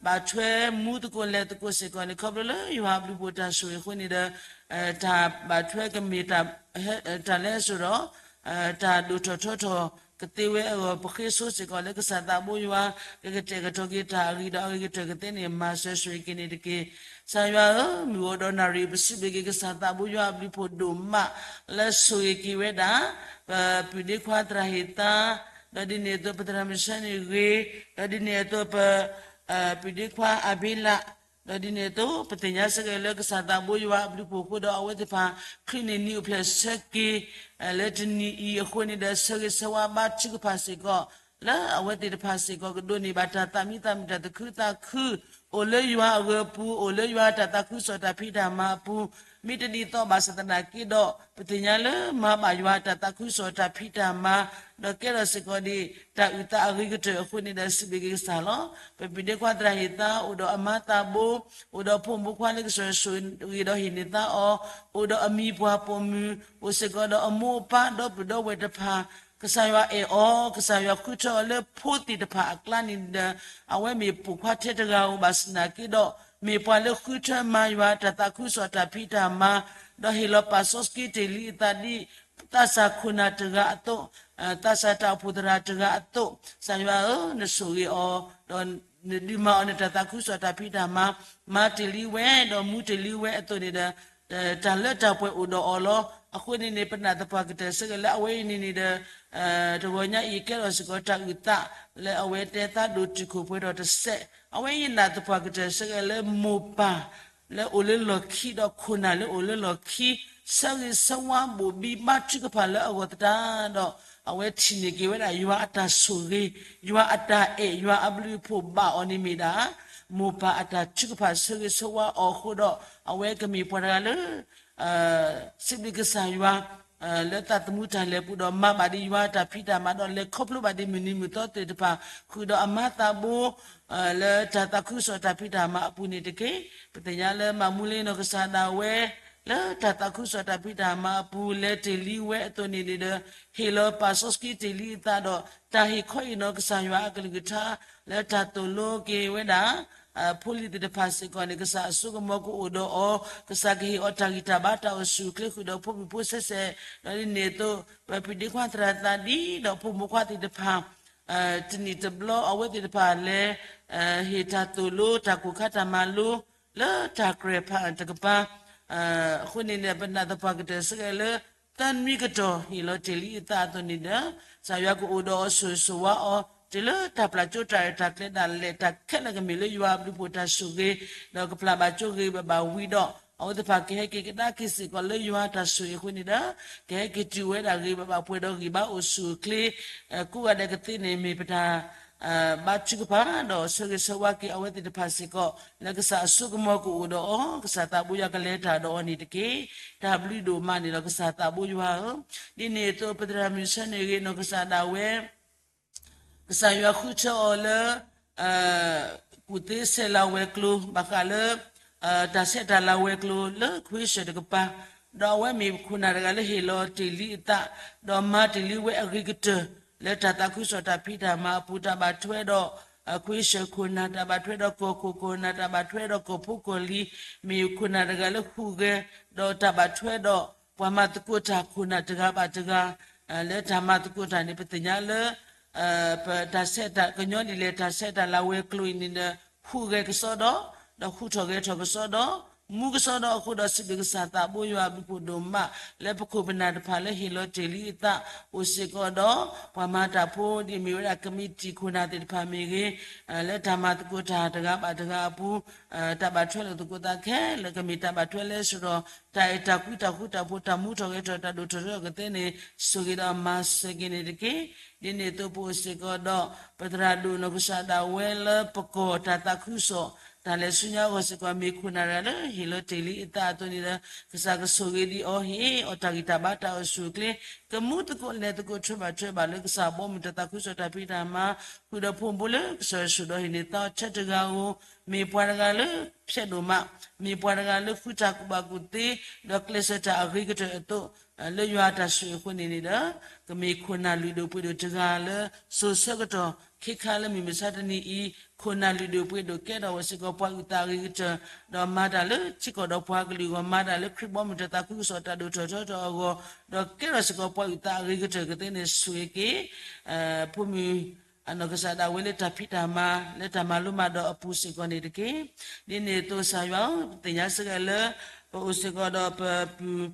ဘၣ်ထွဲမူသကိးလဲၤသကိးစ့ၢ်ကီးန့ၣ် ခီဖျိလၢယွၤအဘျုးအဖှိၣ်တၢ်ဆိၣ်ဂ့ၤအဃိန့ၣ်ဒီး တၢ်ဘၣ်ထွဲကမ့ၢ် တၢ်လၢဟဲစိာ်ဒီး တၢ်ဒိၣ်ထီၣ်ထီထီၣ်ကသ့ဝဲအဂီၢ် ပဃ့ဆိစ့ၢ်ကီးလၢကစၢ်သးဘိယွၤ ကကတဲာ်ကတီၤက့ၤတၢ်အဂံၢ်ဒီးအဂ့ၤကတၢၢ်ကသ့န့ၣ် မၤစၢၤဆိၣ်ဂ့ၤက့ၤန့ၣ်တက့ၢ်. ကစၢ်ယွၤဧၢ, မုၢ်အိၣ်ဒီးနၣ်ရံၣ် ပစံးဘျုးက့ၤကစၢ်သးဘိယွၤအဘျုးအဖှိၣ်ဒိၣ်မး လၢဆိၣ်ဂ့ၤက့ၤဝဲဒၣ် ပပုၢ်ဒ့ခွါသရၣ်ဟ့ၣ်သါ, ဒီးဒ်န့ၣ်အသိးပသရၣ်မုၣ်ဆၢန့ၣ်ဂ့ၤ, ဒီးဒ်န့ၣ်အသိးပ ပုၢ်ဒ့ခွါအဘ့လး, ဒီးဒ်န့ၣ်အသိး ပသ့ၣ်ညါစ့ၢ်ကီးလၢကစၢ်သးဘိယွၤအဘျုးအဖှိၣ်အဃိဒီး အဝဲသ့ၣ်တဖၣ် ချုးန့ၢ်နံၣ်အိၣ်ဖျဲၣ်ဆၢက့ၤ လၢတနံၤအံၤအဃိန့ၣ်ဒီး ဆၢဂ့ၤဆၢဝါဘါထုကဖၣ်စ့ၢ်ကီး လၢအဝဲသ့ၣ်တဖၣ်စ့ၢ်ကီး ကဒိးန့ၢ်ဘၣ်တၢ်သးမံသးမုာ် တၢ်သူၣ်ခုသးခု အိၣ်လၢယွၤအဂၢၤအပူၤ, အိၣ်လၢယွၤတၢ်သးခုကစီၣ်တၢ်ဖံးတၢ်မၤအပူၤ, မ့ၢ်တဒ်သိးဘၣ်ဆၣ်သနာ်က့ဒီး ပသ့ၣ်ညါလၢမၤဘၣ်ယွၤတၢ်သးခုကစီၣ်တၢ်ဖံးတၢ်မၤ ဒီးကဲထီၣ်စ့ၢ်ကီးဒံး တၢ်အုၣ်သးအဂ့ၤကတၢၢ်အဃိန့ၣ်ဒီး စံးဘျုးက့ၤကစၢ်လီၤ. ပပုၢ်ဒ့ခွါသရၣ်ဟ့ၣ်သါ အိၣ်ဒီးအမါသးဘိ, အိၣ်ဒီးဖိမုၣ်ဖိခွါလၢကစၢ်ဆိၣ်ဂ့ၤဒီးဟ့ၣ်န့ၢ်သါအီၤ, အိၣ်ဒီးအမံၤပှၢ်ပိာ်မုၣ်, အိၣ်စ့ၢ်ကီးဒီးအမိၢ်အပၢ်ဒီပုၢ်ဒီဝဲၢ်တဖၣ်, ကစၢ်ယွၤအဲၣ်အီၤ, ကစၢ်ယွၤဃုထၢအီၤလၢဖိသ့ၣ်တဖၣ်အကျါန့ၣ်ဒီး အဝဲမ့ၢ်ပိာ်ခွါထဲတဂၤဧိၤဘၣ်ဆၣ်သနာ်က့ဒီး မ့ၢ်ပှၤလၢဃုထၢမၤယွၤတၢ်သးခုကစီၣ်တၢ်ဖံးတၢ်မၤ, ဒီးဟ့ၣ်လီၤပာ်စီဆှံတ့ၢ်လံအသးဒ် သးစၢ်ခိၣ်နၢ်တဂၤအသိး, သးစၢ်တၢ်အိၣ်ဖှိၣ်သရၣ်တဂၤအသိး, ကစၢ်ယွၤဧၢ, နဆိၣ်ဂ့ၤအီၤ, ဒီးနဒုးမၤအီၤနတၢ်သးခုကစီၣ်တၢ်ဖံးတၢ်မၤ, မၤတ့ၢ်လံဝဲ, ဒီးမူတ့ၢ်လံဝဲအသိးန့ၣ်ဒီး တၢ်လၢတၢ်ပှဲၤအိၣ်ဒီးအီၤလီၤ. အဃိန့ၣ်န့ၣ် ပနာ်သပှၢ်ကတၢၢ်စ့ၢ်ကီးလၢအဝဲအံၤန့ၣ်န့ၣ်ဒီး တဂီၤညါအံၤကဲထီၣ်စ့ၢ်ကီးတၢ်အုၣ်သး လၢအဝဲတဲသးဒိၣ်တုာ်ခိၣ်ပှဲၤထီၣ်တစဲး, အဝဲအံၤနာ်သပှၢ်ကတၢၢ်စ့ၢ်ကီးလၢမိၢ်ပၢ် လၢအိၣ်လၢလီၢ်ခံဒီးခိၣ်နၢ်လၢအိၣ်လၢလီၢ်ခံ ဆၢဂ့ၤဆၢဝါဘိၣ်ဘံဘါထုကဖၣ်လၢအဂီၢ်သတးဒီး အဝဲထံၣ်န့ၢ်က့ၤဝဲဒၣ်ယွၤအတၢ်ဆိၣ်ဂ့ၤ, ယွၤအတၢ်အဲၣ်, ယွၤအဘျုးအဖှိၣ်ဘၣ်အီၤန့ၣ်မ့ၢ်ဒၣ် မိၢ်ပၢ်အတၢ်ထုကဖၣ်ဆၢဂ့ၤဆၢဝါအီၤအဃိဒီး အဝဲကမ့ၢ်ပှၤတဂၤလၢ စံးဘျုးကစၢ်ယွၤ လၢသးသမူတၢ်လဲၤပူၤဒီးမၤဘၣ်ဒ်ယွၤတၢ်ဖံးတၢ်မၤဒီးလဲၤခီဖျိဘၣ်ဒ်မုၢ်နံၤမုၢ်သီသ့ၣ်တဖၣ် ဃုာ်ဒီးအမါသးဘိ လၢတၢ်သးခုကစီၣ်တၢ်ဖံးတၢ်မၤအပူၤန့ၣ်တက့ၢ်. ပသ့ၣ်ညါလၢမၤမူလ့နီၢ်ကစၢ်ဒၣ်ဝဲ လၢတၢ်သးခုကစီၣ်တၢ်ဖံးတၢ်မၤအပူၤ လဲၤတ့ၢ်လံဝဲအသိးန့ၣ်န့ၣ်ဒီး ဟ့ၣ်လီၤပာ်စီဆှံတ့ၢ်လံအသးဒီး တၢ်ဟ့ၣ်ခီဟ့ၣ်နီၤကစၢ်ယွၤအကလုၢ်ကထါ လၢတၢ်သိၣ်လိက့ၤဝဲဒၣ် ဖိလံၤသ့ၣ်တဖၣ်စ့ၢ်ကီးန့ၣ် ကစၢ်အစိကမီၤကအိၣ်ဒီးအီၤ, ကစၢ်ကဟ့ၣ်အီၤတၢ်ဂံၢ်တၢ်ဘါတၢ်အိၣ်ဆူၣ်အိၣ်ချ့ဃုာ်ဒီးဖိမုၣ်ဖိဆဲးဆဲး, ဒီးဒ်န့ၣ်အသိး ပပုၢ်ဒ့ခွါသရၣ်သးဒံး ဒီးဖိမုၣ်ဖိခွါသ့ၣ်တဖၣ် တနံၣ်တဘျီ အဝဲသ့ၣ်တဖၣ်လဲၤ ဟ့ၣ်တၢ်သိၣ်လိ တၢ်ကိၢ်ခါတၢ်မၤလိ လၢတၢ်ကြၢးဖးတကပၤ အဃိန့ၣ်န့ၣ် ပနာ်သပှၢ်ကတၢၢ်စ့ၢ်ကီးလၢ သၢနွံကတီၢ်ဟ့ၣ်လီၤတ့ၢ်လံအသးအသိးန့ၣ်ဒီး ကစၢ်ယွၤကအိၣ်ဒီးအီၤဆိၣ်ဂ့ၤဆိၣ်ဝါအီၤ တုၤလၢတၢ်ပျၢ်ကၠိတၢ်ရဲၣ်တၢ်ကျဲၤဒၣ်လဲာ် တၢ်ခဲလၢာ်ကမ့ၢ်လၢယွၤအဘျုးအဖှိၣ်တၢ်ဆိၣ်ဂ့ၤ ဒီးကပျၢ်ဘၣ်ကၠိဂ့ၤဘၣ်ဘၣ်ဝံၤဒီး အဝဲသ့ၣ်တဖၣ်ကဟဲက့ၤကဒါက့ၤစ့ၢ်ကီးလၢယွၤတၢ်ဆိၣ်ဂ့ၤအဃိန့ၣ်ဒီး ကဟဲက့ၤတုၤဝဲဒၣ်ဂ့ၤဘၣ်ပှဲၤဒီးဂံၢ်ဘါအိၣ်ဆူၣ်အိၣ်ချ့ ကိးဂၤဒဲးကသ့န့ၣ် မ့ၢ်ပတၢ် ဘါထုကဖၣ် ဒီးဆၢဂ့ၤဆၢဝါက့ၤအဝဲသ့ၣ်တဖၣ်စ့ၢ်ကီး လၢကစၢ်အစိကမီၤကအိၣ်ဒီးအီၤ ကစၢ်သးဘိယွၤကလဲၤတၢ်ဒီးအီၤန့ၣ်တက့ၢ်. တၢ်ဘျုးဒိၣ်မးန့ၣ်ဒီး ကစၢ်သးဘိယွၤဧၢ, ဒ်န့ၣ်အသိး ပသရၣ်မုၣ်ဆၢန့ၣ်ဂ့ၤ နီၢ်ကစၢ်ဒၣ်ဝဲ ကစၢ်ယွၤဃုထၢအီၤလၢ ကူၣ်သ့ဆဲးလၤဝဲၤကျိၤ ဘၣ်ဃးလၢ တၢ်ဆဲးတၢ်လၤဝဲၤကျိၤလၢခွ့ဆၢၣ်တကပၤ, ဒီးအဝဲမ့ၢ်ခိၣ်နၢ်တဂၤလၢဟ့ၣ်လီၤတ့ၢ်လံအသး ဒီးမၤတ့ၢ်လံဝဲအဂ့ၤကတၢၢ် လၢတၢ်သးခုကစီၣ်တၢ်ဖံးတၢ်မၤအပူၤ တၢ်ဘၣ်ထွဲဒီး ခွ့ဆၢၣ်ခိၣ်နၢ် တၢ်ဘၣ်ထွဲဒီးကီၢ်ခိၣ်ခိၣ်နၢ် တၢ်ဘၣ်ထွဲဒီးကီၢ်ဖိကီၢ်လံၤ မ့ၢ်ခိၣ်နၢ်တဂၤလၢဟူးဂဲၤ ဒီးတၢ်ဘၣ်ထွဲဒီး ပှၤမၤသကိးတၢ်ခိၣ်နၢ်တဂၤဘၣ်တဂၤ လၢတၢ်မၤသကိးတၢ်န့ၣ် ပသ့ၣ်ညါလၢ ပတၢ်ဆဲးတၢ် ကညီဒ်လဲၣ်တၢ်ဆဲးတၢ်လၤဝဲၤကျိၤအံၤန့ၣ်ဒီး ဟူးဂဲၤကစီဒီး ဒီးဟူးထီၣ်ဂဲၤထီၣ်ကစီဒီး မူကစီဒီးအဃိဒီး စံးဘျုးကစၢ်သးဘိယွၤအဘျုးဖှိၣ်ဒိၣ်မး လၢပခိၣ်ပနၢ်တဖၣ်လၢဟ့ၣ်လီၤတ့ၢ်လံအသး အိၣ်စ့ၢ်ကီးဒီး ပှၤမၤတၢ်ဖိ ဒ်မ့ၢ်ဝဲဒၣ်ကမံးတံာ်ခိၣ်နၢ်သ့ၣ်တဖၣ်မ့ၢ်ဂ့ၤ လၢတၢ်မၤသကိးတၢ်တဂၤဘၣ်တဂၤအပူၤ တၢ်ဘၣ်ထွဲလိာ်သကိးသးခဲလၢာ် ကမ့ၢ်တၢ်ဘၣ်ထွဲလၢစိၤဒီး တၢ်အဲၣ်တၢ်ကွံ တၢ်ဃူတၢ်ဖိး တၢ်မူထီၣ်ဂဲၤထီၣ် တၢ်ဒိၣ်ထီၣ်ထီထီၣ်ကသ့န့ၣ် ဆိၣ်ဂ့ၤဒီးမၤစၢၤက့ၤန့ၣ်တက့ၢ်. ဒ်န့ၣ်အသိးပအိၣ်စ့ၢ်ကီးဒီး ပသရၣ်ဒိၣ်နီၢ်ကစၢ်ဒၣ်ဝဲလၢပကီၢ်တၢ်သးခုကစီၣ် တၢ်လဲၤဆူညါအဂီၢ်စ့ၢ်ကီး မ့ၢ်ခိၣ်နၢ်တဂၤလၢဟ့ၣ်လီၤတ့ၢ်လံအသးအသိးန့ၣ်ဒီး ကစၢ်ကဆိၣ်ဂ့ၤဒံးအီၤ ဟ့ၣ်အီၤတၢ်ဂံၢ်တၢ်ဘါတၢ်အိၣ်ဆူၣ်အိၣ်ချ့ ကမူသကိးလဲၤသကိး ထွဲဘၣ်ထွဲဘၣ်လၢကစၢ်ဘီမုၢ်တၢ်သးခုကစီၣ်တၢ်ဖံးတၢ်မၤ ဃုာ်ဒီးဖိမုၣ်ဖိလၢကစၢ်ယွၤဆိၣ်ဒီးဟ့ၣ်န့ၢ်သါအီၤဆၢတဂၤဧိၤ, မ့ၢ်ပှၤတဂၤလၢဖျဲးဒိၣ်မး, မ့ၢ်ပှၤတဂၤလၢဃုတၢ်ကူၣ်ဘၣ်ကူၣ်သ့ ဒီးကျဲးစၢးတၢ်အဂ့ၤကတၢၢ်အသိး လၢယွၤအတၢ်ဆိၣ်ဂ့ၤအဃိန့ၣ်န့ၣ်ဒီး ကမ့ၢ်ခိၣ်နၢ်လုၢ်ဒိၣ်ပှ့ၤဒိၣ်တဂၤလၢ စိၤဆၢကတီၢ် ခဲခါလၢမုၢ်မဆါတနံၤအံၤ ခိၣ်နၢ်လုၢ်ဒိၣ်ပှ့ၤဒိၣ်ကဲထီၣ်ဝဲစ့ၢ်ကီးပှၤအုၣ်သးအဂ့ၤကတၢၢ်, ဒီးမၤတၢ်လၢထံကီၢ်ဒီးပှၤကလုာ်အဂီၢ်, မၤတၢ်လၢခရံာ်ဘီမုၢ်တၢ်သးခုကစီၣ်တၢ်ဒိၣ်ထီၣ်ထီထီၣ်အဂီၢ်, ဒီးကဲထီၣ်စ့ၢ်ကီးပှၤအုၣ်သးအဂ့ၤကတၢၢ်ကသ့န့ၣ် ဆိၣ်ဂ့ၤက့ၤ ဖိမုၣ် အနီၢ်ကစၢ်ဒၣ်ဝဲလၢတၢ်ဖံးတၢ်မၤ လၢတၢ်မၤလိမၤဒိးအပူၤစ့ၢ်ကီးန့ၣ်တက့ၢ်. ဒ်န့ၣ်အသိးကစၢ်ယွၤဧၢ, ပသ့ၣ်ညါစ့ၢ်ကီးလၢ ပအိၣ်စ့ၢ်ကီးဒီးပပုၢ်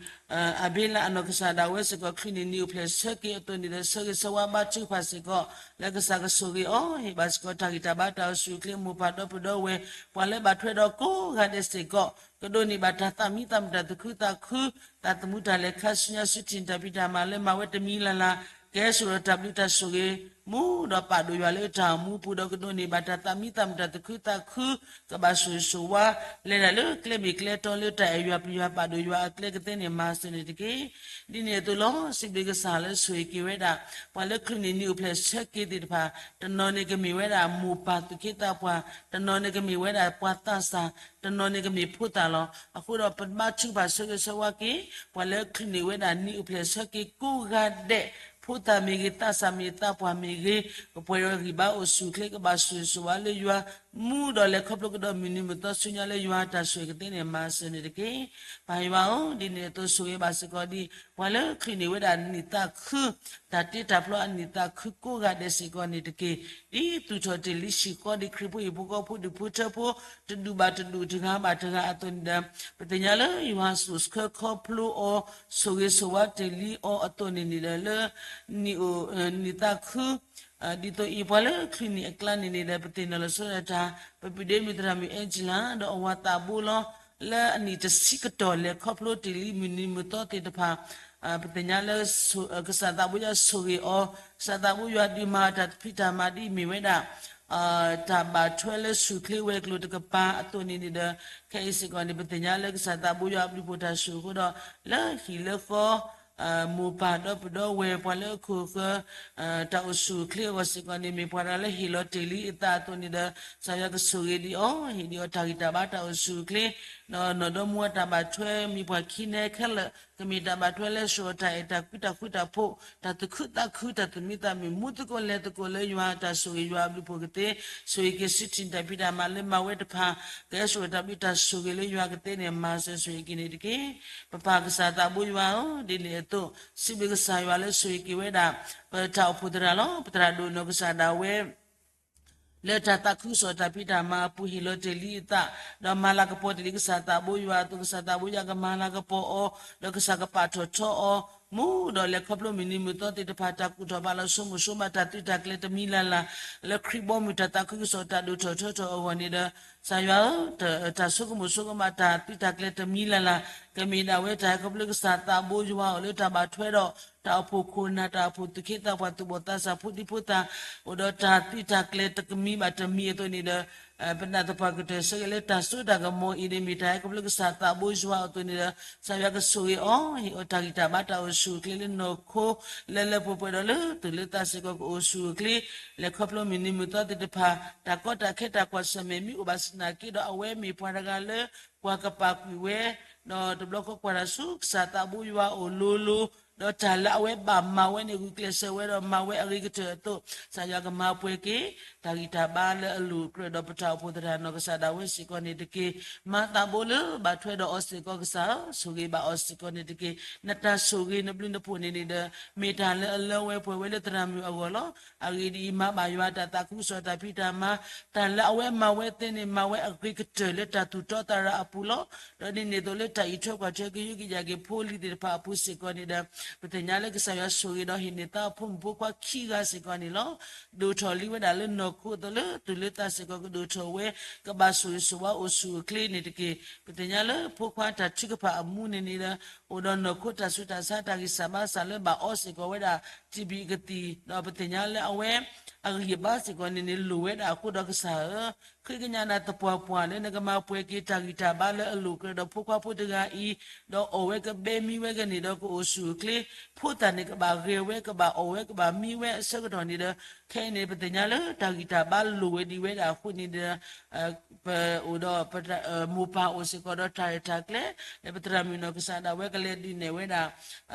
အၤဘ့လးအနီၢ်ကစၢ်ဒၣ်ဝဲစ့ၢ်ကီး ချုးန့ၢ်နံၣ်အိၣ်ဖျဲၣ်ဆၢက့ၤအသိးန့ၣ်ဒီး ဆၢဂ့ၤဆၢဝါဘါထုကဖၣ်စ့ၢ်ကီး လၢကစၢ်ကဆိၣ်ဂ့ၤအီၤ ဟ့ၣ်ဘၣ်စ့ၢ်ကီးတၢ်ဂံၢ်တၢ်ဘါတၢ်အိၣ်ဆူၣ်အိၣ်ချ့ မိၢ်ပၢ်ဒီပုၢ်ဒီဝဲၢ် ပှၤလၢဘၣ်ထွဲဒီးကိးဂၤဒဲးစ့ၢ်ကီး ကဒိးန့ၢ်ဘၣ်တၢ်သးမံသးမုာ်တၢ်သူၣ်ခုသးခု တၢ်သမူတၢ်လဲၤခါဆူညါ ဆူထံၣ်တၢ်ဖံးတၢ်မၤလၢမၤဝဲတမံၤလၢ်လၢ် ကဟဲစိာ်ဒီးတၢ်ဘျုးတၢ်ဆိၣ်ဂ့ၤ မူဒီးပာ်ဒိၣ်ယွၤလၢတၢ်အိၣ်မူပူၤဒီး ကဒိးန့ၢ်ဘၣ်တၢ်သးမံသးမုာ်တၢ်သူၣ်ခုသးခု ကဘၣ်ဆိၣ်ဂ့ၤဆိၣ်ဝါ လဲၤတၢ်လၢကျဲမ့ၢ်ကျဲတီလၢတၢ်အဲၣ်ယွၤပျံၤယွၤပာ်ဒိၣ်ယွၤအကျဲကသ့န့ၣ် မၤစၢၤန့ၣ်တက့ၢ်. ဒ်န့ၣ်အသိးလီၤ. စံးဘျုးကစၢ်လၢဆိၣ်ဂ့ၤက့ၤဝဲဒၣ် ပှၤလၢချုးန့ၢ်နံၣ်အိၣ်ဖျဲၣ်ဆၢက့ၤသ့ၣ်တဖၣ် တနီၤန့ၣ်ကမ့ၢ်ဝဲဒၣ်မိၢ်ပၢ်သူၣ်က့သးပှၢ်, တနီၤန့ၣ်ကမ့ၢ်ဝဲဒၣ်ပှၤသးစၢ်, တနီၤန့ၣ်ကမ့ၢ်ဖိသၣ်လီၤ. အဃိဒီးပဘါထုကဖၣ်ဆၢဂ့ၤဆၢဝါက့ၤ ပှၤလၢချုးန့ၢ်ဝဲဒၣ်နံၣ်အိၣ်ဖျဲၣ်ဆၢက့ၤကိးဂၤဒဲး ဖိသၣ်မ့ၢ်ဂ့ၤ, သးစၢ်မ့ၢ်ဂ့ၤ, သးပှၢ်မ့ၢ်ဂ့ၤ, ကပှဲၤဒီးဂံၢ်ဘါအိၣ်ဆူၣ်အိၣ်ချ့ ကဘၣ်ဆိၣ်ဂ့ၤဆိၣ်ဝါလၢယွၤ မူဒီးလဲၤခီဖျိကဒီးမုၢ်နံၤမုၢ်သီဆူညါလၢယွၤတၢ်ဆိၣ်ဂ့ၤကသ့န့ၣ် မၤစၢၤန့ၣ်တက့ၢ်. ပၢ်ယွၤဧၢ, ဒ်န့ၣ်အသိးဆိၣ်ဂ့ၤဘၣ်စ့ၢ်ကီးဒ် ပှၤလၢချုးန့ၢ်ဝဲဒၣ်နံၣ်သးခု တၢ်တ့တၢ်ဖျီအနံၣ်သးခုကိးဂၤဒဲးစ့ၢ်ကီးန့ၣ်တက့ၢ်. ဒ်သူၣ်ထီၣ်တ့ၢ်လံဆံးဃီဒ်ခရံာ်ဖိဟံၣ်ဖိဃီဖိ ဒူၣ်ဖိထၢဖိ တဒူၣ်ဘၣ်တဒူၣ် တဂၤဘၣ်တဂၤအသိးန့ၣ်ဒီး ပသ့ၣ်ညါလၢယွၤစိာ်ဆှၢခီဖျိအီၤ ဆိၣ်ဂ့ၤဆိၣ်ဝါတ့ၢ်လံအီၤအသိးန့ၣ်န့ၣ်ဒီး လၢနံၣ်အိၣ် နံၣ်သးခု ဒ်သိးအံၤ ပှၤလၢချုးန့ၢ်အကျါန့ၣ်န့ၣ်ဒီး ပသ့ၣ်နီၣ်လီၤဆီဒၣ်တၢ် ပပုၢ်ဒ့မုၣ်သရၣ်မုၣ်အဲၣ်ကၠံလၤ ဒီးအဝၤသးဘိလီၤ. လၢအနံၣ်တဆံကတီၢ်လဲၤခီဖျိတ့ၢ်လံ မုၢ်နံၤမုၢ်သီသ့ၣ်တဖၣ် ပသ့ၣ်ညါလၢ ကစၢ်သးဘိယွၤဆိၣ်ဂ့ၤအီၤ, ကစၢ်သးဘိယွၤဒုးမၤတၢ်ဖံးတၢ်မၤဒ်အံၤမ့ၢ်ဝဲဒၣ် တၢ်ဘၣ်ထွဲလၢဆူၣ်ချ့ဝဲၤကျိၤတကပၤအသိးန့ၣ်န့ၣ်ဒီး ခဲအံၤစ့ၢ်ကီးန့ၣ် ပသ့ၣ်ညါလၢကစၢ်သးဘိယွၤအဘျုးဖှိၣ်တၢ်ဆိၣ်အဃိဒီး လၢဟံၣ်လၢဃီ မိၢ်ပၢ်ဒီပုၢ်ဒီဝဲၢ် ပှၤလၢအခိၣ်အဃၢၤ တၢ်အိၣ်ဆူၣ်အိၣ်ချ့အဂီၢ်စ့ၢ်ကီးန့ၣ် မ့ၢ်ပှၤတဂၤလၢဟ့ၣ်လီၤတ့ၢ်လံအသးအသိးန့ၣ်ဒီး ကစၢ်ယွၤကဆိၣ်ဂ့ၤဒံးအီၤ, ဟ့ၣ်ဒံးအီၤတၢ်ဂံၢ်တၢ်ဘါတၢ်အိၣ်ဆူၣ်အိၣ်ချ့ ဒီးနီၢ်ဒီမါတၢ်ဘၣ်ထွဲ မ့ၢ်ပှၤခံနဲခဲလၢာ် ကမ့ၢ်တၢ်ဘၣ်ထွဲလၢဆှၢတၢ်အဲၣ်တၢ်ကွံတၢ်ဃူတၢ်ဖိး တၢ်သူၣ်ခုသးခု တၢ်သူၣ်မံသးမုာ် မူသကိးလဲၤသကိးလၢယွၤတၢ်ဆိၣ်ဂ့ၤယွၤအဘျုးဖှိၣ်ကသ့ ဆိၣ်ဂ့ၤက့ၤဆူထံၣ်တၢ်ဖံးတၢ်မၤလၢမၤဝဲတဖၣ် ကဟဲဆိၣ်တၢ်ဘျုးတၢ်ဆိၣ်ဂ့ၤလၢယွၤကသ့န့ၣ် မၤစၢၤဆိၣ်ဂ့ၤက့ၤန့ၣ်တက့ၢ်. ပပၢ်ကစၢ်သးဘိယွၤဧၢ, ဒ်န့ၣ်အသိး စံးဘျုးကစၢ်ယွၤလၢဆိၣ်ဂ့ၤက့ၤဝဲဒၣ် ပတၢ်အိၣ်ဖှိၣ်သရၣ်လီၤ. ပသရၣ်ဒိၣ်နီၢ်ကစၢ်ဒၣ်ဝဲ လၢတၢ်သးခုကစီၣ်တၢ်ဖံးတၢ်မၤအပူၤဟ့ၣ်လီၤတ့ၢ်လံအသး ဒီးမၤလၤကပီၤတ့ၢ်လံကစၢ်သးဘိယွၤအသိး ကစၢ်သးဘိယွၤကမၤလၤကပီၤအီၤ ဒီးကစၢ်ကပာ်ထီၣ်ထီအီၤ မူဒီးလဲၤခီဖျိမုၢ်နံၤမုၢ်သီသ့ၣ်တဖၣ် တၢ်ကူၣ်ထီၣ်ဘၣ်လီၤ ဆိကမိၣ်ဆိကမးတၢ်သုးတၢ်ကျဲၤတမံၤလၢ်လၢ် လၢခရံာ်ဘီမုၢ်တၢ်သးခုကစီၣ်တၢ်ဒိၣ်ထီၣ်ထီထီၣ်အဂီၢ်န့ၣ်ဒီး ကစၢ်ယွၤဧၢ, တၢ်ဆိကမိၣ်ဆိကမးတၢ်သုးတၢ်ကျဲၤတမံၤလၢ်လၢ် ကမ့ၢ်ဒၣ်ဝဲတၢ်ဟဲခီဖျိကစၢ်သးဘိယွၤအအိၣ်လၢတၢ်ဘၣ်ထွဲဒီး တၢ်အိၣ်ဖှိၣ်ခိၣ်နၢ် တၢ်အိၣ်ဖှိၣ်သူၣ်က့သးပှၢ် သူၣ်ဘီၣ်သးစၢ်ဖိဒံဖိသၣ် အိၣ်ဒီးတၢ်သုးတၢ်ကျဲၤတကမံၤဘၣ်တမံၤအသိးန့ၣ်ဒီး ပနာ်သပှၢ်ကတၢၢ်ဆၢက့ၤလၢတၢ်စိတၢ်ကမီၤအံၤန့ၣ် မ့ၢ်တၢ်ဟဲခီဖျိကစၢ်သးဘိယွၤအသိးန့ၣ်ဒီး ကစၢ်ယွၤကဆိၣ်ဂ့ၤအီၤ ဟ့ၣ်အီၤတၢ်ဂံၢ်တၢ်ဘါတၢ်အိၣ်ဆူၣ်အိၣ်ချ့လၢနီၢ်ခိ လၢလၢပှဲၤပှဲၤဒီးလၢသူၣ်လၢသးစ့ၢ်ကီးကအိၣ်ဆူၣ်အိၣ်ချ့ လဲၤခီဖျိမုၢ်နံၤမုၢ်သီသ့ၣ်တဖၣ် တၢ်ကီတၢ်ခဲတၢ်ကွၢ်ဆၢၣ်မဲာ်မ့ၢ်အိၣ်ဘၣ်ဆၣ်သနာ်က့ဒီး အဝဲမ့ၢ်ပှၤတဂၤလၢ ပှၤကပာ်ကွံာ်ဝဲ ဒီးတဘျီဃီကွၢ်တၢ်ဆူကစၢ်သးဘိယွၤအအိၣ်လိၤလိၤ ဒီးတၢ်လၢအဝဲဘၣ်မၤဝဲန့ၣ် ဂုာ်ကျဲးစၢးဝဲဒီးမၤဝဲအဂ့ၤကတၢၢ်အသိး ကစၢ်ယွၤကမၤပှဲၤက့ၤ တၢ်ဂံၢ်တၢ်ဘါလၢအလိၣ်ကြၢးဒီးပတၢ်အိၣ်ဖှိၣ်သရၣ်နီၢ်ကစၢ်ဒၣ်ဝဲစ့ၢ်ကီးန့ၣ်တက့ၢ်. မၤသးဘိလၢဘၣ်ထွဲဒီးအီၤစ့ၢ်ကီးကစၢ်ဧၢ, ဆိၣ်ဂ့ၤဘၣ်အီၤစ့ၢ်ကီးန့ၣ်တက့ၢ်. နတၢ်ဆိၣ်ဂ့ၤနဘျုးနဖှိၣ်န့ၣ်န့ၣ်ဒီး မ့ၢ်တၢ်လၢအလၢဝဲပှဲၤဝဲလၢသရၣ်မုၣ်အဂီၢ်လီၤ. အဂ့ၢ်ဒ်အံၤ, မၤဘၣ်ယွၤတၢ်သးခုကစီၣ်တၢ်ဖံးတၢ်မၤ, တၢ်လၢအဝဲမၤဝဲသ့န့ၣ် မၤဝဲအဂ့ၤကတၢၢ်လၢတၢ်သူၣ်တီသးရၤအပူၤလီၤ. ဒီးဒ်န့ၣ်အသိးလၢတၢ်အံးထွဲကွၢ်ထွဲကယုကယၤက့ၤဖိလံၤသ့ၣ်တဖၣ်အပူၤစ့ၢ်ကီးန့ၣ်ဒီး ပသ့ၣ်ညါလၢကစၢ်ယွၤဆိၣ်ဂ့ၤဒီးဟ့ၣ်န့ၢ်သါအဖိမုၣ်ဖိခွါခံဂၤစ့ၢ်ကီးန့ၣ်လီၤ. ဒိၣ်ထီၣ်လံဝဲဒၣ်လၢနီၢ်ခိအသိးလၢသူၣ်လၢသးစ့ၢ်ကီးကဒိၣ်ထီၣ်ဝဲ ကဘၣ်ဆိၣ်ဂ့ၤဆိၣ်ဝါအိၣ်ဆူၣ်အိၣ်ချ့န့ၣ်တက့ၢ်. ပသ့ၣ်ညါလၢဖိခွါတၢ်ထုကဖၣ်အမူန့ၣ်န့ၣ်ဒီး အိၣ်ဒီးနီၢ်ခိတၢ်ဆူးတၢ်ဆါတၢ်ဂံၢ်စၢ်ဘါစၢ်လၢဘၣ်အီစ့ၢ်ကီးဝဲဒၣ် ထံဘံၣ်ကသံၣ် ဒီးပသ့ၣ်ညါလၢအဝဲ အဂံၢ်အဘါစ့ၢ်ကီးန့ၣ်န့ၣ် လိၣ်ဝဲဒၣ်အဃိဒီးကစၢ်ဧၢ, ဃ့ကညးနၤသပှၢ်ပှၢ်လၢနကမၤပှဲၤက့ၤတၢ်ဂံၢ်တၢ်ဘါလၢအလိၣ်ကြၢးဒီးဖိခွါဖိတဂၤအံၤ, ဒီးအီၣ်ဝဲကဘဲမံဝဲကန့ၢ်ဒီးကအိၣ်ဆူၣ်အိၣ်ချ့, ဖိသၣ်န့ၣ်ကဘၣ်ဂဲၤဝဲ ကဘၣ်အီၣ်ဝဲ ကဘၣ်မံဝဲအဆၢကတီၢ်န့ၣ်ဒီး, ခဲအံၤန့ၣ် ပသ့ၣ်ညါလၢတၢ်ဂံၢ်တၢ်ဘါလိၣ်ဝဲဒံးဝဲဒၣ်အဃိန့ၣ်ဒီး ပအိၣ်ဒီး မိၢ်ပၢ်အိၣ်စ့ၢ်ကီးဒီးတၢ်ရဲၣ်တၢ်ကျဲၤ လၢပသရၣ်မုၣ်နီၢ်ကစၢ်ဒၣ်ဝဲကလဲၤဒုးနဲၣ်ဝဲဒၣ်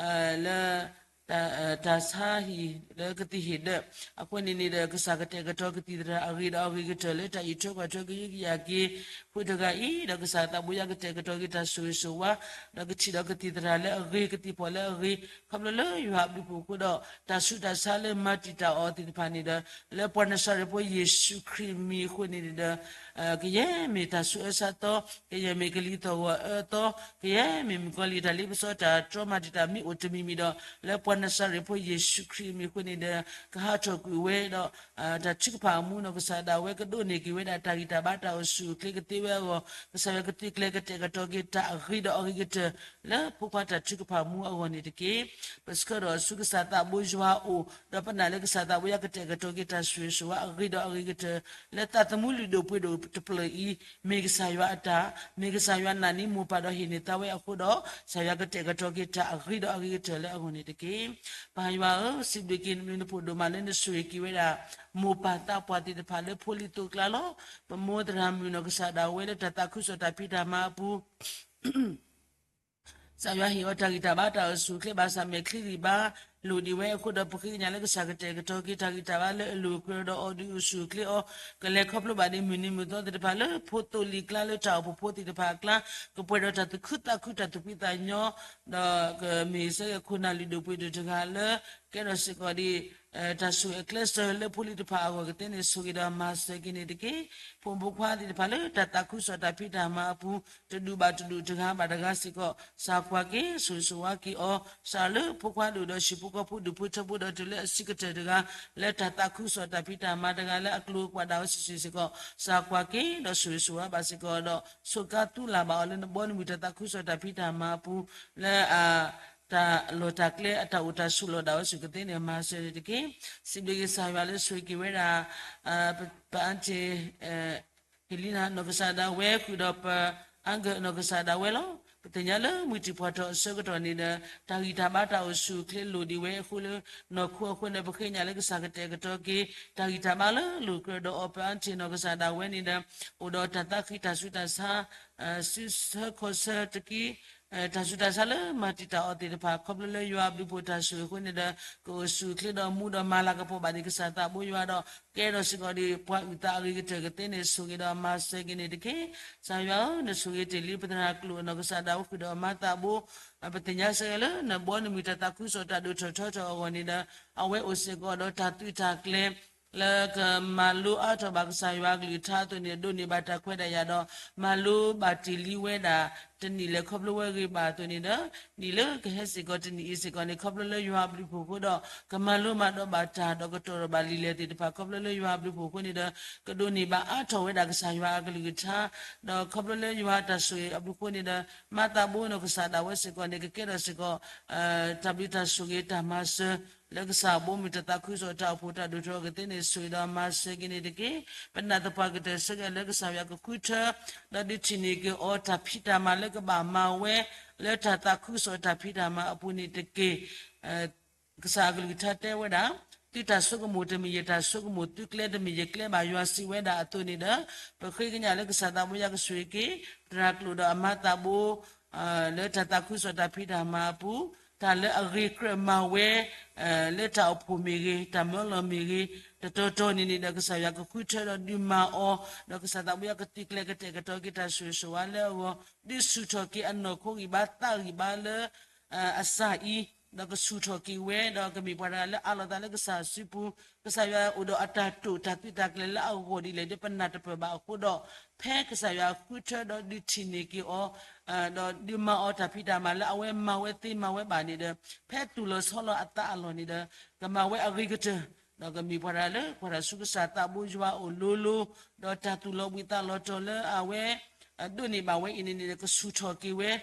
လၢ တၢ်ဆါဟံၣ်လၢကသံၣ်ဟ့ၣ်ဒၢး, အဃိန့ၣ်န့ၣ်ဒီး ကစၢ်ကတဲာ်ကတီၤကသံၣ်သရၣ်အဂ့ၤဒီးအဂ့ၤကတၢၢ်လၢတၢ်အံးထွဲကွၢ်ထွဲကယုကယၤက့ၤ ဖိတဂၤအံၤ, ဒီးကစၢ်သးဘိယွၤကတဲာ်ကတီၤက့ၤတၢ်ဆိၣ်ဂ့ၤဆိၣ်ဝါ, ဒီးကထံၣ်ဒီးကသံၣ်သရၣ်လၢအဂ့ၤ ကသံၣ်ဖီၣ်လၢအဂ့ၤ, ခီဖျိလၢယွၤအဘျုးအဖှိၣ်အဃိဒီး တၢ်ဆူးတၢ်ဆါလၢမၤတံာ်တာ်အီၤသ့ၣ်တဖၣ်န့ၣ်ဒီး လၢပှၤနၤစၤရ့းဖိယ့ၣ်ၡူးခရံာ်မံၤအဃိန့ၣ်ဒီး ကယဲၢ်မ့ၢ်တၢ်ဆူးအၢဆါသီ, ကယဲၢ်မ့ၢ်ကလံၤသီၣ်ဂီၤအၢသီ, ကယဲၢ်မ့ၢ်မုၣ်ကီၤလံၢ်တၢ်လ့ပစီတၢ်တြီမၤတံာ်တာ်မ့ၢ်အိၣ်တမံၤမံၤဒီး လၢပှၤနၤစၤရ့းဖိယ့ၣ်ၡူးခရံာ်မံၤအဃိန့ၣ်ဒီး ကဟးထီၣ်ကွံာ်ဝဲဒီး တၢ်ထုကဖၣ်အမူနီၢ်ကစၢ်ဒၣ်ဝဲကဒိးန့ၢ်က့ၤဝဲဒၣ်တၢ်ဂံၢ်တၢ်ဘါတၢ်အိၣ်ဆူၣ်အိၣ်ချ့ကသ့ဝဲအဂီၢ် ကစၢ်ယွၤကသုးကျဲၤကတဲာ်ကတီၤက့ၤတၢ်အဂ့ၤဒီးအဂ့ၤကတၢၢ် လၢဖိခွါတၢ်ထုကဖၣ်မူအဂီၢ်န့ၣ်တက့ၢ်. ပဆှၢဒီးဆူကစၢ်သးဘိယွၤအအိၣ် ဒီးပနာ်လၢကစၢ်သးဘိယွၤကတဲာ်ကတီၤက့ၤတၢ်ဆိၣ်ဂ့ၤဆိၣ်ဝါအဂ့ၤဒီးအဂ့ၤကတၢၢ် လၢသးသမူလုၢ်ဒိၣ်ပှ့ၤဒိၣ်တဖျၢၣ်အံၤ မ့ၢ်ကစၢ်ယွၤအတၢ်, မ့ၢ်ကစၢ်ယွၤနာ်န့ၢ်မိၢ်ပၢ်ဒီးဟ့ၣ်န့ၢ်သါဝဲအဃိဒီး ကစၢ်ယွၤကတဲာ်ကတီၤက့ၤတၢ်အဂ့ၤဒီးအဂ့ၤကတၢၢ်လၢအဂီၢ်န့ၣ်တက့ၢ်. ပၢ်ယွၤဧၢ, စံးဘျုးက့ၤနဖိဒိၣ်မးလၢနဆိၣ်ဂ့ၤက့ၤဝဲဒၣ် မိၢ်ပၢ်သးပှၢ်သ့ၣ်တဖၣ်လၢဖိလံၤသိးကျါလီၤ. ပမိၢ်သရၣ်မုၣ်နီၢ်ကစၢ်ဒၣ်ဝဲလၢတၢ်သးခုကစီၣ်တၢ်ဖံးတၢ်မၤအပူၤ ကစၢ်ယွၤဟ့ၣ်အီၤတၢ်ဂံၢ်တၢ်ဘါတၢ်အိၣ်ဆူၣ်အိၣ်ချ့ဘၣ်ဆၣ်မဲာ်ချံဂံၢ်ဘါ လိၣ်ဒံးဝဲအဃိဒီး ပဃ့ကညးလၢကစၢ်ကတဲာ်ကတီၤက့ၤတၢ်ဂံၢ်တၢ်ဘါလၢအလိၣ်ကြၢးဒီးအီၤဒုးအိၣ်ဆူၣ်အိၣ်ချ့အီၤ ကလဲၤခီဖျိဘၣ်ဒ်မုၢ်နံၤမုၢ်သီသ့ၣ်တဖၣ်လၢဖိသိၣ်လံၤကျါလၢတၢ်အိၣ်ဖှိၣ်ဖိသ့ၣ်တဖၣ်အကျါ ကပှဲၤဒီးတၢ်သူၣ်ခုသးခုတၢ်သူၣ်ဖှံသးညီ ဒီးကမ့ၢ်စ့ၢ်ကီးခိၣ်နၢ်လုၢ်ဒိၣ်ပှ့ၤဒိၣ်တဂၤလၢ ကဲထီၣ်စ့ၢ်ကီးဒ် တၢ်ဆိၣ်ဂ့ၤအကျဲးစၢးလၢဖိလံၤတဖၣ်အဂီၢ်ကသ့န့ၣ်ဆိၣ်ဂ့ၤဒီးမၤစၢၤက့ၤန့ၣ်တက့ၢ်. ဖိမုၣ်ဖိခွါသ့ၣ်တဖၣ်လၢတၢ်သးခုကစီၣ်တၢ်ဖံးတၢ်မၤအပူၤ တဒူၣ်ဘၣ်တဒူၣ်တဂၤဘၣ်တဂၤစ့ၢ်ကီး စၢ်ကွၢ်က့ၤ ဆိၣ်ဂ့ၤဆိၣ်ဝါက့ၤအီၤ စးလၢဖိခွါဒိၣ်ဒီးဟံၣ်ဖိဃီဖိဒူၣ်ဖိထၢဖိဒီးတုၤလၢအဆံးကတၢၢ်တဂၤ လၢတၢ်သးခုကစီၣ်တၢ်ဖံးတၢ်မၤတဂၤလၢအကျိၤအကွာ်ဒၣ်ဝဲစုာ်စုာ်စ့ၢ်ကီး စၢ်ကွၢ်က့ၤဒီးဆိၣ်ဂ့ၤဆိၣ်ဝါဘၣ်စ့ၢ်ကီးဒီး ဆိၣ်ကါသူလၢ်ဘၣ်အီၤလၢနဘီနမုၢ်တၢ်သးခုကစီၣ်တၢ်ဖံးတၢ်မၤအပူၤ လၢအ တၢ်လီၢ်တၢ်ကျဲအတၢ်အိၣ်တၢ်ဆိးလီၤဒၣ်ဝဲစုာ်ကသ့န့ၣ် မၤစၢၤန့ၣ်တက့ၢ်. စံးဘျုးက့ၤကစၢ်ယွၤလၢဆိၣ်ဂ့ၤက့ၤဝဲဒၣ် ပ ပအါတ့ၢ် ဟ့ၣ်လံနၤနီၢ်ကစၢ်ဒၣ်ဝဲဃုာ်ဒီးပ အါဂၤနီၢ်ကစၢ်ဒၣ်ဝဲလီၤ. ပသ့ၣ်ညါလၢမုၢ်တံၢ်ဖှိၣ်ထီၣ်အဆၢကတီၢ်န့ၣ်ဒီး တၢ်ဂံၢ်တၢ်ဘါတၢ်အိၣ်ဆူၣ်အိၣ်ချ့လိၣ်ဒံးဝဲအဃိလၢ နီၢ်ခိအဃိန့ၣ် ပဃ့ကညးလၢကစၢ်ကတဲာ်ကတီၤက့ၤ တၢ်ဂံၢ်တၢ်ဘါလၢလိၣ်ကြၢးဒီးအီၤ ပအါတ့ၢ်နီၢ်ကစၢ်ဒၣ်ဝဲန့ၣ်ဒီး အိၣ်ဒီးတၢ်သးဃံးတၢ်ဆူးတၢ်ဆါ စုဆၢခီၣ်ဆၢတက့ၢ် တၢ်ဆူးတၢ်ဆါလၢမၤတံာ်တာ်အီၤသ့ၣ်တဖၣ် ခီဖျိလၢယွၤအဘျုးအဖှိၣ်တၢ်ဆိၣ်ဂ့ၤအဃိန့ၣ်ဒီး ကအိၣ်ဆူၣ်အိၣ်ချ့ဒီးမူဒီးမၤလၤကပီၤဘၣ်ဒံးကစၢ်သးဘိယွၤဒီး ကဲထီၣ်စ့ၢ်ကီးဒံးပှၤအုၣ်သးအဂ့ၤကတၢၢ်ကသ့န့ၣ် ဆိၣ်ဂ့ၤဒီးမၤစၢၤက့ၤန့ၣ်တက့ၢ်. ကစၢ်ယွၤဧၢ, နဆိၣ်ဂ့ၤတ့ၢ်လံပသရၣ်ကျိာ်နီၢ်ကစၢ်ဒၣ်ဝဲဃုာ်ဒီးအမါသးဘိ ပသ့ၣ်ညါစ့ၢ်ကီးလၢနဘီနမုၢ်တၢ်သးခုကစီၣ်တၢ်ဒိၣ်ထီၣ်ထီထီၣ်အဂီၢ်န့ၣ်ဒီး အဝဲအိၣ်စ့ၢ်ကီးဒီးတၢ်သုးတၢ်ကျဲၤ လၢကမၤလိအါထီၣ်ဘၣ်ကစၢ်ယွၤအကလုၢ်ကထါအသိးန့ၣ် ဒိးန့ၢ်ဘၣ်တၢ်ခွဲးတၢ်ယာ်ဒီး မၤလိဘၣ်တ့ၢ်လံဝဲဒၣ် တနံၣ်လဲၤခီဖျိဝဲဂ့ၤဘၣ်အသိးန့ၣ်ဒီး နံၣ်လၢကဟဲစ့ၢ်ကီးတနံၣ်အံၤစ့ၢ်ကီးန့ၣ် ခီဖျိလၢယွၤအဘျုးအဖှိၣ်အဃိဒီး ကမၤလိမၤဒိးဘၣ်တၢ်ဒီးကတီၤထီၣ်ဘၣ်လံာ်လဲၢ်သ့ၣ်တဖၣ် ခီဖျိလၢယွၤအဘျုးအဖှိၣ်အဃိန့ၣ်ဒီး ကဒိးန့ၢ်ဘၣ်အါထီၣ်ဝဲဒၣ်ကစၢ်ယွၤအကလုၢ်ကထါ ဒီးခီဖျိလၢယွၤတၢ်ဆိၣ်ဂ့ၤအဘျုးအဃိန့ၣ်ဒီး မါသးဘိနီၢ်ကစၢ်ဒၣ်ဝဲစ့ၢ်ကီးန့ၣ် ကကဲထီၣ်စ့ၢ်ကီး တၢ်ဘျုးတၢ်ဆိၣ်ဂ့ၤတၢ်မၤစၢၤ လၢကစၢ်ဘိမုၢ်တၢ်သးခုကစီၣ်တၢ်အိၣ်ဖှိၣ်တၢ်ဒိၣ်ထီၣ်ကသ့န့ၣ် ဆိၣ်ဂ့ၤဒီးမၤစၢၤက့ၤန့ၣ်တက့ၢ်. ပနာ်သပှၢ်ကတၢၢ်ဆၢက့ၤလၢကစၢ်ယွၤကဃုထၢ ဒီးဒုးထံၣ်န့ၢ်က့ၤအီၤတၢ်ဖံးတၢ်မၤလၢကဘၣ်မၤဝဲ လၢတၢ်သးခုကစီၣ်တၢ်ဖံးတၢ်မၤအပူၤန့ၣ်တက့ၢ်. ကစၢ်အကလုၢ်ကထါတဲဝဲဒၣ် သုတၢ်ဆိကမိၣ်တမ့ၢ်ယတၢ်ဆိကမိၣ် သုကျဲတမ့ၢ်ယကျဲဘၣ် ယွၤစံးဝဲဒၣ်အသိးန့ၣ်ဒီး ပဃ့ကညးလၢကစၢ်သးဘိယွၤကဆိၣ်ဂ့ၤက့ၤ သရၣ်ကျိာ်ဒီးအမါသးဘိ လၢတၢ်သးခုကစီၣ်တၢ်ဖံးတၢ်မၤအပူၤ တၢ်လၢအဂ့ၤကြၢးမၤဝဲ လၢတၢ်အိၣ်ဖှိၣ်မ့ၢ်ဂ့ၤ တၢ်မၢလီၤမ့ၢ်ဂ့ၤ တတီၤတီၤန့ၣ်န့ၣ်ဒီး ကစၢ်ယွၤကဃုထၢဒီးဒုးမၤအီၤ ဒီးကစၢ်သးဘိယွၤကသုးကျဲၤကတဲာ်ကတီၤက့ၤတၢ်ဆိၣ်ဂ့ၤဆိၣ်ဝါလၢအဂီၢ် ဒုးဆူၣ်ထီၣ်က့ၤအနီၢ်ခိဂံၢ်ဘါသးဂံၢ်ဘါလၢ အစၢ်အံၤ ဒီးကဆူၣ်ထီၣ်က့ၤဝဲ ဒီးကမ့ၢ်ပှၤတဂၤလၢအးလီၤသးလၢကစၢ်စုပူၤ ကစၢ်ယွၤအိၣ်ဒီးအတၢ်တိာ်တၢ်သုးတၢ်ကျဲၤလၢအဂီၢ်ဒ်လဲၣ်ဒီးပနၢ်တပၢၢ်ဘၣ်အဃိဒီး ဖဲကစၢ်ယွၤဃုထၢဒီးဒုးထံၣ်န့ၢ်က့ၤအီၤ ဒီးဒုးမၤအီၤတၢ်ဖံးတၢ်မၤလၢအဝဲမၤဝဲသ့မၤဝဲဘၣ်န့ၣ်ဒီး ဖဲတူၢ်လီၤဆီလီၤအသးအလီၢ်န့ၣ်ဒီး ကမၤဝဲအဂ့ၤကတၢၢ် ဒီးကမ့ၢ်ပှၤတဂၤလၢ ပှၤတၢ်ဆူကစၢ်သးဘိယွၤအအိၣ်လိၤလိၤ ဒီးတၢ်သူၣ်လီၤဘှံးသးလီၤတီၤလၢအဝဲ ဒိးန့ၢ်ဘၣ်ဝဲအံၤန့ၣ်န့ၣ် ကဆူၣ်ထီၣ်က့ၤဝဲ ဒ်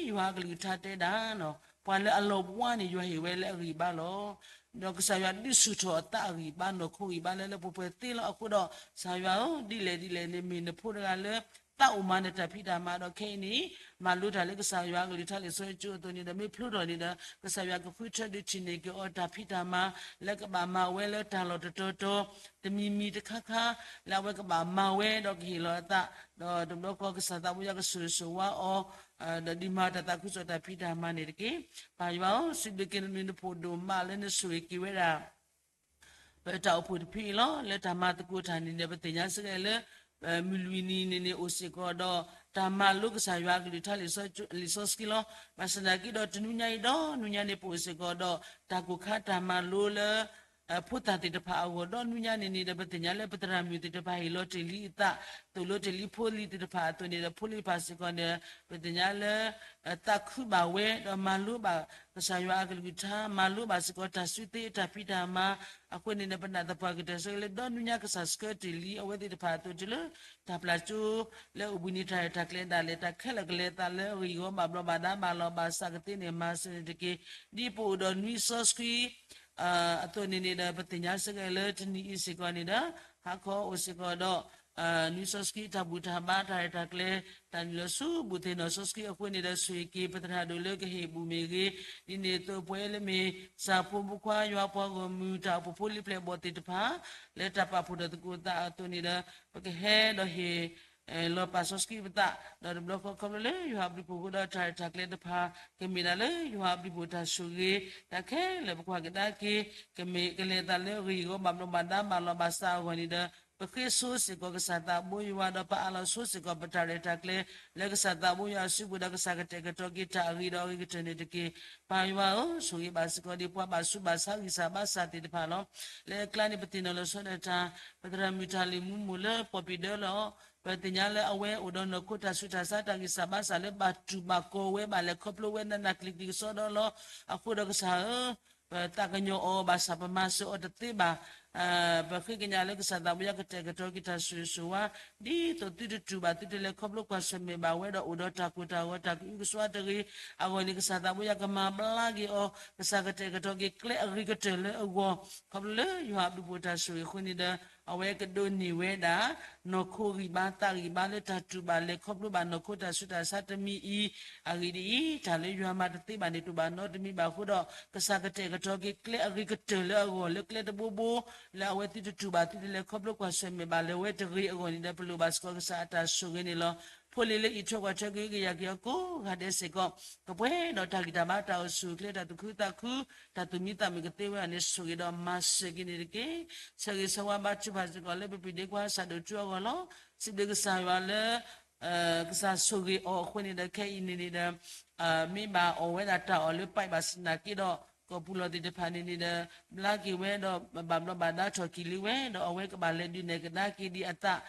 ယွၤအကလုၢ်ကထါတဲဒၣ်န့ၣ် ပှၤလၢအလီၤဘှါန့ၣ် ယွၤဟ့ၣ်ဝဲလၢအဂံၢ်ဘါလီၤ. ဒီးကစၢ်ယွၤဒုးဆူၣ်ထီၣ်အသးအဂံၢ်ဘါ နီၢ်ခိဂံၢ်ဘါလၢလၢပှဲၤပှဲၤသ့လီၤ. အဃိဒီး ကစၢ်ယွၤဧၢ, ဒ်လဲၣ်ဒ်လဲၣ်န့ၣ် မ့ၢ်နဖိတဂၤလၢ သးအိၣ်မၤနတၢ်ဖံးတၢ်မၤဒီး ခဲအံၤန့ၣ် မၤလိတၢ်လၢကစၢ်ယွၤအကလုၢ်ကထါလံာ်စီဆှံကၠိအသိးန့ၣ်ဒီး မ့ၢ်ဖျိထီၣ်န့ၣ်ဒီး ကစၢ်ယွၤကဃုထၢဒုးထံၣ်န့ၢ်က့ၤအီၤတၢ်ဖံးတၢ်မၤ လၢကဘၣ်မၤဝဲလၢတၢ်လီၢ်တတီၤတီၤ တမံၤမံၤတခါခါ လၢအဝဲကဘၣ်မၤဝဲဒီးကဟ့ၣ်လီၤအသး ဒီးတဘျီဃီကစၢ်သးဘိယွၤကဆိၣ်ဂ့ၤဆိၣ်ဝါအီၤ ဒီးဒုးမၤတၢ်သးခုကစီၣ်တၢ်ဖံးတၢ်မၤန့ၣ်တက့ၢ်. ပၢ်ယွၤဧၢ, စံးဘျုးက့ၤနဖိဒိၣ်မးလၢနဆိၣ်ဂ့ၤက့ၤဝဲဒၣ် ပတၢ်အိၣ်ဖှိၣ်တဖုအံၤလီၤ. လၢတၢ်မၤသကိးတၢ်န့ၣ်ဒီး ပသ့ၣ်ညါစ့ၢ်ကီးလၢ မုၢ်လွံၢ်နံၤန့ၣ်န့ၣ် အိၣ်စ့ၢ်ကီးဒီး တၢ်မၤလိကစၢ်ယွၤအကလုၢ်ကထါလံာ်စီဆှံလီၤ. ဘၣ်ဆၣ်သနာ်က့ဒီး တနွံညါအံၤဒီး နွံညါန့ၣ် ပအိၣ်စ့ၢ်ကီးဒီး တၢ်ကိၢ်ခါတၢ်မၤလိလၢ ဖိသၣ်သ့ၣ်တဖၣ်အဂီၢ်ဒီး နွံညါန့ၣ်န့ၣ်ဒီး ပသ့ၣ်ညါလၢပသရၣ်မုၣ်သ့ၣ်တဖၣ်ဟ့ၣ်လီၤတ့ၢ်လံအသး သိၣ်လိတ့ၢ်လံဖိလံၤသ့ၣ်တဖၣ်အသိးန့ၣ်ဒီး ဖိလံၤတဖၣ်စ့ၢ်ကီးန့ၣ် ပသ့ၣ်ညါလၢ သးခုဘၣ်ဝဲ ဒီးမၤလိဘၣ်ကစၢ်ယွၤအကလုၢ်ကထါ မၤလိဘၣ်စ့ၢ်ကီးတၢ်စုသ့အတၢ်ဖံးတၢ်မၤ အဃိန့ၣ်ဒီး ပနာ်သပှၢ်ကတၢၢ်စ့ၢ်ကီးလၢ ဒီနွံညါကစၢ်ဆှၢတ့ၢ်လံအဝဲသ့ၣ်တဖၣ်အသိးတုၤလၢ တၢ်ပျၢ်ကၠိလၢအိၣ်ဘှံးနံၤတၢ်ရဲၣ်တၢ်ကျဲၤဒၣ်လဲာ် တၢ်ခဲလၢာ်ကလဲၤအသးလၢအဂ့ၢ်အဂီၢ် ဘၣ်ဘျီးဘၣ်ဒါ ဘၣ်လီၤဘၣ်စးကသ့န့ၣ် မၤစၢၤန့ၣ်တက့ၢ်. ဒ်ပအိၣ်ဒီးနွံစီဆှံ အသိးန့ၣ်န့ၣ်ဒီး ပသ့ၣ်ညါစ့ၢ်ကီးလၢတနံၤအံၤစ့ၢ်ကီးန့ၣ်ဒီး ဟါခီအိၣ်စ့ၢ်ကီးဒီး နွံစီဆှံတၢ်ဘူၣ်တၢ်ဘါ တၢ်ရဲၣ်တၢ်ကျဲၤ တၢ်နုာ်လီၤဆူဘူးသ့ၣ်နီၣ်စီဆှံအဃိန့ၣ်ဒီး ဆိၣ်ဂ့ၤက့ၤပသရၣ်ဒိၣ်လၢကဟ့ၣ်ဘူၣ်မ့ၢ်ဂ့ၤ, ဒ်န့ၣ်အသိးပဝဲလၢမ့ၢ်စၢ်ဖိမုၣ်ခွါ ယွၤပှၤဂီၢ်မုၢ် တၢ်အိၣ်ဖှိၣ်ဖိလံၤပျဲၢ်ဘီၣ်သ့ၣ်တဖၣ် လၢတၢ်ပာ်ဖှိၣ်ထီၣ်သကိးသးအသိးန့ၣ်ဒီး ပကဟဲဒီးဟ့ၣ် လီၤပာ်စီဆှံပသး ဒီးတဘျီဃီခီဖျိလၢယွၤအဘျုးအဖှိၣ်အဃိဒီး တၢ်ရဲၣ်တၢ်ကျဲၤတဖၣ် ကမ့ၢ်ဒၣ်လၢယွၤအဘျုးအဖှိၣ်တၢ်ဆိၣ်ဂ့ၤ တၢ်ခဲလၢာ်ပကွၢ်ကဒါက့ၤ ကမ့ၢ်ကလဲၤအသးလၢအဂ့ၢ်အဂီၢ် ဘၣ်ဘျီးဘၣ်ဒါ ဘၣ်လီၤဘၣ်စးအဂီၢ်န့ၣ်ဒီး ပဃ့ဆိစ့ၢ်ကီးကစၢ်သးဘိယွၤ ဒီးပအးလီၤဆိစ့ၢ်ကီးပတၢ်ရဲၣ်တၢ်ကျဲၤ လၢကစၢ်သးဘိယွၤအစုပူၤဒီး ကစၢ်ကတဲာ်ကတီၤက့ၤတၢ်အဂ့ၤဒီးအဂ့ၤကတၢၢ်န့ၣ်တက့ၢ်. ပၢ်ယွၤဧၢ, ဆိၣ်ဂ့ၤဘၣ်စ့ၢ်ကီးဒ်ပှၤဘၣ်ဆူးဘၣ်ဆါဂံၢ်စၢ်ဘါစၢ်သ့ၣ်တဖၣ်လီၤ. လၢအကျါန့ၣ် ပသ့ၣ်နီၣ်လီၤဆီဒၣ်တၢ် ပသရၣ်မုၣ်တၢ်လ့ၣ်မူမိၢ်လၢပီၣ်ပံၤဒၢလီၤ. ပသ့ၣ်ညါလၢအဝဲအိၣ်ဒီးနီၢ်ခိတၢ်ဆူးတၢ်ဆါ တၢ်ဂံၢ်စၢ်ဘါစၢ်လၢဘၣ်တူၢ်ဘၣ်ကီၤဝဲ ဘၣ်လဲၤခီဖျိဝဲနးနးကျံၤကျံၤကစီဒီလီၤ. အဃိဒီးကစၢ်ဧၢ, ပသးကညီၤအီၤဘၣ်ဆၣ် ပမၤစၢၤအီၤတသ့ဘၣ်. ပဃ့ကညးလၢကစၢ်သးဘိယွၤကတဲာ်ကတီၤက့ၤတၢ်ဆိၣ်ဂ့ၤဆိၣ်ဝါ ဒ်သိးသုတတူၢ်ဘၣ် သုတလဲၤခီဖျိကွၢ်ဆၢၣ်မဲာ်ဘၣ်ဝဲဒီး အိၣ်ဒီးတၢ်ကိၢ်တၢ်ဂီၤ တၢ်ကအုကစွါတဂ့ၤအဂီၢ်န့ၣ် ကစၢ်သးဘိယွၤကမၤဘျါက့ၤအီၤ, ကစၢ်ကတဲာ်ကတီၤက့ၤကျဲအဂ့ၤကတၢၢ်လၢအဂီၢ်, ခီဖျိလၢယွၤအဘျုးအဖှိၣ်တၢ်ဆိၣ်ဂ့ၤအဃိန့ၣ်ဒီး အဝဲကဒိးန့ၢ်ဝဲဒၣ် နီၢ်ခိဂံၢ်ဘါသးဂံၢ်ဘါလၢတၢ်တူၢ်ဘၣ်လဲၤခီဖျိဘၣ်နီၢ်ခိတၢ်ဆူးတၢ်ဆါတမံၤအံၤ, အဂ့ၢ်ဒ်အံၤ, တၢ်လၢယွၤမၤတသ့ဘၣ်န့ၣ် တအိၣ်ဘၣ်နီတမံၤဘၣ်အဃိဒီး ကစၢ်ကတဲာ်ကတီၤက့ၤကျဲအဂ့ၤကတၢၢ်လၢအဂီၢ် လၢကျဲတဘိဘိ လၢအဝဲသုတတူၢ်ဘၣ် သုတလဲၤခီဖျိကွၢ်ဆၢၣ်မဲာ်ဘၣ်လၢၤဝဲတဂ့ၤအဂီၢ်န့ၣ်ဒီး ပလိၣ်ဘၣ်စ့ၢ်ကီးကစၢ်အတၢ်ဆိၣ်ဂ့ၤန့ၣ်လီၤ. ဖိလံၤလၢအံးထွဲကွၢ်ထွဲက့ၤကယၤက့ၤအီၤကိးဂၤဒဲးစ့ၢ်ကီး ကပှဲၤဒီးတၢ်ဂံၢ်တၢ်ဘါတၢ်အိၣ်ဆူၣ်အိၣ်ချ့ တၢ်သူၣ်ခုသးခု တၢ်သူၣ်မံသးမုာ်ကသ့ဝဲဒၣ်န့ၣ် ဆိၣ်ဂ့ၤဒီးမၤစၢၤက့ၤန့ၣ်တက့ၢ်. ဆၢဂ့ၤဆၢဝါဘါထုကဖၣ်စ့ၢ်ကီးလၢပပျံၤဒ့ခွါစၢ်ဒိၣ်တုအဂီၢ်လီၤ. စံးဘျုးကစၢ်ယွၤလၢ ကစၢ်ဆိၣ်ဂ့ၤအီၤအဃိန့ၣ်ဒီး ခဲအံၤန့ၣ်န့ၣ်ဒီး မ့ၢ်ဘၣ်အီၣ်ဝဲဒၣ်တၢ်အီၣ်လၢ pipe ဘၣ်ဆၣ်သနာ်က့ဒီး ကီၢ်ပူၤလီၢ်သ့ၣ်တဖၣ်န့ၣ်န့ၣ်ဒီး ဘျါက့ၤဝဲဒီး ဘၣ်ဘျီးဘၣ်ဒါထီၣ်ကံၢ်လံဝဲ ဒီးအဝဲကဘၣ်လဲၤဒုးနဲၣ်ကဒါက့ၤဒံးအသး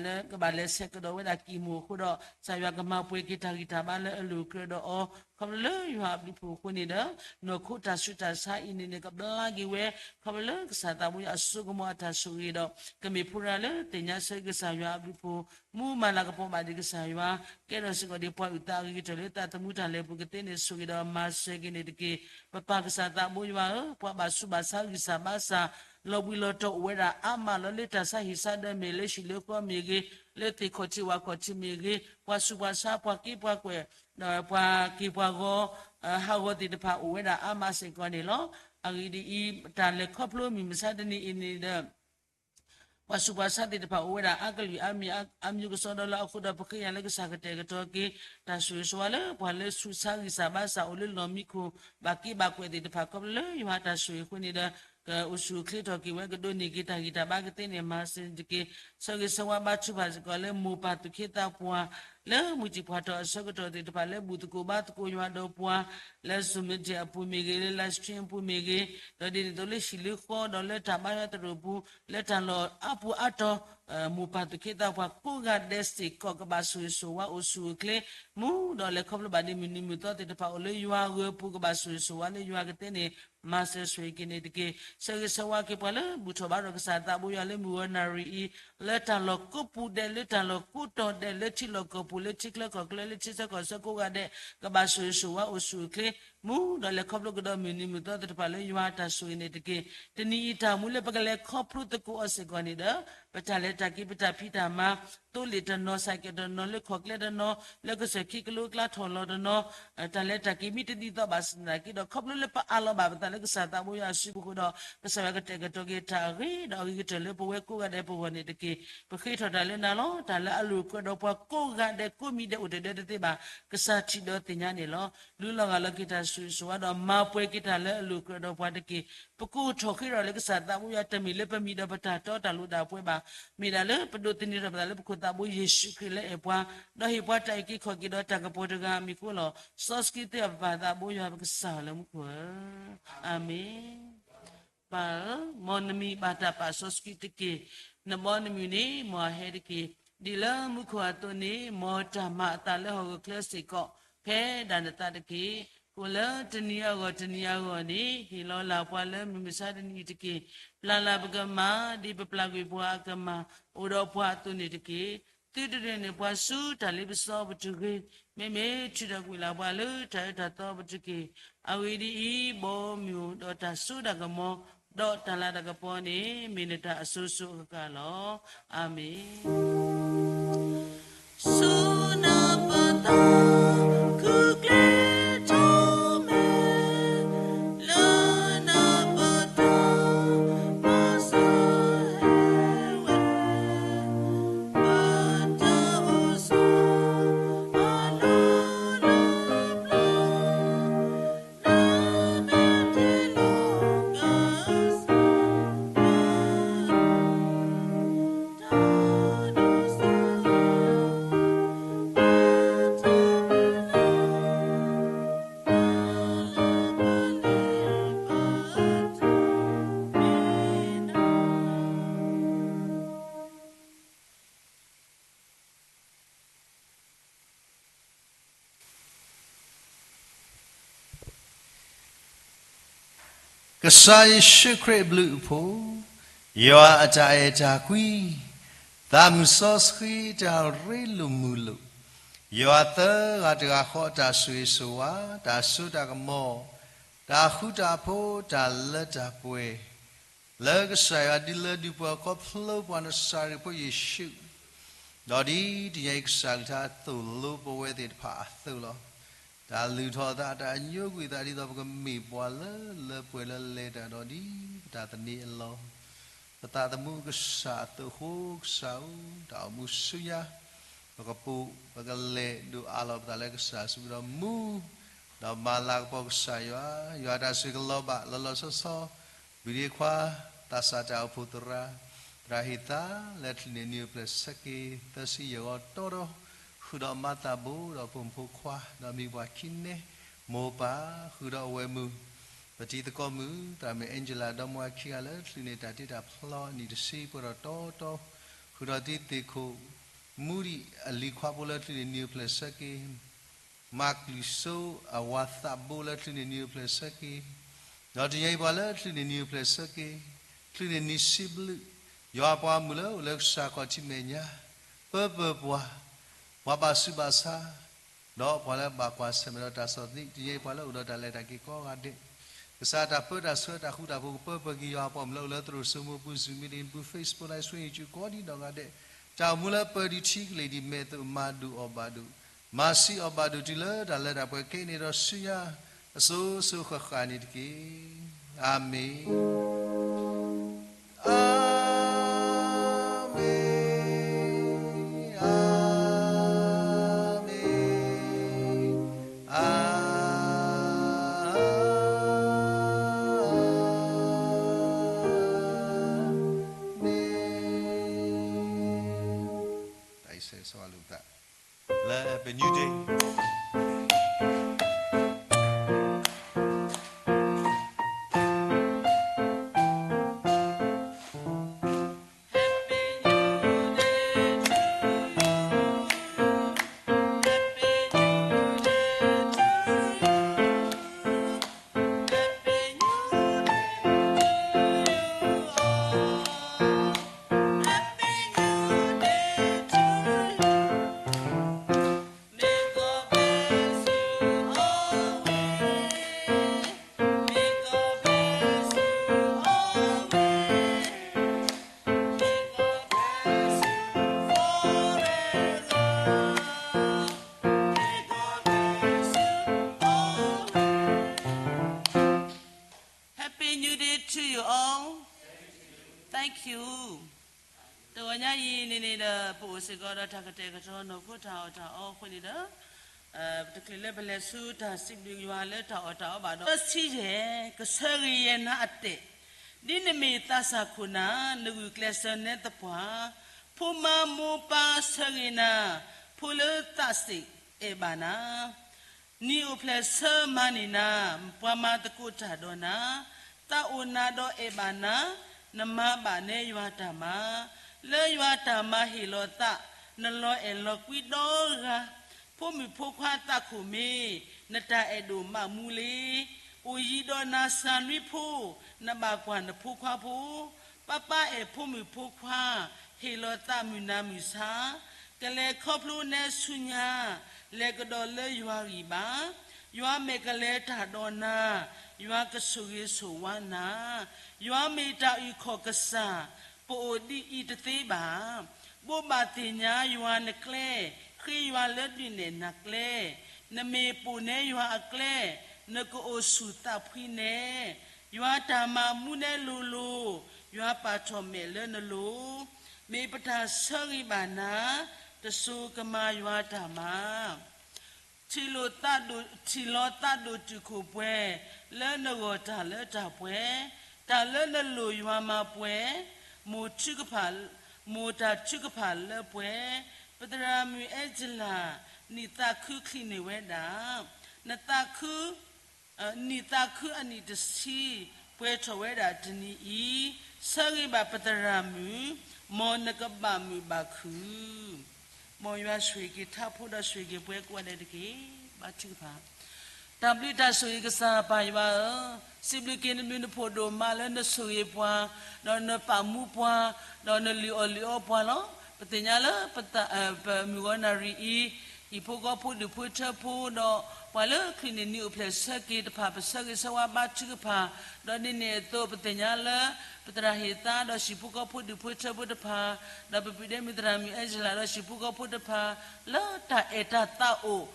လၢကဘၣ်လဲၤဆဲးကဒီးဝဲဒၣ်ကံၢ်မိၢ်အဃိဒီး ကစၢ်ယွၤကမၤပှဲၤက့ၤတၢ်ဂံၢ်တၢ်ဘါလၢအလိၤအကြၢးဒီးအီၤ ခီဖျိလၢယွၤအဘျုးအဖှိၣ်အဃိန့ၣ်ဒီး နီၢ်ခိတၢ်ဆူးတၢ်ဆါအံၤန့ၣ်န့ၣ် ကဘျါက့ၤဝဲ ခီဖျိလၢကစၢ်သးဘိယွၤအစိကမီၤအတၢ်ဆိၣ်ဂ့ၤဒီး ကမ့ၢ်ဖိရၤလၢသ့ၣ်ညါဆၢကစၢ်ယွၤအဘျုးအဖှိၣ် မူမၤလၤကပီၤဘၣ်ဒံးကစၢ်ယွၤ ကဲထီၣ်စ့ၢ်ကီးဒံးပှၤအုၣ်သးအဂ့ၤကတၢၢ်လၢသးသမူတၢ်လဲၤပူၤကသ့န့ၣ် ဆိၣ်ဂ့ၤဒီးမၤစၢၤက့ၤန့ၣ်တက့ၢ်. ပပၢ်ကစၢ်သးဘိယွၤဧၢ, ပှၤဘၣ်ဆူးဘၣ်ဆါဂံၢ်စၢ်ဘါစၢ် လီၤဘှံးလီၤတီၤအိၣ်ဝဲဒၣ်အါမးလီၤ. လၢတၢ်ဆါဟံၣ်ဆါဒၢမ့ၢ်ဂ့ၤ, လၢဟံၣ်လၢဃီမ့ၢ်ဂ့ၤ, လၢသ့ၣ်ခီၣ်ထံးဝၣ်ခီၣ်ထံးမ့ၢ်ဂ့ၤ, ပှၤဆူးပှၤဆါ ပှၤက့ပှၤကွဲး ဒီးပှၤက့ၤပှၤဂီၤ ဟးဂီၤသ့ၣ်တဖၣ်အိၣ်ဝဲဒၣ်အါမးစ့ၢ်ကီးန့ၣ်လီၤ. အဂ့ၢ်ဒ်အံၤ, တၢ်လဲၤခီဖျိမုၢ်မဆါတနံၤအံၤန့ၣ်ဒီး ပှၤဆူးပှၤဆါသ့ၣ်တဖၣ်အိၣ်ဝဲဒၣ်အါကလုာ်အါမံၤအါမံၤကစီဒီလီၤ. အဃိဒီးပဃ့ကညးလၢကစၢ်ကတဲာ်ကတီၤက့ၤ တၢ်ဆိၣ်ဂ့ၤဆိၣ်ဝါလၢပှၤလၢဆူးဆါဂံၢ်စၢ်ဘါစၢ်အိၣ်လၢလီၢ်မံခိၣ် ဘၣ်က့ဘၣ်ကွဲးသ့ၣ်တဖၣ် ခီဖျိလၢယွၤတၢ်ဆိၣ်ဂ့ၤအဃိန့ၣ်ဒီး ကအိၣ်ဆူၣ်အိၣ်ချ့ထီၣ်က့ၤဝဲ ကဒိးန့ၢ်က့ၤတၢ်ဂံၢ်တၢ်ဘါကသ့န့ၣ် မၤစၢၤတက့ၢ်. ဆၢဂ့ၤဆၢဝါဘါထုကဖၣ်စ့ၢ်ကီးလၢမိၢ်ပၢ်သူၣ်က့သးပှၢ် လၢမုၢ်တံၢ်ဖးထီၣ်အဆၢကတီၢ်သ့ၣ်တဖၣ် လၢဘူၣ်သကိးဘါသကိးယွၤဒီးပှၤ လၢ Zoom meeting အပူၤမ့ၢ်ဂ့ၤ, လၢ live stream အပူၤမ့ၢ်ဂ့ၤ, ဒီးဒ်န့ၣ်အသိးလၢဟံၣ်လၢဃီ ဒီးလၢတၢ်ဘါယွၤသရိာ်ပူၤ လၢတၢ်လီၢ်အါပူၤအါတီၤ မိၢ်ပၢ်သူၣ်က့သးပှၢ်ကိးဂၤဒဲးစ့ၢ်ကီး ကဘၣ်ဆိၣ်ဂ့ၤဆိၣ်ဝါအိၣ်ဆူၣ်အိၣ်ချ့ မူဒီးလဲၤခီဖျိဘၣ်ဒ်မုၢ်နံၤမုၢ်သီသ့ၣ်တဖၣ်အိၣ်လၢယွၤအဂၢၤအပူၤ ကဘၣ်ဆိၣ်ဂ့ၤဆိၣ်ဝါလၢယွၤကသ့န့ၣ် မၤစၢၤဆိၣ်ဂ့ၤက့ၤန့ၣ်တက့ၢ်. ဆၢဂ့ၤဆၢဝါက့ၤပှၤလၢဘူၣ်ထီၣ်ဘါထီၣ်ကစၢ်သးဘိယွၤလၢမုၢ်ဂီၤနၣ်ရံၣ်အံၤ လၢတၢ်လီၢ်ကိးပူၤဒဲး လၢတၢ်လီၢ်ကိးတီၤဒဲး လၢထံလီၢ်ကီၢ်ပူၤ လၢထံချၢကီၢ်ချၢ လၢထံဆၢကီၢ်ဆၢကိးဂၤဒဲး ကဘၣ်ဆိၣ်ဂ့ၤဆိၣ်ဝါအိၣ်ဆူၣ်အိၣ်ချ့ မူဒီးလဲၤခီဖျိကဒီးမုၢ်နံၤမုၢ်သီသ့ၣ်တဖၣ်လၢယွၤအတၢ်ဆိၣ်ဂ့ၤန့ၣ်တက့ၢ်. တနံၤအံၤတၢ်မူလၢပကလဲၤခီဖျိသကိးအီၤစ့ၢ်ကီးန့ၣ်ဒီး ပတၢ်လဲၤတၢ်က့ၤ ပတၢ်ဖံးတၢ်မၤ သိလ့ၣ်တနီၤ စၢ်ကဲးတနီၤ လၢခီၣ်ကျဲတနီၤ လၢကစၢၢ်ခံကလိကျါထီၣ်လီၤတနီၤ တၢ်လဲၤတၢ်က့ၤမ့ၢ်တဒ်သိးဘၣ်ဆၣ်သနာ်က့ဒီး ခီဖျိလၢပအးလီၤဘၣ်ပသးလၢကစၢ်သးဘိယွၤအစုပူၤဃိဒီး ကစၢ်ယွၤကတဲာ်ကတီၤက့ၤတၢ်အဂ့ၤဒီးအဂ့ၤကတၢၢ်လၢပဝဲကိးဂၤဒဲးပဂီၢ်န့ၣ်တက့ၢ်. ပဃ့ထီၣ်တၢ်လၢနၤလီၤ. တၢ်လၢအလိာ်ကြၢးဒီးပှၤကိးဂၤဒဲးကိးမံၤဒဲးအိၣ်တဒၢတသ့ဘၣ် ကစၢ်ထံၣ်ဒီးသ့ၣ်ညါန့ၣ်လီၤ. လူလီၤဂာ်လီၤက့ၤတၢ်ဆိၣ်ဂ့ၤဆိၣ်ဝါဒီး မၤပှဲၤက့ၤတၢ်လၢအလိာ်ကြၢးဒီးပှၤတက့ၢ်. ပကိးထီၣ်ဃ့ထီၣ်လၢကစၢ်သးဘိယွၤ တမ့ၢ်လၢပမံၤဒီးပတၢ်တီတၢ်လိၤဒၣ်ပှဲၤဘၣ်. မ့ၢ်ဒၣ်လၢပဒိးသန့ၤထီၣ်ပသးလၢပခိၣ်သးဘိယ့ၣ်ၡူးခရံာ်လၢအဲၣ်ပှၤ ဒီးဟ့ၣ်ပှၤတၢ်အုၣ်က့ၤခီၣ်က့ၤဒီးတၢ်ကပီၤတဂၤအမံၤအဃိလီၤ. စီဆှံသ့ၣ်ဧၢ ပပၢ်သးဘိယွၤ ပကစၢ်လၢမူခိၣ်ဧၢ, အၤမ့ၣ်. ပၢ်ဧၢ, မ်နမံၤဘၣ်တၢ်ပာ်စီဆှံတက့ၢ်. နဘီနမုၢ်န့ၣ် မ်အဟဲတက့ၢ်. ဒ်လၢမူခိၣ်အသိးန့ၣ် မ်တၢ်မၤအသးလၢဟီၣ်ခိၣ်ချၢစ့ၢ်ကီး ဖဲဒၣ်နသးတက့ၢ်. အိၣ်လၢတနံၤအဂီၢ်တနံၤအဂီၢ်န့ၣ် ဟ့ၣ်လီၤလၢ်ပှၤလၢမုၢ်မဆါတနံၤအံၤတက့ၢ်. ပျၢ်လၢ်ပကမၤ ဒ်ပပျၢ်ကွံာ်ပှၤအကမၤ အိၣ်ဒီးပှၤအသိးန့ၣ်တက့ၢ်. သုတဒုးန့ၢ်ပှၤဆူတၢ်လ့ပစီပူၤတဂ့ၤ, မ့မ့ၢ်ထုးထီၣ်ကွံာ်လၢ်ပှၤလၢတၢ်အၢတၢ်သီပူၤတက့ၢ်. အဂ့ၢ်ဒ်အံၤ, ဘီမုၢ်ဒီးတၢ်စိတၢ်ကမီၤ ဒီးတၢ်လၤတၢ်ကပီၤန့ၣ် မ့ၢ်နတၢ်အစိၤစိၤအဃၣ်ဃၣ်လီၤ. အၤမ့ၣ်. ဆူနပတၢ်ခုကျဲထီၣ်မဲာ် လၢနပတၢ်မၤစၢၤဟဲဝဲ ပတၢ်အိၣ်ဆိးအလီၢ်လၢပျၢၤ ကစၢ်ယ့ၣ်ၡူးခရံာ်အဘျုးအဖှိၣ်, ယွၤအတၢ်အဲၣ်တၢ်ကွံ, သးမုၢ်စီဆှံတၢ်ရ့လိာ်မုာ်လိာ်, ယွၤသၢဂၤတဂၤဃီအတၢ်ဆိၣ်ဂ့ၤဆိၣ်ဝါ, တၢ်စိတၢ်ကမီၤ, တၢ်ဃူတၢ်ဖိး, တၢ်လၢတၢ်ပှဲၤ လၢကစၢ်ယွၤဒုးလၢဒုးပှဲၤခီဖျိပှၤနစၤရ့းဖိယ့ၣ်ၡူး, ဒီးဒ်တနံၤအံၤကစၢ်ကလုၢ်ကထါသိၣ်လိပဝဲသ့ၣ်တဖၣ်အသိးလီၤ. တၢ်လုၢ်ထီၣ်အသး တၢ်ညိကွံာ်အသးဒ်သိးပကမ့ၢ်ပှၤလၢလၢပှဲၤလၢလဲၤတၢ်ဒီးဒ်ပတၢ်သန့ၤအလီၢ်, ပသးသမူကစၢ်အသိးအဃိ ကစၢ်ဧၢ, တၢ်အိၣ်မူဆူညါ ပကပူၤ ပကလဲၤဒိးအးလီၤပသးလၢကစၢ်အစုပူၤဒီးမူ ဒီးမၤလၤကပီၤကစၢ်ယွၤ, ယွၤတၢ်ဆိၣ်ဂ့ၤကလီၤဘၣ်လီၤလီၤဆီဆီ, ဘုဒ့ခွါ, သးစၢ်တၢ်အိၣ်ဖှိၣ်သရၣ်, သရၣ်ဟ့ၣ်သါလၢချုးန့ၣ်နံၤအိၣ်ဖျဲၣ်ဆၢက့ၤ သၢဆံယဲၢ်ဂီၤတီတီ, ဃုာ်ဒီးမၤသးဘိဒီးဖိမုၣ်ဖိခွါ ဒီးမံၤပှၢ်ခံန့ၣ်, မိၢ်ပၢ်, ဃုာ်ဒီးအဝဲၢ်မုၣ်, ပတံၤသကိးမုၣ် သရၣ်မုၣ် Angela ဒီးမိၢ်အခံဂၤလၢ ချုးန့ၣ်တၢ်တ့တၢ်ဖျီအနံၣ်တဆံပှဲၤဒီးတီတီ, ဃုာ်ဒီးတံၤသ့ၣ်ခိၣ် မူဒံးအလံၤခွါဖိလၢ ချုးန့ၣ်နံၤအိၣ်ဖျဲၣ်ဆၢက့ၤ မၤကလုၢ်စိအဝၤသးဘိလၢ ချုးန့ၣ်နံၤအိၣ်ဖျဲၣ်ဆၢက့ၤ, ဒီးတယံၤပှၤလၢ ချုးန့ၣ်နံၤအိၣ်ဖျဲၣ်ဆၢက့ၤ, ချုးန့ၣ်နံၤစံးဘျုး, ယွၤပှၤမုၣ်လၢအိၣ်လၢကစၢ်ခီၣ်ထံးမဲာ်ညါ, ပၢပၢပှၤ, ပှၤဘၣ်ဆူးဘၣ်ဆါ ဒီးပှၤလၢဘၣ်ကွၢ်ဆၢၣ်မဲာ်ဒီးတၢ်စီၣ်သနံး, တယံၤပှၤလၢအိၣ်ဒီးတၢ်လဲၤတၢ်က့ၤကိးဂၤဒဲး, ကစၢ်တၢ်ပၢတၢ်ဆှၢတၢ်ဃူတၢ်ဖိးကပၢပၢက့ၤ ယွၤပှၤမုၣ်လၢအိၣ်လၢသရိာ်စိမိပူၤ Zoom meeting ပူၤ Facebook Live Stream ကိးဒံးနီၢ်ဂၤဒဲး, တၢ်အိၣ်မူလၢပၢဒံးထံကလံၤဒံး မဲာ်သူၣ်မၤဒိၣ်အီၣ်ဘၣ်ဒိၣ်, မၤဆံးအီၣ်ဘၣ်ဒိၣ်တုၤလၢတၢ်လၢတၢ်ပှဲၤခဲအံၤန့ၣ်ဒီးဆူညါ အစိၤစိၤဃၣ်ဃၣ်န့ၣ်တက့ၢ်. အၤမ့ၣ်, အၤမ့ၣ်, အၤမ့ၣ်, အၤမ့ၣ်. တၢ်အံၤဆၢဂ့ၤဆၢဝါလိာ်ပသး လၢ Happy New Day. Thank you. တဂီၤညါအံၤန့ၣ်န့ၣ်ဒီး ပအိၣ်စ့ၢ်ကီးဒီးတၢ်ကတဲာ်ကတီၤနီၢ်ခိတၢ်အီၣ်တၢ်အီအဃိန့ၣ်ဒီး တချုးလၢပလဲၤဆူတၢ်စံးဘျုးယွၤလၢတၢ်အီၣ်တၢ်အီဘၣ်ဒီး ဆံယဲၢ်, ကဆၢဂ့ၤယဲၢ်နၤအတဲာ်, ဒ်နမ့ၢ်သးစၢ်ခိၣ်နၢ်, နဂုာ်ကျဲးစၢးနဲသပှၢ်, ဖိမါမိၢ်ပၢ်ဆၢဂ့ၤနၤ, ဖိလၢသးစ့ၣ်အဲၣ်ဘၣ်နၤ နံၣ်အိၣ်ဖျဲၣ်ဆၢမၤန့ၢ်နၤ, ပှၤမၤသကိးတၢ်ဒီးနၤ, သးအိၣ်နၤဒီးအဲၣ်ဘၣ်နၤ, နမၤဘၣ်နဲယွၤတၢ်မၤ, လၢယွၤတၢ်မၤဟ့ၣ်လီၤသး, နလီၤအဲၣ်လီၤကွံဒီဂၤ, ဖိမုၣ်ဖိခွါသးခိၣ်မ့ၢ်, နတၢ်အဲၣ်ဒိၣ်မးမူလံ, အိၣ်ယံၤဒီးနၤစှၤနွံဖိ, နဘၣ်ကွၢ်နဖိခွါဖိ, ပၢ်ပၢ်အဲၣ်ဖိမုၣ်ဖိခွါ, ဟ့ၣ်လီၤသးမုၢ်နၤမုၢ်ဆါ, ကလဲၤခီဖျိနဲဆူညါ, လဲၤကဒီးလၢယွၤဂံၢ်ဘါ, ယွၤမဲာ်ကလဲၤတၢ်ဒီးနၤ, ယွၤကဆိၣ်ဂ့ၤဆိၣ်ဝါနၤ, ယွၤမ့ၢ်တၢ်အုၣ်ခီၣ်ကစၢ်, ပအိၣ်ဒ်အံၤတသ့ဘၣ်. ဘိးဘၣ်သ့ၣ်ညါယွၤနကျဲ, ဃ့ယွၤလၢဒုးနဲၣ်နၤကျဲ, နမ့ၢ်ပိာ်နဲယွၤအကျဲ, နကအိၣ်ဆူၣ်သးဖှံနဲ, ယွၤတၢ်မၤမူနဲလိၤလိၤ, ယွၤပာ်ထီၣ်မဲာ်လၢနလိၤ, မ့ၢ်ပတၢ်ဆၢဂ့ၤဘၣ်နၤ, တစိၤကမၤယွၤတၢ်မၤ ထံၣ်လိာ်သးဒိၣ်, ထံၣ်လီၤသးဒိၣ်တုာ်ခိၣ်ပှဲၤ, လၢနဂီၢ်တၢ်လၢတၢ်ပှဲၤ, တၢ်လၢနလိၣ်ယွၤမၤပှဲၤ, မိၢ်ထုကဖၣ်, မိၢ်တၢ်ထုကဖၣ်လၢပှဲၤ, ပသရၣ်မုၣ်အဲၣ်ကၠလၤ, နံၣ်သးခုချံးန့ၢ်ဝဲဒၣ်, နသးခု နံၣ်သးခုအနံၣ်တဆံ, ပှဲၤထီၣ်ဝဲဒၣ်တနံၤအံၤ, ဆၢဂ့ၤဘၣ်ပသရၣ်မုၣ်, မ်နကဘၣ်မုာ်ဘၣ်ခုၣ်, မ်ယွၤဆိၣ်ဂ့ၤက့ၤထးဖိဒီးဆိၣ်ဂ့ၤက့ၤပှၤကိးဂၤဒဲးတက့ၢ်. ဘါထုကဖၣ် တၢ်ဘျုးတၢ်ဆိၣ်ဂ့ၤကစၢ်ပၢ်ယွၤဧၢ, စံးဘျုးက့ၤနဘျုးနဖှိၣ်ဒိၣ်မးလၢနဆိၣ်ဂ့ၤပှၤ, ဒီးနပာ်မူပှၤ, ဒီးနလုၢ်အီၣ်လုၢ်အီပှၤလီၤ. ပသ့ၣ်ညါလၢ ပမုၢ်ဂီၤနၣ်ရံၣ်အံၤ, ဟံၣ်ဖိဃီဖိဒူၣ်ဖိထၢဖိ, ဒီးပှၤလၢချုးန့ၢ်နံၣ်အိၣ်ဖျဲၣ်ဆၢက့ၤတဖၣ် ပဆၢဂ့ၤဆၢဝါဘါထုကဖၣ်, ဒီးဒ်န့ၣ်အသိး ပသ့ၣ်ညါလၢ ပသရၣ်ဟ့ၣ်သါ ဒီးဟံၣ်ဖိဃီဖိဒူၣ်ဖိထၢဖိတဖၣ်, ဒီးပပုၢ်ဒဲမုၣ်သရၣ်မုၣ်အဲၣ်ကၠလၤ ဒီးဟံၣ်ဖိဃီဖိတဖၣ်, လၢတၢ်အဲၣ်တၢ်သးအိၣ်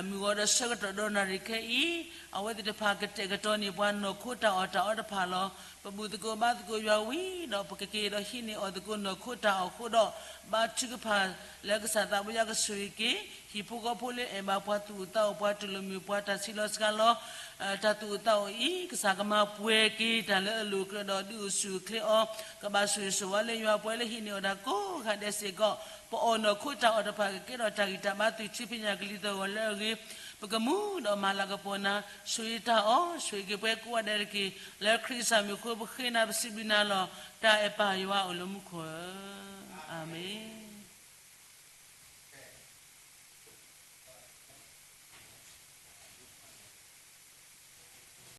မုၢ်ဂီၤဒီးဆၢကတီၢ်ဒီးနၣ်ရံၣ်ခဲအံၤ, အဝဲသ့ၣ်တဖၣ်ကတဲာ်ကတီၤန့ၢ်ပှၤနီၢ်ခိတၢ်အီၣ်တၢ်အီတဖၣ်လီၤ. ပဘူၣ်သကိးဘါသကိးယွၤဝံၤဒီး ပကက့ၤဒီးဟံးန့ၢ်အီၣ်သကိးနီၢ်ခိတၢ်အီၣ်အဃိဒီး, ဘါထုကဖၣ်လၢကစၢ်သးဘိယွၤကဆိၣ်ဂ့ၤက့ၤ ဟံၣ်ဖိဃီဖိလၢအဲၣ်ဘၣ်ပှၤသူၣ်အိၣ်သးအိၣ် ပှၤတူၢ်လိာ်မုာ် ပှၤတၢ်ဆံးလီၤစှၤလီၤ တၢ်သူၣ်အိၣ်သးအိၣ်အံၤ, ကစၢ်ကမၤပှဲၤက့ၤတၢ်လၢအလိၣ်ကြၢးဒီးဒုးအိၣ်ဆူၣ်အိၣ်ချ့အီၤ, ကဘၣ်ဆိၣ်ဂ့ၤဆိၣ်ဝါလၢယွၤပှၤလၢဟံးန့ၢ်အီၣ်တၢ်ကိးဂၤဒဲးစ့ၢ်ကီး, ပအီၣ်နီၢ်ခိတၢ်အီၣ်တဖၣ်ကကဲထီၣ်တၢ်ဂံၢ်တၢ်ဘါ သူၣ်ထံဖံးညၣ်ကလံၤသဂီၢ်လၢအဂ့ၤ, ပကမူဒီးမၤလၤကပီၤနၤ, ဆိၣ်ဂ့ၤတၢ်အီၣ် ဆိၣ်ဂ့ၤက့ၤပှၤကိးဂၤဒဲးတက့ၢ်. လၢခရံာ်ကစၢ်မံၤအဃိ ပဃ့နၤပစံးဘျုးနၤလီၤ. တၢ်အဲၣ်ပၢ်ယွၤအိၣ်လၢမူခိၣ်ဧၢ, အၤမ့ၣ်.